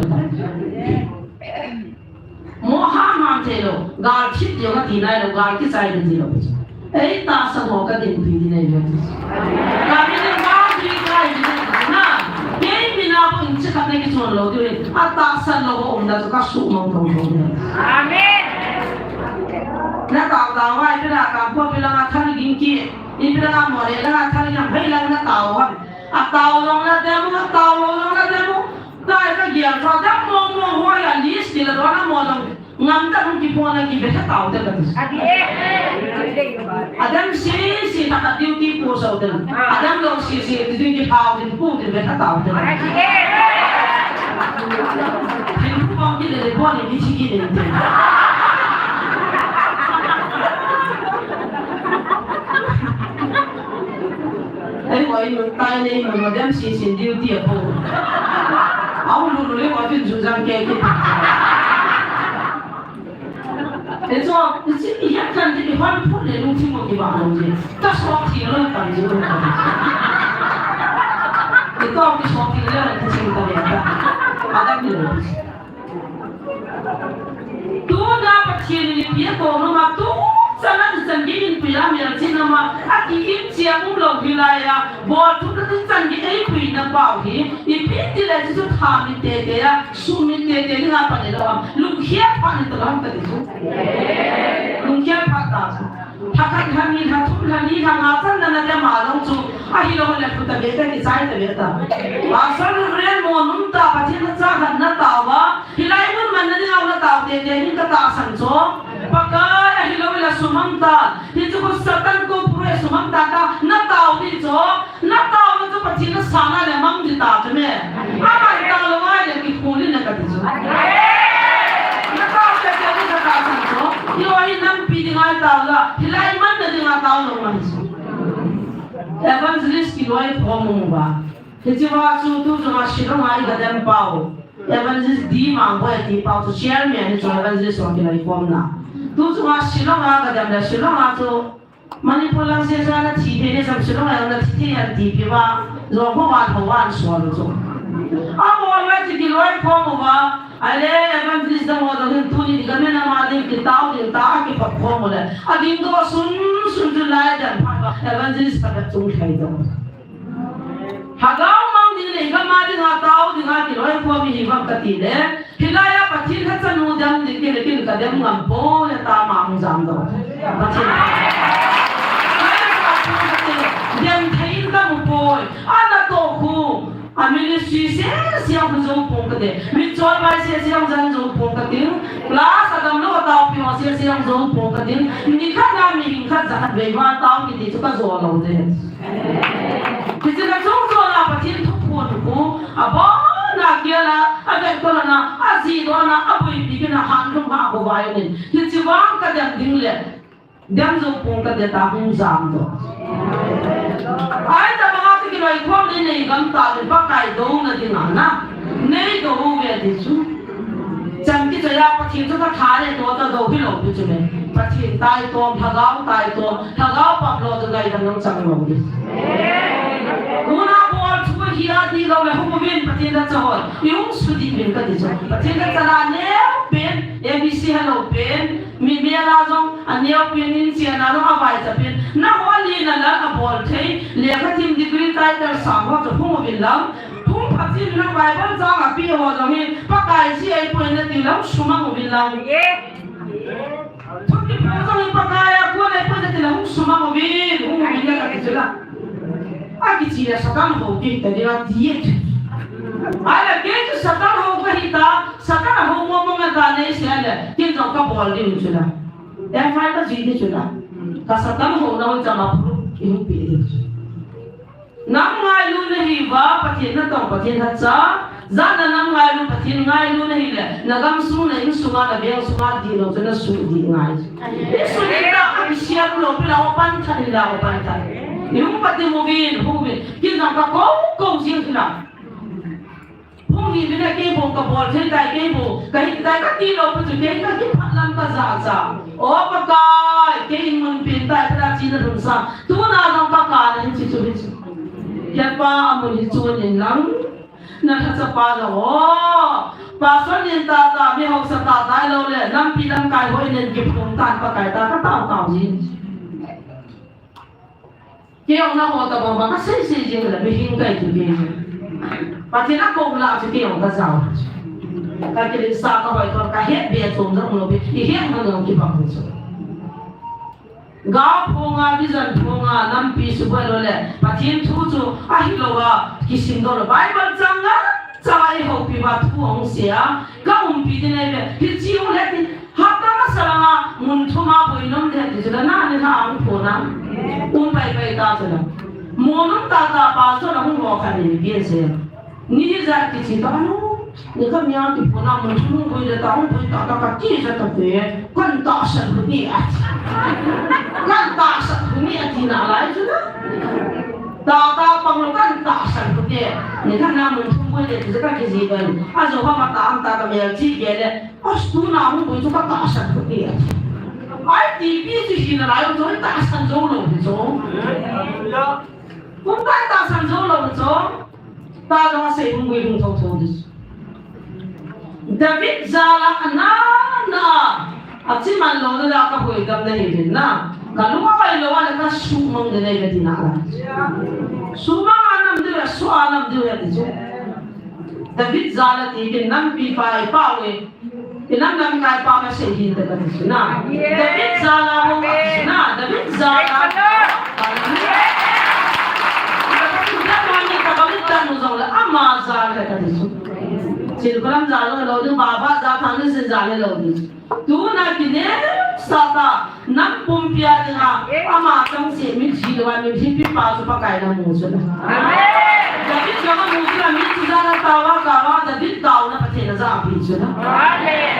Mo ham ham thei lou, gal thip ding kati nai lou, gal kichai ding ti lou. Ei tahsan ho ka dinpi ding nei lou. Ka mi ding gal thip kai ding na. Kei mi na pun chi khat nei kichon lou ding. A tahsan lou ho um na chu ka su mong mong mong. Amen. Na tao tao vai pina ka ko pina nga thal ging ki. Ipi la mo le la thal ging hei la na tao va. A tao long na demo, a tao long na demo. Dai ka gial tho dam mong mong hoi a list ti la do na mo long. Ngam ta hung ki pon a ki be tha tao te ka ti. A dam si si ta ka duty po so te. A dam long si si ti ding ki phao ding pu ding be tha tao te. Tin pu pom ki le le pon ni chi ki ding te. Ei, hoi, nu, tai nei, nu, madam, si, si, duty a po. Au, lu, lu, le, wa, tin, zu, zang, ke, ke. Ei, so, si, i, ya, kan, ti, hon, pu, le, lu, ti, mo, ki, ba, lo, ji. Ta, so, ti, lo, kan, ji, lo, kan. Ei, to, ki, so, ti, le, ti, si, ta, le, ta. Madam, le. Tuna Pathen in ipi akou numa tu chan a ichan gei in puia melchih nama a ki in chiang um lou hilai a bol thu na ichan gei ei puina pau hi ipi ti le chu tha mi tete a su mi tete ni nga pa le lou a lungkhia pha ni ta lou ka ti chu lungkhia pha ta chu. Tha khat, tha ni, tha thum, tha li, tha nga chan na na te ma long chu. Ahilou le phu ta ve ta, kichai ta ve ta. Pastor Reverend Monum ta, Pathen na cha khat na tao va. Hilai mun man na ding au na tao te te, hin ka tahsan chu. Pakai ahilou le sumang ta. Hi chu ko Satan ko pure sumang ta ta, na tao ni chu. Na tao na chu Pathen na sana le mang di ta chu me. Amai tao lou ai le kikhol in na ka ti chu. Na tao le ke ni ka tahsan chu. Yo hi nampi ding ai tao la. Hilai man na ding a tao lou man chu. Evangelist Kiloikhom uva. Hiche va chu tu chu ma Shillong a i ga dem pau. Evangelist D Mangboi ti pau chu chairman hi chu Evangelist Kiloikhom na. Tu chu ma Shillong a ga dem le Shillong a chu Manipur lam sesa na thi thei ne sam Shillong a na thi thei an ti pi va, zo ko va tho va an sual chu. A mo va ti Kiloikhom va, ale evangelist da mo da hin tu ni ga me na ma ding ki tao ding ta ki phat khom le. A ding do sun sun tu lai dan pha va, evangelist ta ka chung thai do. Lhagao mang ding le, ka ma ding a tao ding a Kiloikhom hi vang ka ti le. Hilai a Pathen kha chanu dem ding kei le kin ka dem ngam poi, le ta ma hung jam doh. Pathen. Dem thei in ka mu poi. Ana toh khu. A ministry sese a khu jou pong ka te. Mi chol bai sese a khu jan jou pong ka ting. Plus a damlou a taopi ho sese a khu jou pong ka ting. Ni khat na mi hing khat ja khat vei va tao kiti chu ka jo lou te. Hiche na chungchon a Pathen thuphon khu, abon a kial a, avetkolna, ajihdohna, aboipi kit na hanlum a khovah in. Hiche vang ka dem ding le, dem jou pong ka te ta hung jam doh. Ahi tabang a chu Kiloikhom le nei gam ta le Pakai douna ding a na, nei dou ve ti chu. Chan kichai a Pathen chu ka tha le to ta dou hilou pi chu le. Pathen taitom, Lhagao taitom, Lhagao pam lou chu ngaidam jong chang lou di. Tuna bol thu hi a ti lou le hung uvin Pathen tha cha hon. I hung sudih uvin ka ti chu. Pathen tha cha la neo pen, A B C helou pen, mi mel a jong a neo pen, in chen a jong a vaicha pen. Nangho a lina la a bol thei, lekha thim degree title sang ho chu hung uvin lang. Hung phat in nang Bible chang a pi ho jong hi, Pakai ji ei poi na ti lang sumang uvin lang. Thupi pha jong hi Pakai a kon ei poi na ti lang hung sumang uvin, hung uvin na ka ti chu la. A kichi le Satan ho kei ta ding a ti e. A le kei chu Satan ho ka hi ta, Satan a ho mo mo na ta nei se a le, kin jong ka bol ding chu la. F I R ka ji ding chu la. Ka Satan ho na hung chang a proof i hung pe ding chu. Nam ngailu na hi uva, Pathen na tong, Pathen tha cha. Jat na nam ngailu, Pathen ngailu na hi le, na gam sung na in sunga, na veng sunga, dihlou chu na sudih ngai. I sudih ta, a kisiam lou, pi la, o pan tha, in la, o pan tha. I hung pati mu vin, hung vin. Kin jong ka kou, kou jing chu la. Hung hi vin a kei bou ka bol thei tai, kei bou ka hin tai ka ti lou pa chu kei ka kiphat lam ka ja cha. O Pakai, kei in mun pin tai, Pakai china lhun sa. Tuna jong ka ka na hin chi chu hi chu. Kei pa a mun hi chu nin lang. Na tha cha pa jong o. Pastor nin tata, mi hausa tata lou le, lampi lamkai hoi nen kiphong tan Pakai ta ka tao tao jin. Kei ong na ho ta bang bang ka sei sei jing le, mihing kai tu kei. Pathen a ko la chu kei ong ka jao. Ka kei sa ka hoi ko ka het be chom jong lo be, i het ma jong kibang chu. Ga phong a, vision phong a, lampi suboi lou le, Pathen thu chu ahi lou a, kisim doh lou. Bible chang a, chang a i houpi va thu ong sia, ka umpi ti nei be, hi chi ong le ti, Hapta masa langa mun thum a boi nom de ti chu la na ni ha ang pho na. Um pai pai ta chu la. Mo nom ta ta pa chu la hung ho kha ni bien se. Ni hi ja ki chi ta no. Ni ka mia ki pho na mun thum boi de ta hung boi ta ta ka ki ja ta pe. Kan ta sa bu ni a. Kan ta sa bu ni a ti na lai chu la. Ta ta pang lo kan ta sa bu ni. Ni ka na mun thum boi de ti ka ki ji ban. A jo ha ma ta am ta ka mel chi ge le. As tuna hung boi chu ka tahsan ka ti a. Ai tipi chu hi na lai chu tahsan jou lou hi chu. Hung kai tahsan jou lou chu. Ta jong a sei hung boi hung tho tho di. David jal a na na. A chi man lou na la ka hoi dam na hi din na. Ka lung a vai lou a la ka su mang de nei ka ti na la. Su mang a nam di la su a nam di la di chu. David jal a ti din nam pi pa i pa we. Inam lamkai pa ka sei hi ta ka ti chu na. David jal a mo ka ti chu na. David jal a. Praise the Lord. Hallelujah. David jal a mo ka ti chu na. Ama jal a ka ti chu. Chil kulam jal a lo di, baba jal a, thang ni sin jal a lo di. Tuna kine sa ta. Nam pumpi a dinga, ama chang se mi ji lou a mi hipi pa chu Pakai na mu chu na. Amen. David jong a mu chu na mi chu jana tawa kawa David tauna Pathen a ja pi chu na. Amen.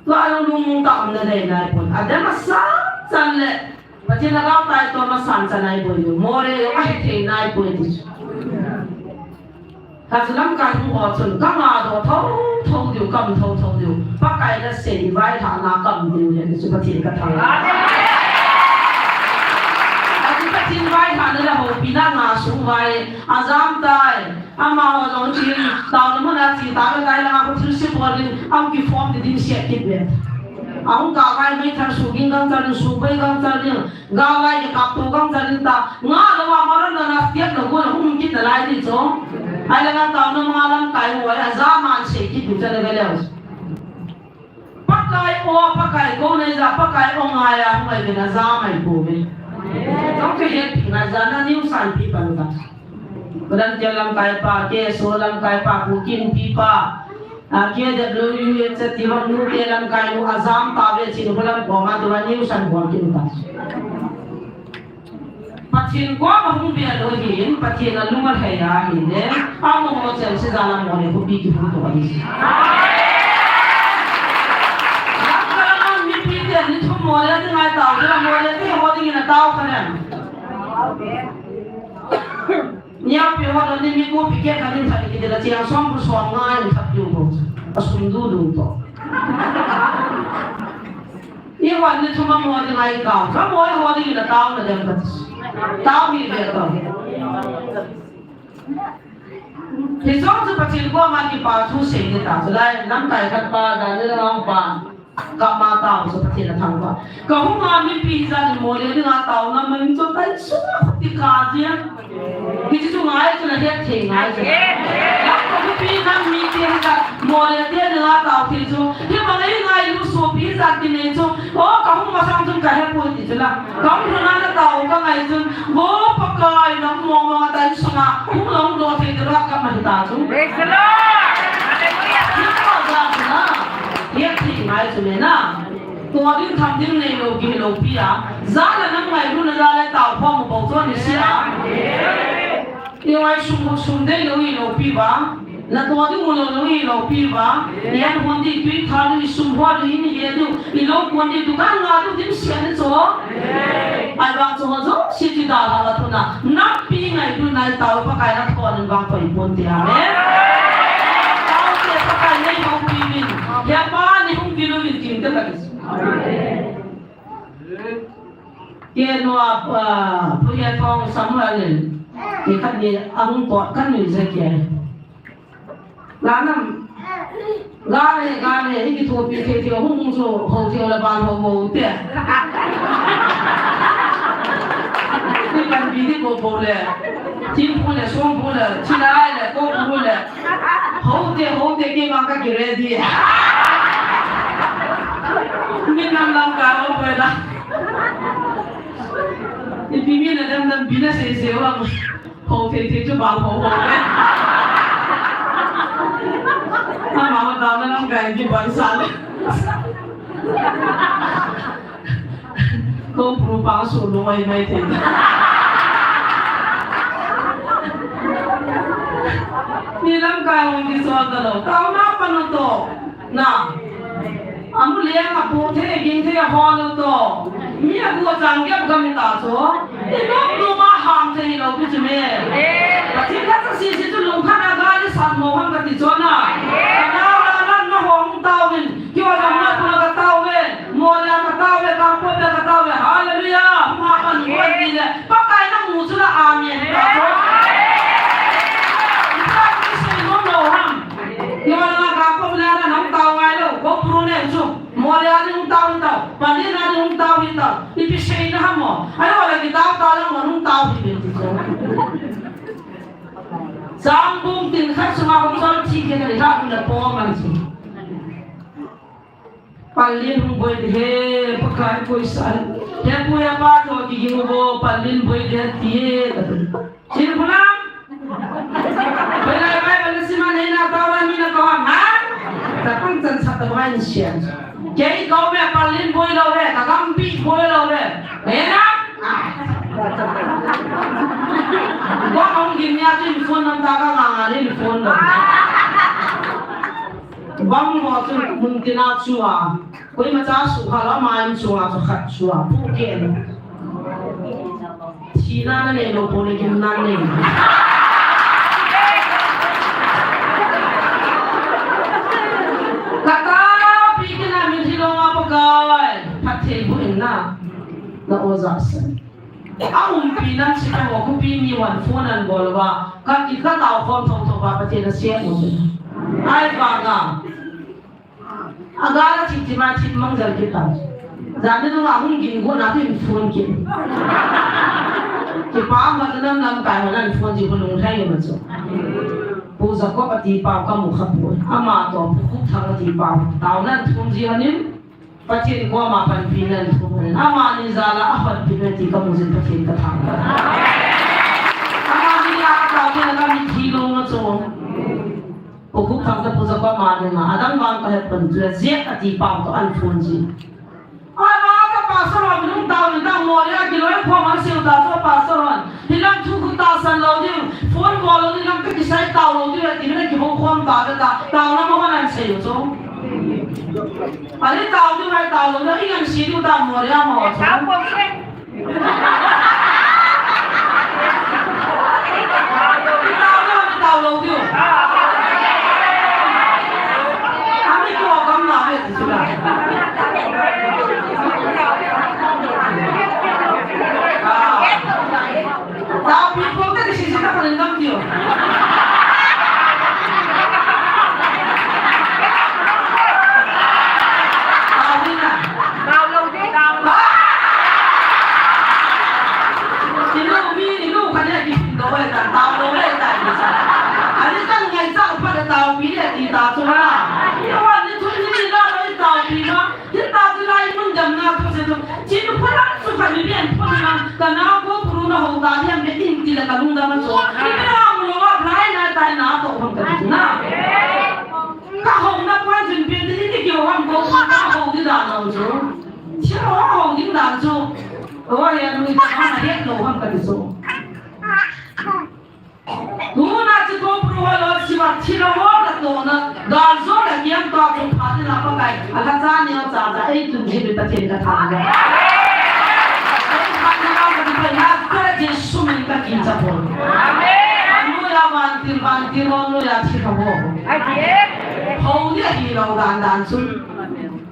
Tua lung lung ta um na nei nai pon. Adam a sa chan le Pathen a gao tai to ma san chan nai pon. More yo a hi thei nai pon ti chu. Ka chu lamkai hung ho chun, ka nga do tho tho diu, kam tho tho diu. Pakai na sei vaihahna kam diu le, chu Pathen ka thang. Amen. Ka chu Pathen vaihahna le houpina nga sung vai, a jam tai. Amaho jong chin, taona mun a chi ta ka tai la, ka thil se bol ding, am ki form di ding se kit ve. A hung ka vai mai thar su ging gang char ding, su bai gang char ding. Galai ke kap tu gang chan ta. Nga lou a maran na na tiak na go na um kit na lai ti chu. Ai la nga tauna ma lamkai ho a ja man sei kit tu chan ga leu. Pakai o, Pakai ko nei ja, Pakai o ngai a ngai ke na ja mai ko ve. Jong ke het pi na ja na niu san pi pa lu ta. Kudan ke lamkai pa, ke so lamkai pa, ku kin pi pa. A, K W U H ti bang nu te lamkai nu a jam ta ve chin ko lam ko ma tu va niu san ko kin ta. Pathen ko ma hung be lo hin, Pathen a lung a hei a hin le, a mo mo chen si za lam mo le ko pi ki hu to ni. Lam ka lam mi pi te ni thum mo le ti ngai tao, ti lam mo le ti ho ding in a tao ka nem. Niapi ho ding mi ko pi ke ka ding thani ki de la chiang som bu som nga ni thap yu bo. A sum du du to. I wan ni thuma mo ding ai ka. Ka mo ho ding na tao na dem ka. Tao hi ve ka. Hi jong chu Pathen ko ma ki pa thu sei ni ta. Lai nam tai khat pa da ni la pa. Ka ma tao chu Pathen a thang ba. Ka hung a mipi hi jat in mo le ding a tao na ma in chu tai su ti ka jia. Hi chu ngai chu na het thei ngai chu. Lam ka mipi nam mi te hi jat mo le te ding a tao thei chu. Hi ma ngai ngai lu so pi jat ti nei chu. O ka hung ma sang chu ka he poi ti chu la. Ka hung na na tao ka ngai chu. Wo Pakai nam mo ma tai su na. Hung long do thei de ra ka ma hi ta chu. Praise the Lord. Hallelujah. Hi ka ja chu na. Hi thei ngai chu le na. Tua ding tham ding nei lo ki lo pi a. Za la nam ngai lu na za le tao pho mo bo cho ni sia. I ngai sum mo sum dei lo i lo pi ba. Na tua ding mo lo lo i lo pi ba. Yan hon di tui tha lu i sum ho lu i ni ye du. I lo kon di dukan nga du dim sia ni cho. Ai ba cho ho jo si ti da la la thuna. Nam pi ngai lu nai tao Pakai na thon in vang poi pon ti. Amen. Pi lo min tin ka ta. Ke no a pa, pu ya thong Samuel le. Ke khat ni ang to kan ni je ke. Lanam. Gale, gale, iki to pi te te hung hung so, ho te la ban ho mo te. Ni kan bi ni ko bo le. Tin pu le, song pu le, chi lai le, ko pu le. Ho te, ho te, ke ma ka ki ready. Min nam lam ka ho pe da. Ipi mi na dam dam bi na se se wa. Ho thei thei chu bang ho ho le. Ama ma dam na lam ka ki ban sa le. Ko pru pa su lu mai mai te. Ni lamkai hung kisol ta lou. Taona pan u to. Na. Amu le a po the, ging the, hol u to. Mi a bu chang gap gam ta so. Inom numa ham thei lou pi chu me. Pathen la sa si si chu lungkhat a gal i san mo ham kati chu na. Ka nao la lan na hong tao in. Kiwa jong na pula katao ve. Moria katao ve. Kangpokpi katao ve. Hallelujah. Hung ha pan hung ti le. Pakai na mu chu la amen. Ka chu. Ka chu sei nom lou ham. Kiwa jong na Kangpokpi na na nang tao ngai lou. Ko pru ne chu. Moria ni hung tao hi tao, Pallel a ni hung tao hi tao, ipi seina ham mo. Ahivang la kitao tao jong hung tao hi ve ti chu. Changbung tin khat sunga hung chol thi kei kani kha hung la po man chu. Pallel hung boi ti he, Pakai koi san. He pu he pa tho kiging u bo, Pallel boi ti he ti he. Chin phulam. Hoilai Bible na sim a neina tao la mi na ko ham, ha? Tapang chan chat ta bai sian. Kei ko me Pallel boi lou ve, ka gam pi boi lou ve. He na? Ko hung gin nia chin phone nam ta ka nga nga ni phone lou. Bang mo chu mun tina chu a. Koima cha sukha lou, ama in chunga chu khat chu a, pu ken. Thina na nei lou, pu le kin na nei. Ka taopi kin a min thi lou a Pakai. Phatthei boh in na. Na o ja sa. A umpi nam si ka ho kupi mi wan phone an bol va. Ka ki ka tao khom thong thong va Pathen a se mo. Ai va nga. A gal a thip thip a thip mang jal kit ta. Jan ni nunga hung gin gon a tin phone kit. Kipa ma chu nam lamkai ho nan phone ji ko lung thai ma chu. Pu Jacob a ti pa ka mu kha pu. Ama to Pu Khup Thang a ti pa. Tao nan thum ji hanin. Pathen koma panpi nan thum hanin. Ama ni jal a a panpi nan ti ka mu jin Pathen ka thang. Ama ni a ka tao kit a ka mitlhi lou ma chu. Pu Khup Thang te Pu Jacob ma dinga, adang vang ka het pon chu, Jack a ti pa to an phone ji. Ai ma ka pastor hon hung tao ni tao mo le a kiloi khom an siu ta chu pastor hon. Hilam thu khu tahsan lou diu, phone bol lou diu, hilam ka kisai tao lou diu, ti mina kihou khom ta ve ta, tao na mo hon an sei u chu. Ali tao diu, ai tao lou diu, i ngan si diu ta mo le a mo chu. Tao lou, tao lou diu. Ami ko kam na ve ti sula. Tao pi ko te si si ta ko ngam diu. Tao ni na. Tao lou diu. Inu mi, inu khat le ki do le ta, tao lou le ta. Ani kan ngai cha pa le tao pi le ti ta chu la. Ni wa ni thu ni ni la le tao pi ma. Ti ta chu lai mun jam na thu se chu. Chin phu la chu kha ni bien phu na. Ka na ko pru na ho ta diam le tin ti le ka lung da ma chu. Ni na mu lo wa lai na ta na to hom ka chu na. Ka hom na pa jin pi ti ni ki hom ko ka ho di da na chu. Thi lou ho ding dan chu. O ya nu ta ha na het lou ham ka ti chu. Tuna chu ko pru ho lo si ma thi lou ho ka to na. Gal jo ka kiam to ko pha ti na pa kai. A la cha ni o cha cha ei tun ji bi Pathen ka tha. Ei tha na ka ti pa na ka Jesu min ka ki cha pon. Amen. Anu ya van tin van tin o nu ya thi ka ho. Amen. Hou dia hilou dan dan chu.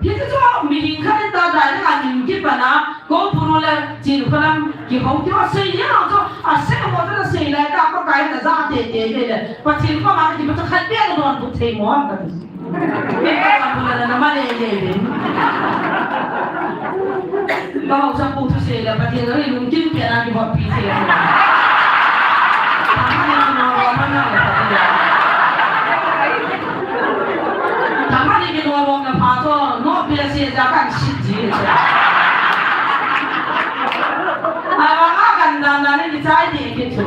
Hichu chu mihing khat in ta dan a min kipan a, ko puru le chin kholam kihou tiu asei hilou chu, asei ho chu asei lai ta Pakai na ja te te ve le. Pathen koma kipat chu khat beh na donbut thei mo ham kati. Kei ka donbut le na ma le le le. Ka haosapu thusei le Pathen in lungkim pia na kivoppi thei. Thangpha in kinorom na le Pathen. Thangpha in kinorom na pha chu, no pia se ja kan sit ji. Ai vang a kan dan dan in kichai ti kit chu.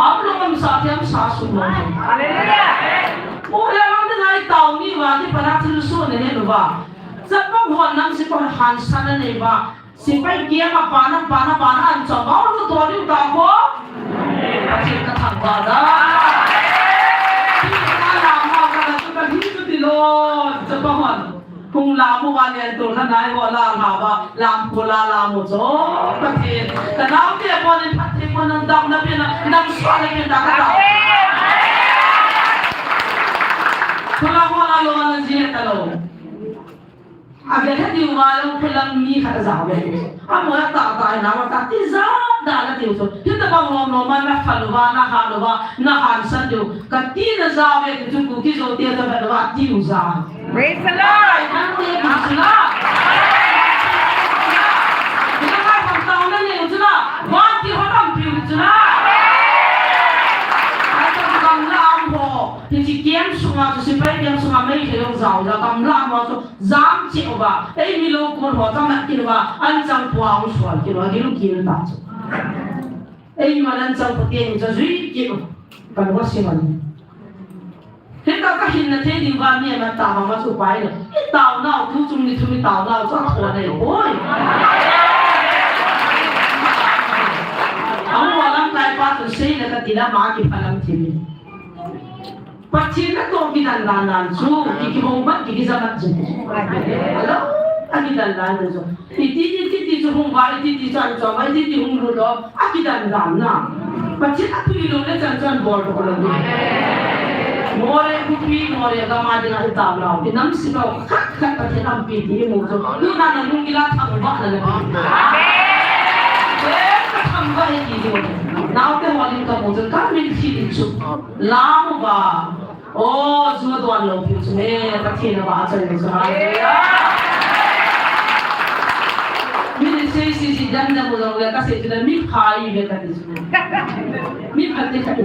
Am lung am sa thiam sa su mo. Hallelujah. Mo le ram de nai tao ni va ki pa na thil su ne ne lu va. Chapang hon nam sipai hansan a nei va. Sipai kiam a pan a, pan a, pan a an chom va, lu to liu ta ko. Pathen ka thangvah a. Ti ka lam ma ka la chu ka hi chu ti lo. Chapang hon. Hung lam u va len tul kha nai ho la ha va. Lam ko la lam u chu. Pathen. Ka nau te pon in phatthei pon in damna pia na. Dam sua le pia na ka ta. Ko la ho la lo na ji ta lo. A ve kha diu va lo, khulang mi khat a ja ve. A mo a ta ta na va ta ti ja da na tiu chu. Ti ta bang lom lom ma na kha lo va, na ha lo va, na hansan diu. Ka ti na ja ve ti chu Kuki Zo te ta ve lo va tiu ja. Praise the Lord. Ai, kan te bi chu la. Ni na ka ta na ni chu la. Va ti ho lam piu chu la. Ai ta kam la am ho. Ti chi kiam sunga chu sipai kiam sunga mei khe yong ja ja kam la am ho chu. Jam cheh uva, ei mi lo kon ho chang na kin uva, an chang pua u sual kin uva, gil gil ta chu. Ei mi an chang pua te ni cha jui kin u, kan uva si man. Hita ka hin na thei ding uva mi an ta ma ma chu pai lo. I tao nau tu chung ni thu mi tao nau chu a tho nei poi. Ang uva lam kai pa tu sei na ka ti la ma ki pha lam thi mi. Pathen natoh kidan dan dan chu, ki, kihou mat, ki, kija mat jing. Alo, akidan dan dan chu. Iti, iti, ti chu hung va, iti, ti chu an chom va, iti, ti hung lut lo, akidan dan na. Pathen atui lou le chan chan bol to lo. Moreh khopi, Moreh gam a dinga i tao nau. I nam sipau khat khat Pathen lampi ti i mu chu. Tuna na lung kila thangvah na na pi. Eh, ka thangvah e ti chu. Naote ho lim ka mu chu, ka min thi ding chu. Lam uva. O, ju don lou pi chu me, Pathen a vahchoi chu. Hallelujah. Mi ni sei si si dam dam u jong le ka sei chu le mi pha i ve ka ti chu. Mi pha te ka ti.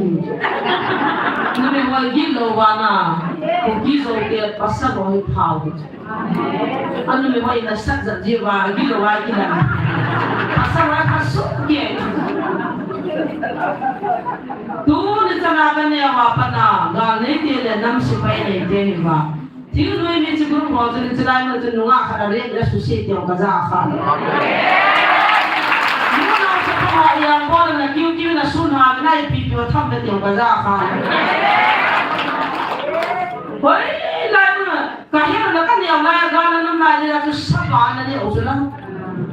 Numei hoi gilou va na. Kuki Zo te pasal hoi pha u. Anu mi hoi na sat jat ji va, gilou va kilan. Pasal va pha suk ke. Tuni chana ka neo a pat na, gal neite le nam sipai neite hi va. Thil nuimi chi group ho chu ni chilai ma chu nunga khat a rep le susi tio ka ja kha. Nunau sa pha ha yang bol na kiu kiu na sun ha na ipi pi wa tham le tio ka ja kha. Hoi lai ma. Ka hil na ka neo lai a, gal a nam lai le la chu sapa na neo chu la.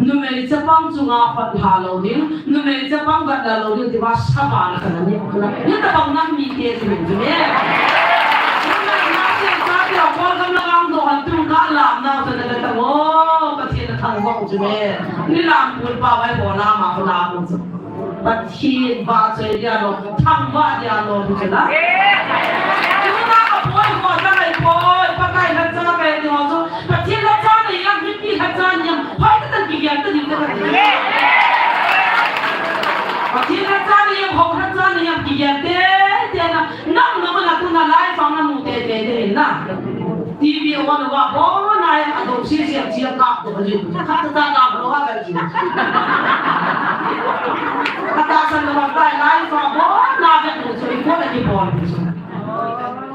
Numei chapang chunga hot ha lou ding, numei chapang gat la lou ding ti va sapa na ka na neo chu la. Ni ta bang nam mi te chu chu me. Numei na se sa te a kol gam la ang do han tu ka lam na chu na ka ta mo. Pathen na thang vong chu me. Ni lam pul pa vai bo la ma ko la mo chu. Pathen vahchoi dia lou, thangvah dia lou, ti chu la. Tuna ka poi ho, ka ngai poi, Pakai lhacha ka hi ti ho chu. Pathen lhacha na hiam, mipi lhacha na hiam, hoi ka tan kigel ta ding ka ti. Pathen lhacha na hiam, ho lhacha na hiam, kigel te, te na. Nang na ma na tuna lai fang na mu te, te, te na. T V on uva, bon a, a dong si si a chia kap to ji. Khat ta kap lo ha ka ji. Khat ta san lo ha kai lai fa bon a ve to ji ko na ki bon ji.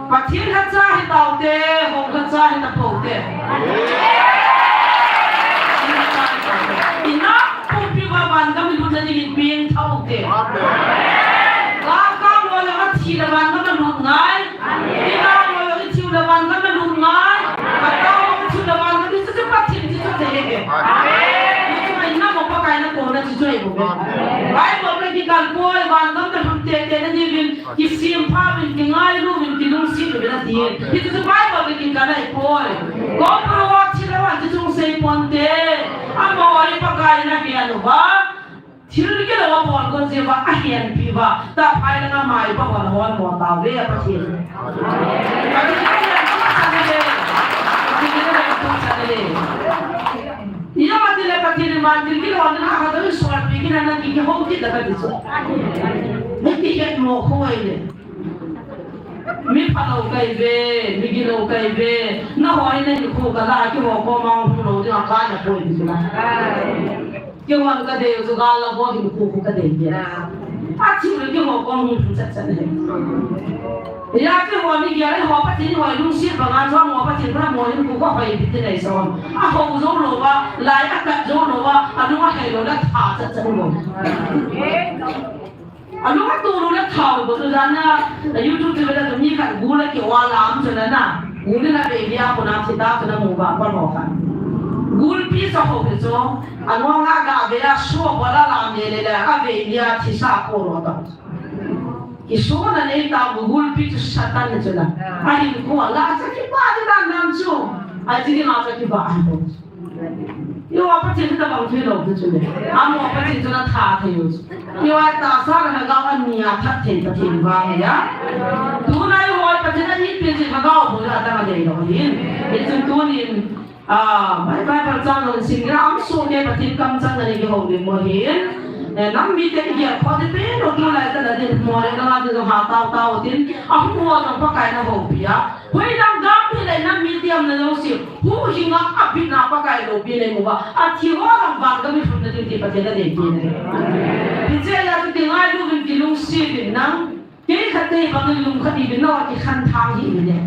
Pathen lhacha hi tao te, ho lhacha hi ta po te. Ina pumpi va van ka mi lut na ding in ping thao te. Ka ka mo la ka thi la van ka lut ngai. Amen. I nao mo i thiu le van gam a lut ngai. Ka tao mo i thiu le van gam i chu chu Pathen chu chu te he he. Amen. I chu i na mo Pakai na ko na chu chu e bo. Amen. Bible le kikal poi van gam a lut te te na ni vin, kisim pha vin, kingailu vin, kilungset vin, Hichu chu Bible le kikan ahipoi. Ko Proho thil a chu chung sei ponte. Amaho hi Pakai in ahen uva. Thil kilou a bol kon jeh uva ahenpi uva. Taphai langa maipa hon hon mo tauve a Pathen. Pathen in ahen tu chan le. Pathen in ahen tu chan le. Ijeh inem itile Pathen in man thil kilou a na ha doi solpi kit na na ki ki ho kit la ka ti chu. Ni ti het mo khoi le. Mi phalou kahi ve, mi gilou kahi ve. Nahoi nahinkho kala, keiho koma hung lou ding a kana poi ti chu la. Keihon kadei u chu gal la bou hinkho khu kadei ve. Athi le keiho koma hung lhung chat chat le. Ija keiho mi gel ho Pathen hoi lungset banga chu mo Pathen pra mo hinkho khu hoi bit ti nei sa. Ahou jou lou va, lai akat jou lou va, alung ahei lou le tha chat chat lou. Alung atoh lou le tha u bou chu jan a, YouTube chu vele mi khat gul a keu a lam chu na na. Gul in avei lia puna thi ta chu na mu va pa lo khan. Gulpi sa ho pe chu. Anung a ga ve a so bol a lam le le le avei lia thi sa ko lo ta. Kisona nei ta gulpi chu Satan chu na. Ahinkho la sa kiba di dan dan chu. Achi di ma sa kiba ai bou. Eiho Pathen chu tabang thei lou chu le. Amaho Pathen chu na tha thei u chu. Eiho tahsa le lhagao ani a that thei Pathen vang ahi. Tuna eiho Pathen a ipi chu lhagao bou a tang a dei lou hin. Hichun tunin, ah, Bible chang hung sim ding a, amaho le Pathen kamchang a nei kihoulim u hin. Eh, nam mite igel kho te pen u tulai tah a din mo le langa din ha tao tao tin. Ahung ho jong Pakai in ahoupi a. Hoilang gam hi le nam mite umna jouse. Huhhing a abitna Pakai loupi nei mu uva. Athi ho jong vangam in lhunna ding ti Pathen in adei pi ne. Hiche a chu ti ngailu vin kilungset vin lang. Kei khat te bang in lungkhat hih vin lang, kikhen thang hih vin ne.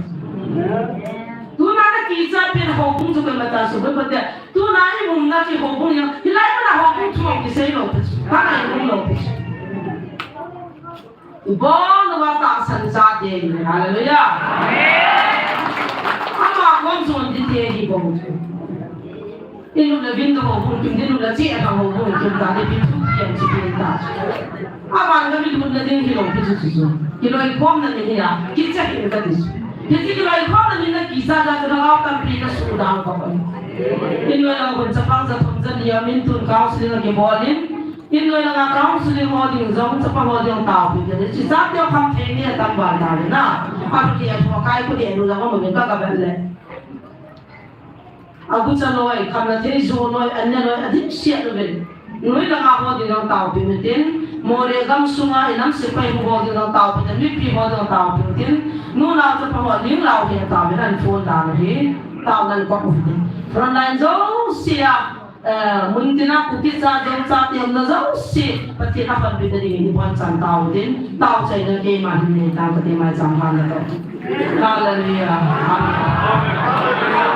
Tuna na kicha pen houbung chu koima cha su koima te. Tuna i umna chu houbung jong. Hilai mun a houbung thu kisei lou pi. Kana i um lou pi. Ibon uva tahsan chate hi. Hallelujah. Amen. Ama kon chon ding te hi bou. Inu le vin to ho bung kim, inu le chi a ho bung kim ta, le vin thu kiam chi kim ta. Aban ka vin mun le ding hi lo ki chu chu chu. Kiloikhomna ni hi a, kicha hi ka ti chu. Hiche kiloikhomna ni na kisa ja chu na ngau tampi ka su dang ka pon. Inu le ngun chapang ja thum ja ni a min tun counseling a kibol in. Innoi langa counseling ho ding jong, chapa ho ding taopi te. Hiche chate kham thei ni atam val ta le na. Aru ti a thu kai khu de lu langa mo ka ka vet le. Agucha loi, khamna thei jo loi, anya loi, adimset lou vin. Noi langa ho ding jong taopi u hitin. Moreh gam sunga inam sepai ho ding jong taopi te. Mipi ho ding taopi u hitin. Nunao chapa ho ding lau hi taopi nan phone dan hi. Tao nan ko u hitin. Frontline jouse a. Eh, mun tina Kuki cha, Zo cha, ti umna jouse, Pathen a panpi ta dingin ibon chan tao tin, tao chaina keima hin nei tang kati mai chang han na to. Hallelujah. Amen. Hallelujah.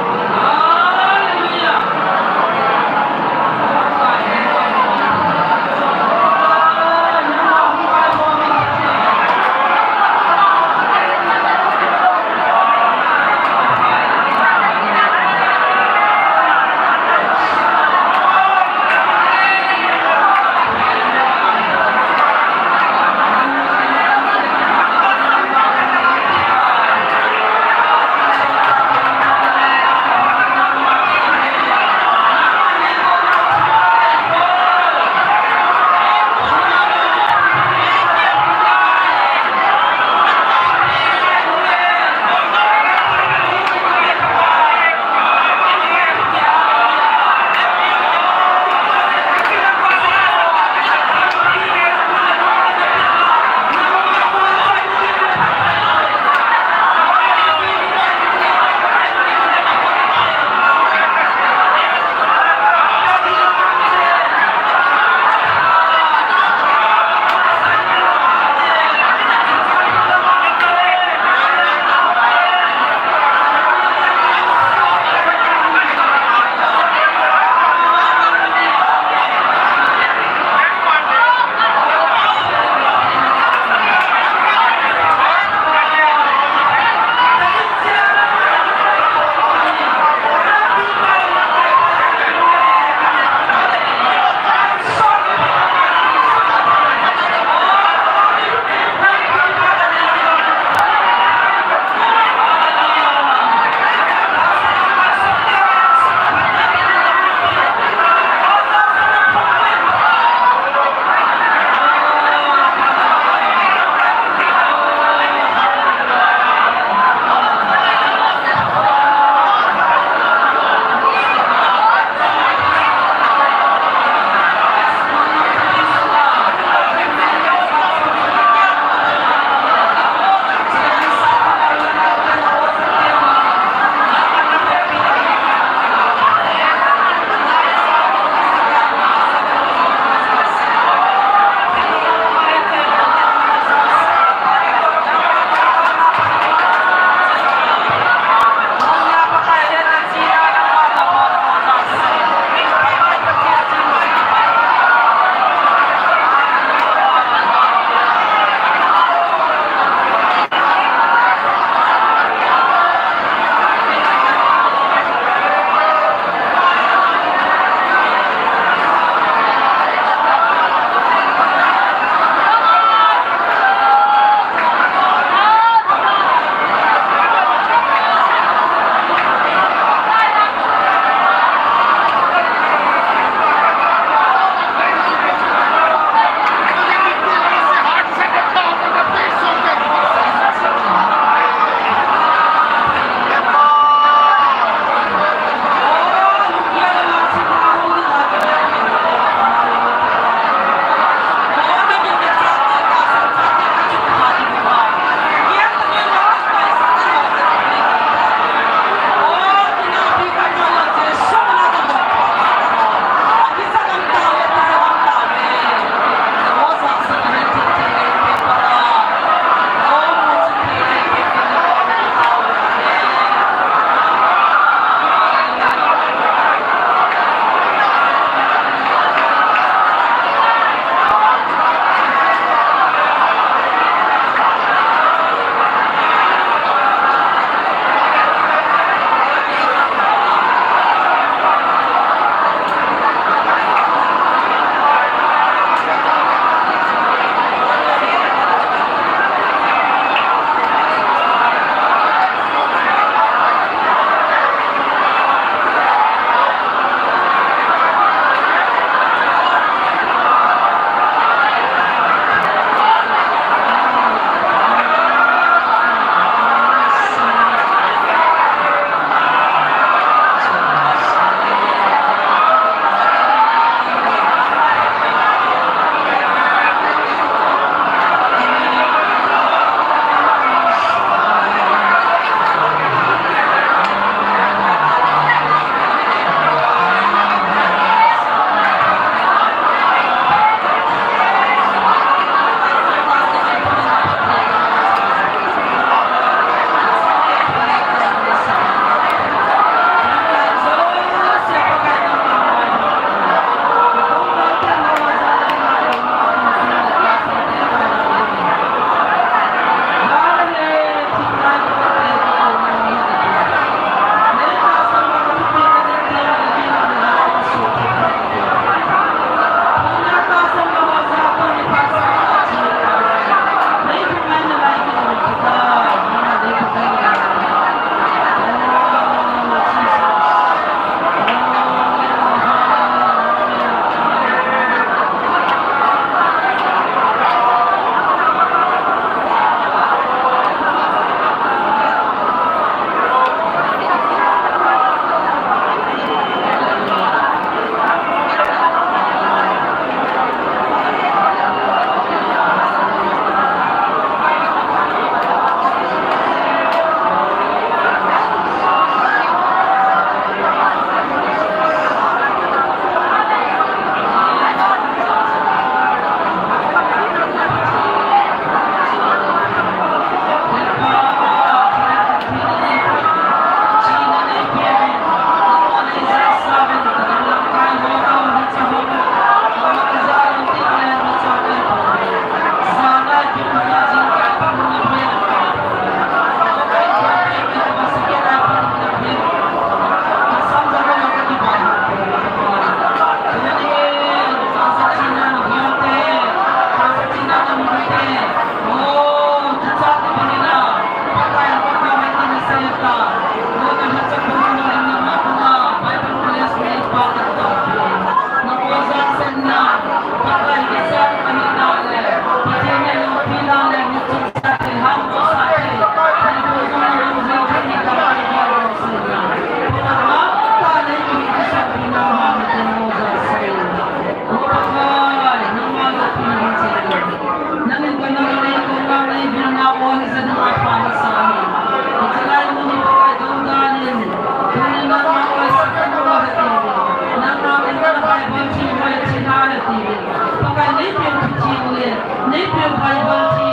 Neipiu Bible thi,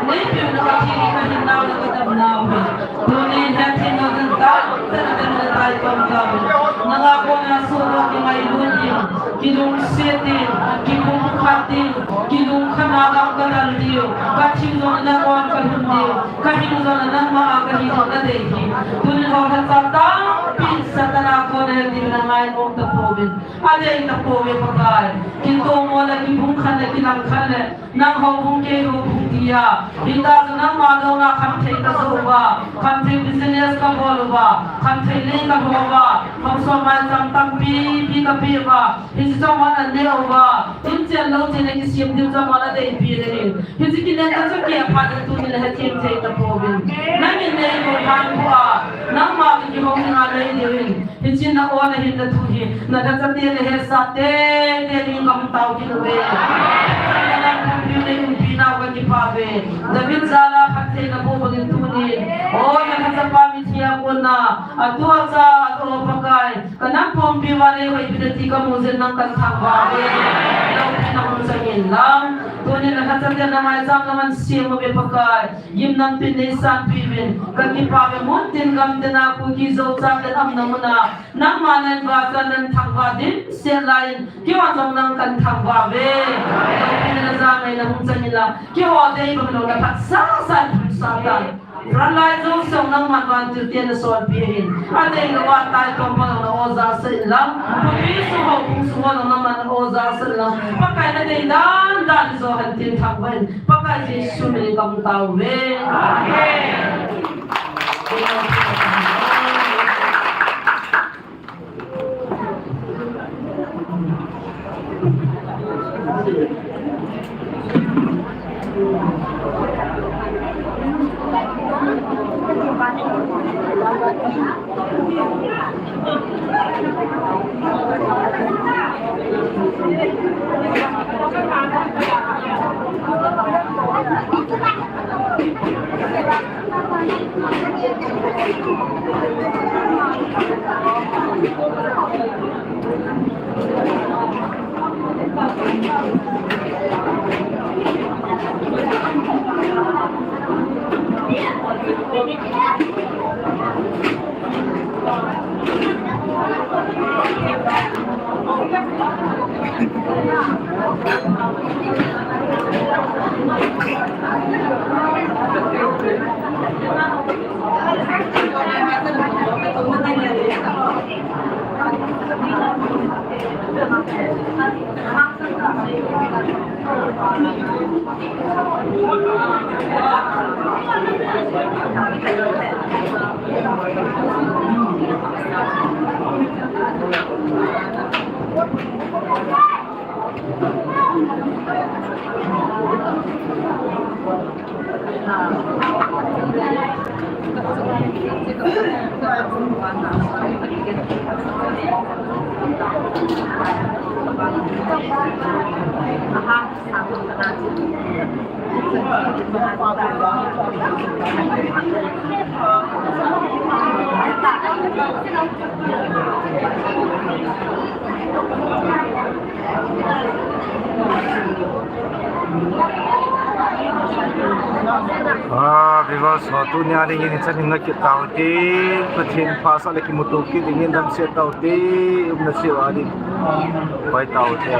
neipiu na kathi, kahin nau le kadam nau hi. Tuni hin hethem nau ding tamtah na ding na tai pam tau. Nanga kona sohdoh kingailut ding, kilungset ding, kipumkhat ding, kilungkhat na gam kadal diu, kathi jong na kon kahung diu, kahin jong nangma a kahi jong nadei hi. Tuni ho lhacha tampi Satan a kona hethem na ngainom tapouvin. Adei tapouve Pakai. Kitomo le, kipumkhat le, kilangkhat le, nang houbung kei houbung tia. Hita chu nangma douna khamthei kajoh uva, khamthei business kabol uva, khamthei lei kalho uva, houso maicham tampi pi kapeh uva, hiche chomon aneh uva, inchen louchen a kisem diu chomon adeipi le hin. Hiche kinepna chu kei aphat in tuni le hethem thei tapouvin. Nangin neigong lhan pua, nangma chu kihou dinga nei diuvin. Hiche na-o nahinna thu hi, nalhacha te nahetsah tete dingin kahung tao kit uve. Nang pumpiu neiumpi nau kakipah uve. David jal a phatthei naboh bangin tunin, o nalhachapa mithi a kona, atu acha, o Pakai, kanam pumpi uva neihoipin ati kamu jeh in nang kathangvah uve. Loupina hung chang inlang. Tunin nalhacha te namaicham naman sem uve Pakai. Gimnamtui neisanpeh uvin, kakipah uve. Muntin gamtin a Kuki Zo chate umna muna, nangma neiva chan neihin thangvah dimset laiyin, keiho jong nang kahin thangvah uve. Loupina najangaina hung chang inlang, keiho dei bang lou naphat sasa in phut sah tan. Frontline jouse nangman vantil ten nasolpeh ahin. Adei louva taitom pang na-o jal sah inlang. Khopi sung houbung sung ho nangman na-o jal sah inlang. Pakai nadei dan dan joh hen tin thangvah in. Pakai Jesu min in kahung tao uve. Amen. Ah, viewers ho, tunia dingin hichan hin ngakit taute, Pathen phasah le kimuto kit dingin damsel taute, umna cheh uva ding. Hoi taute.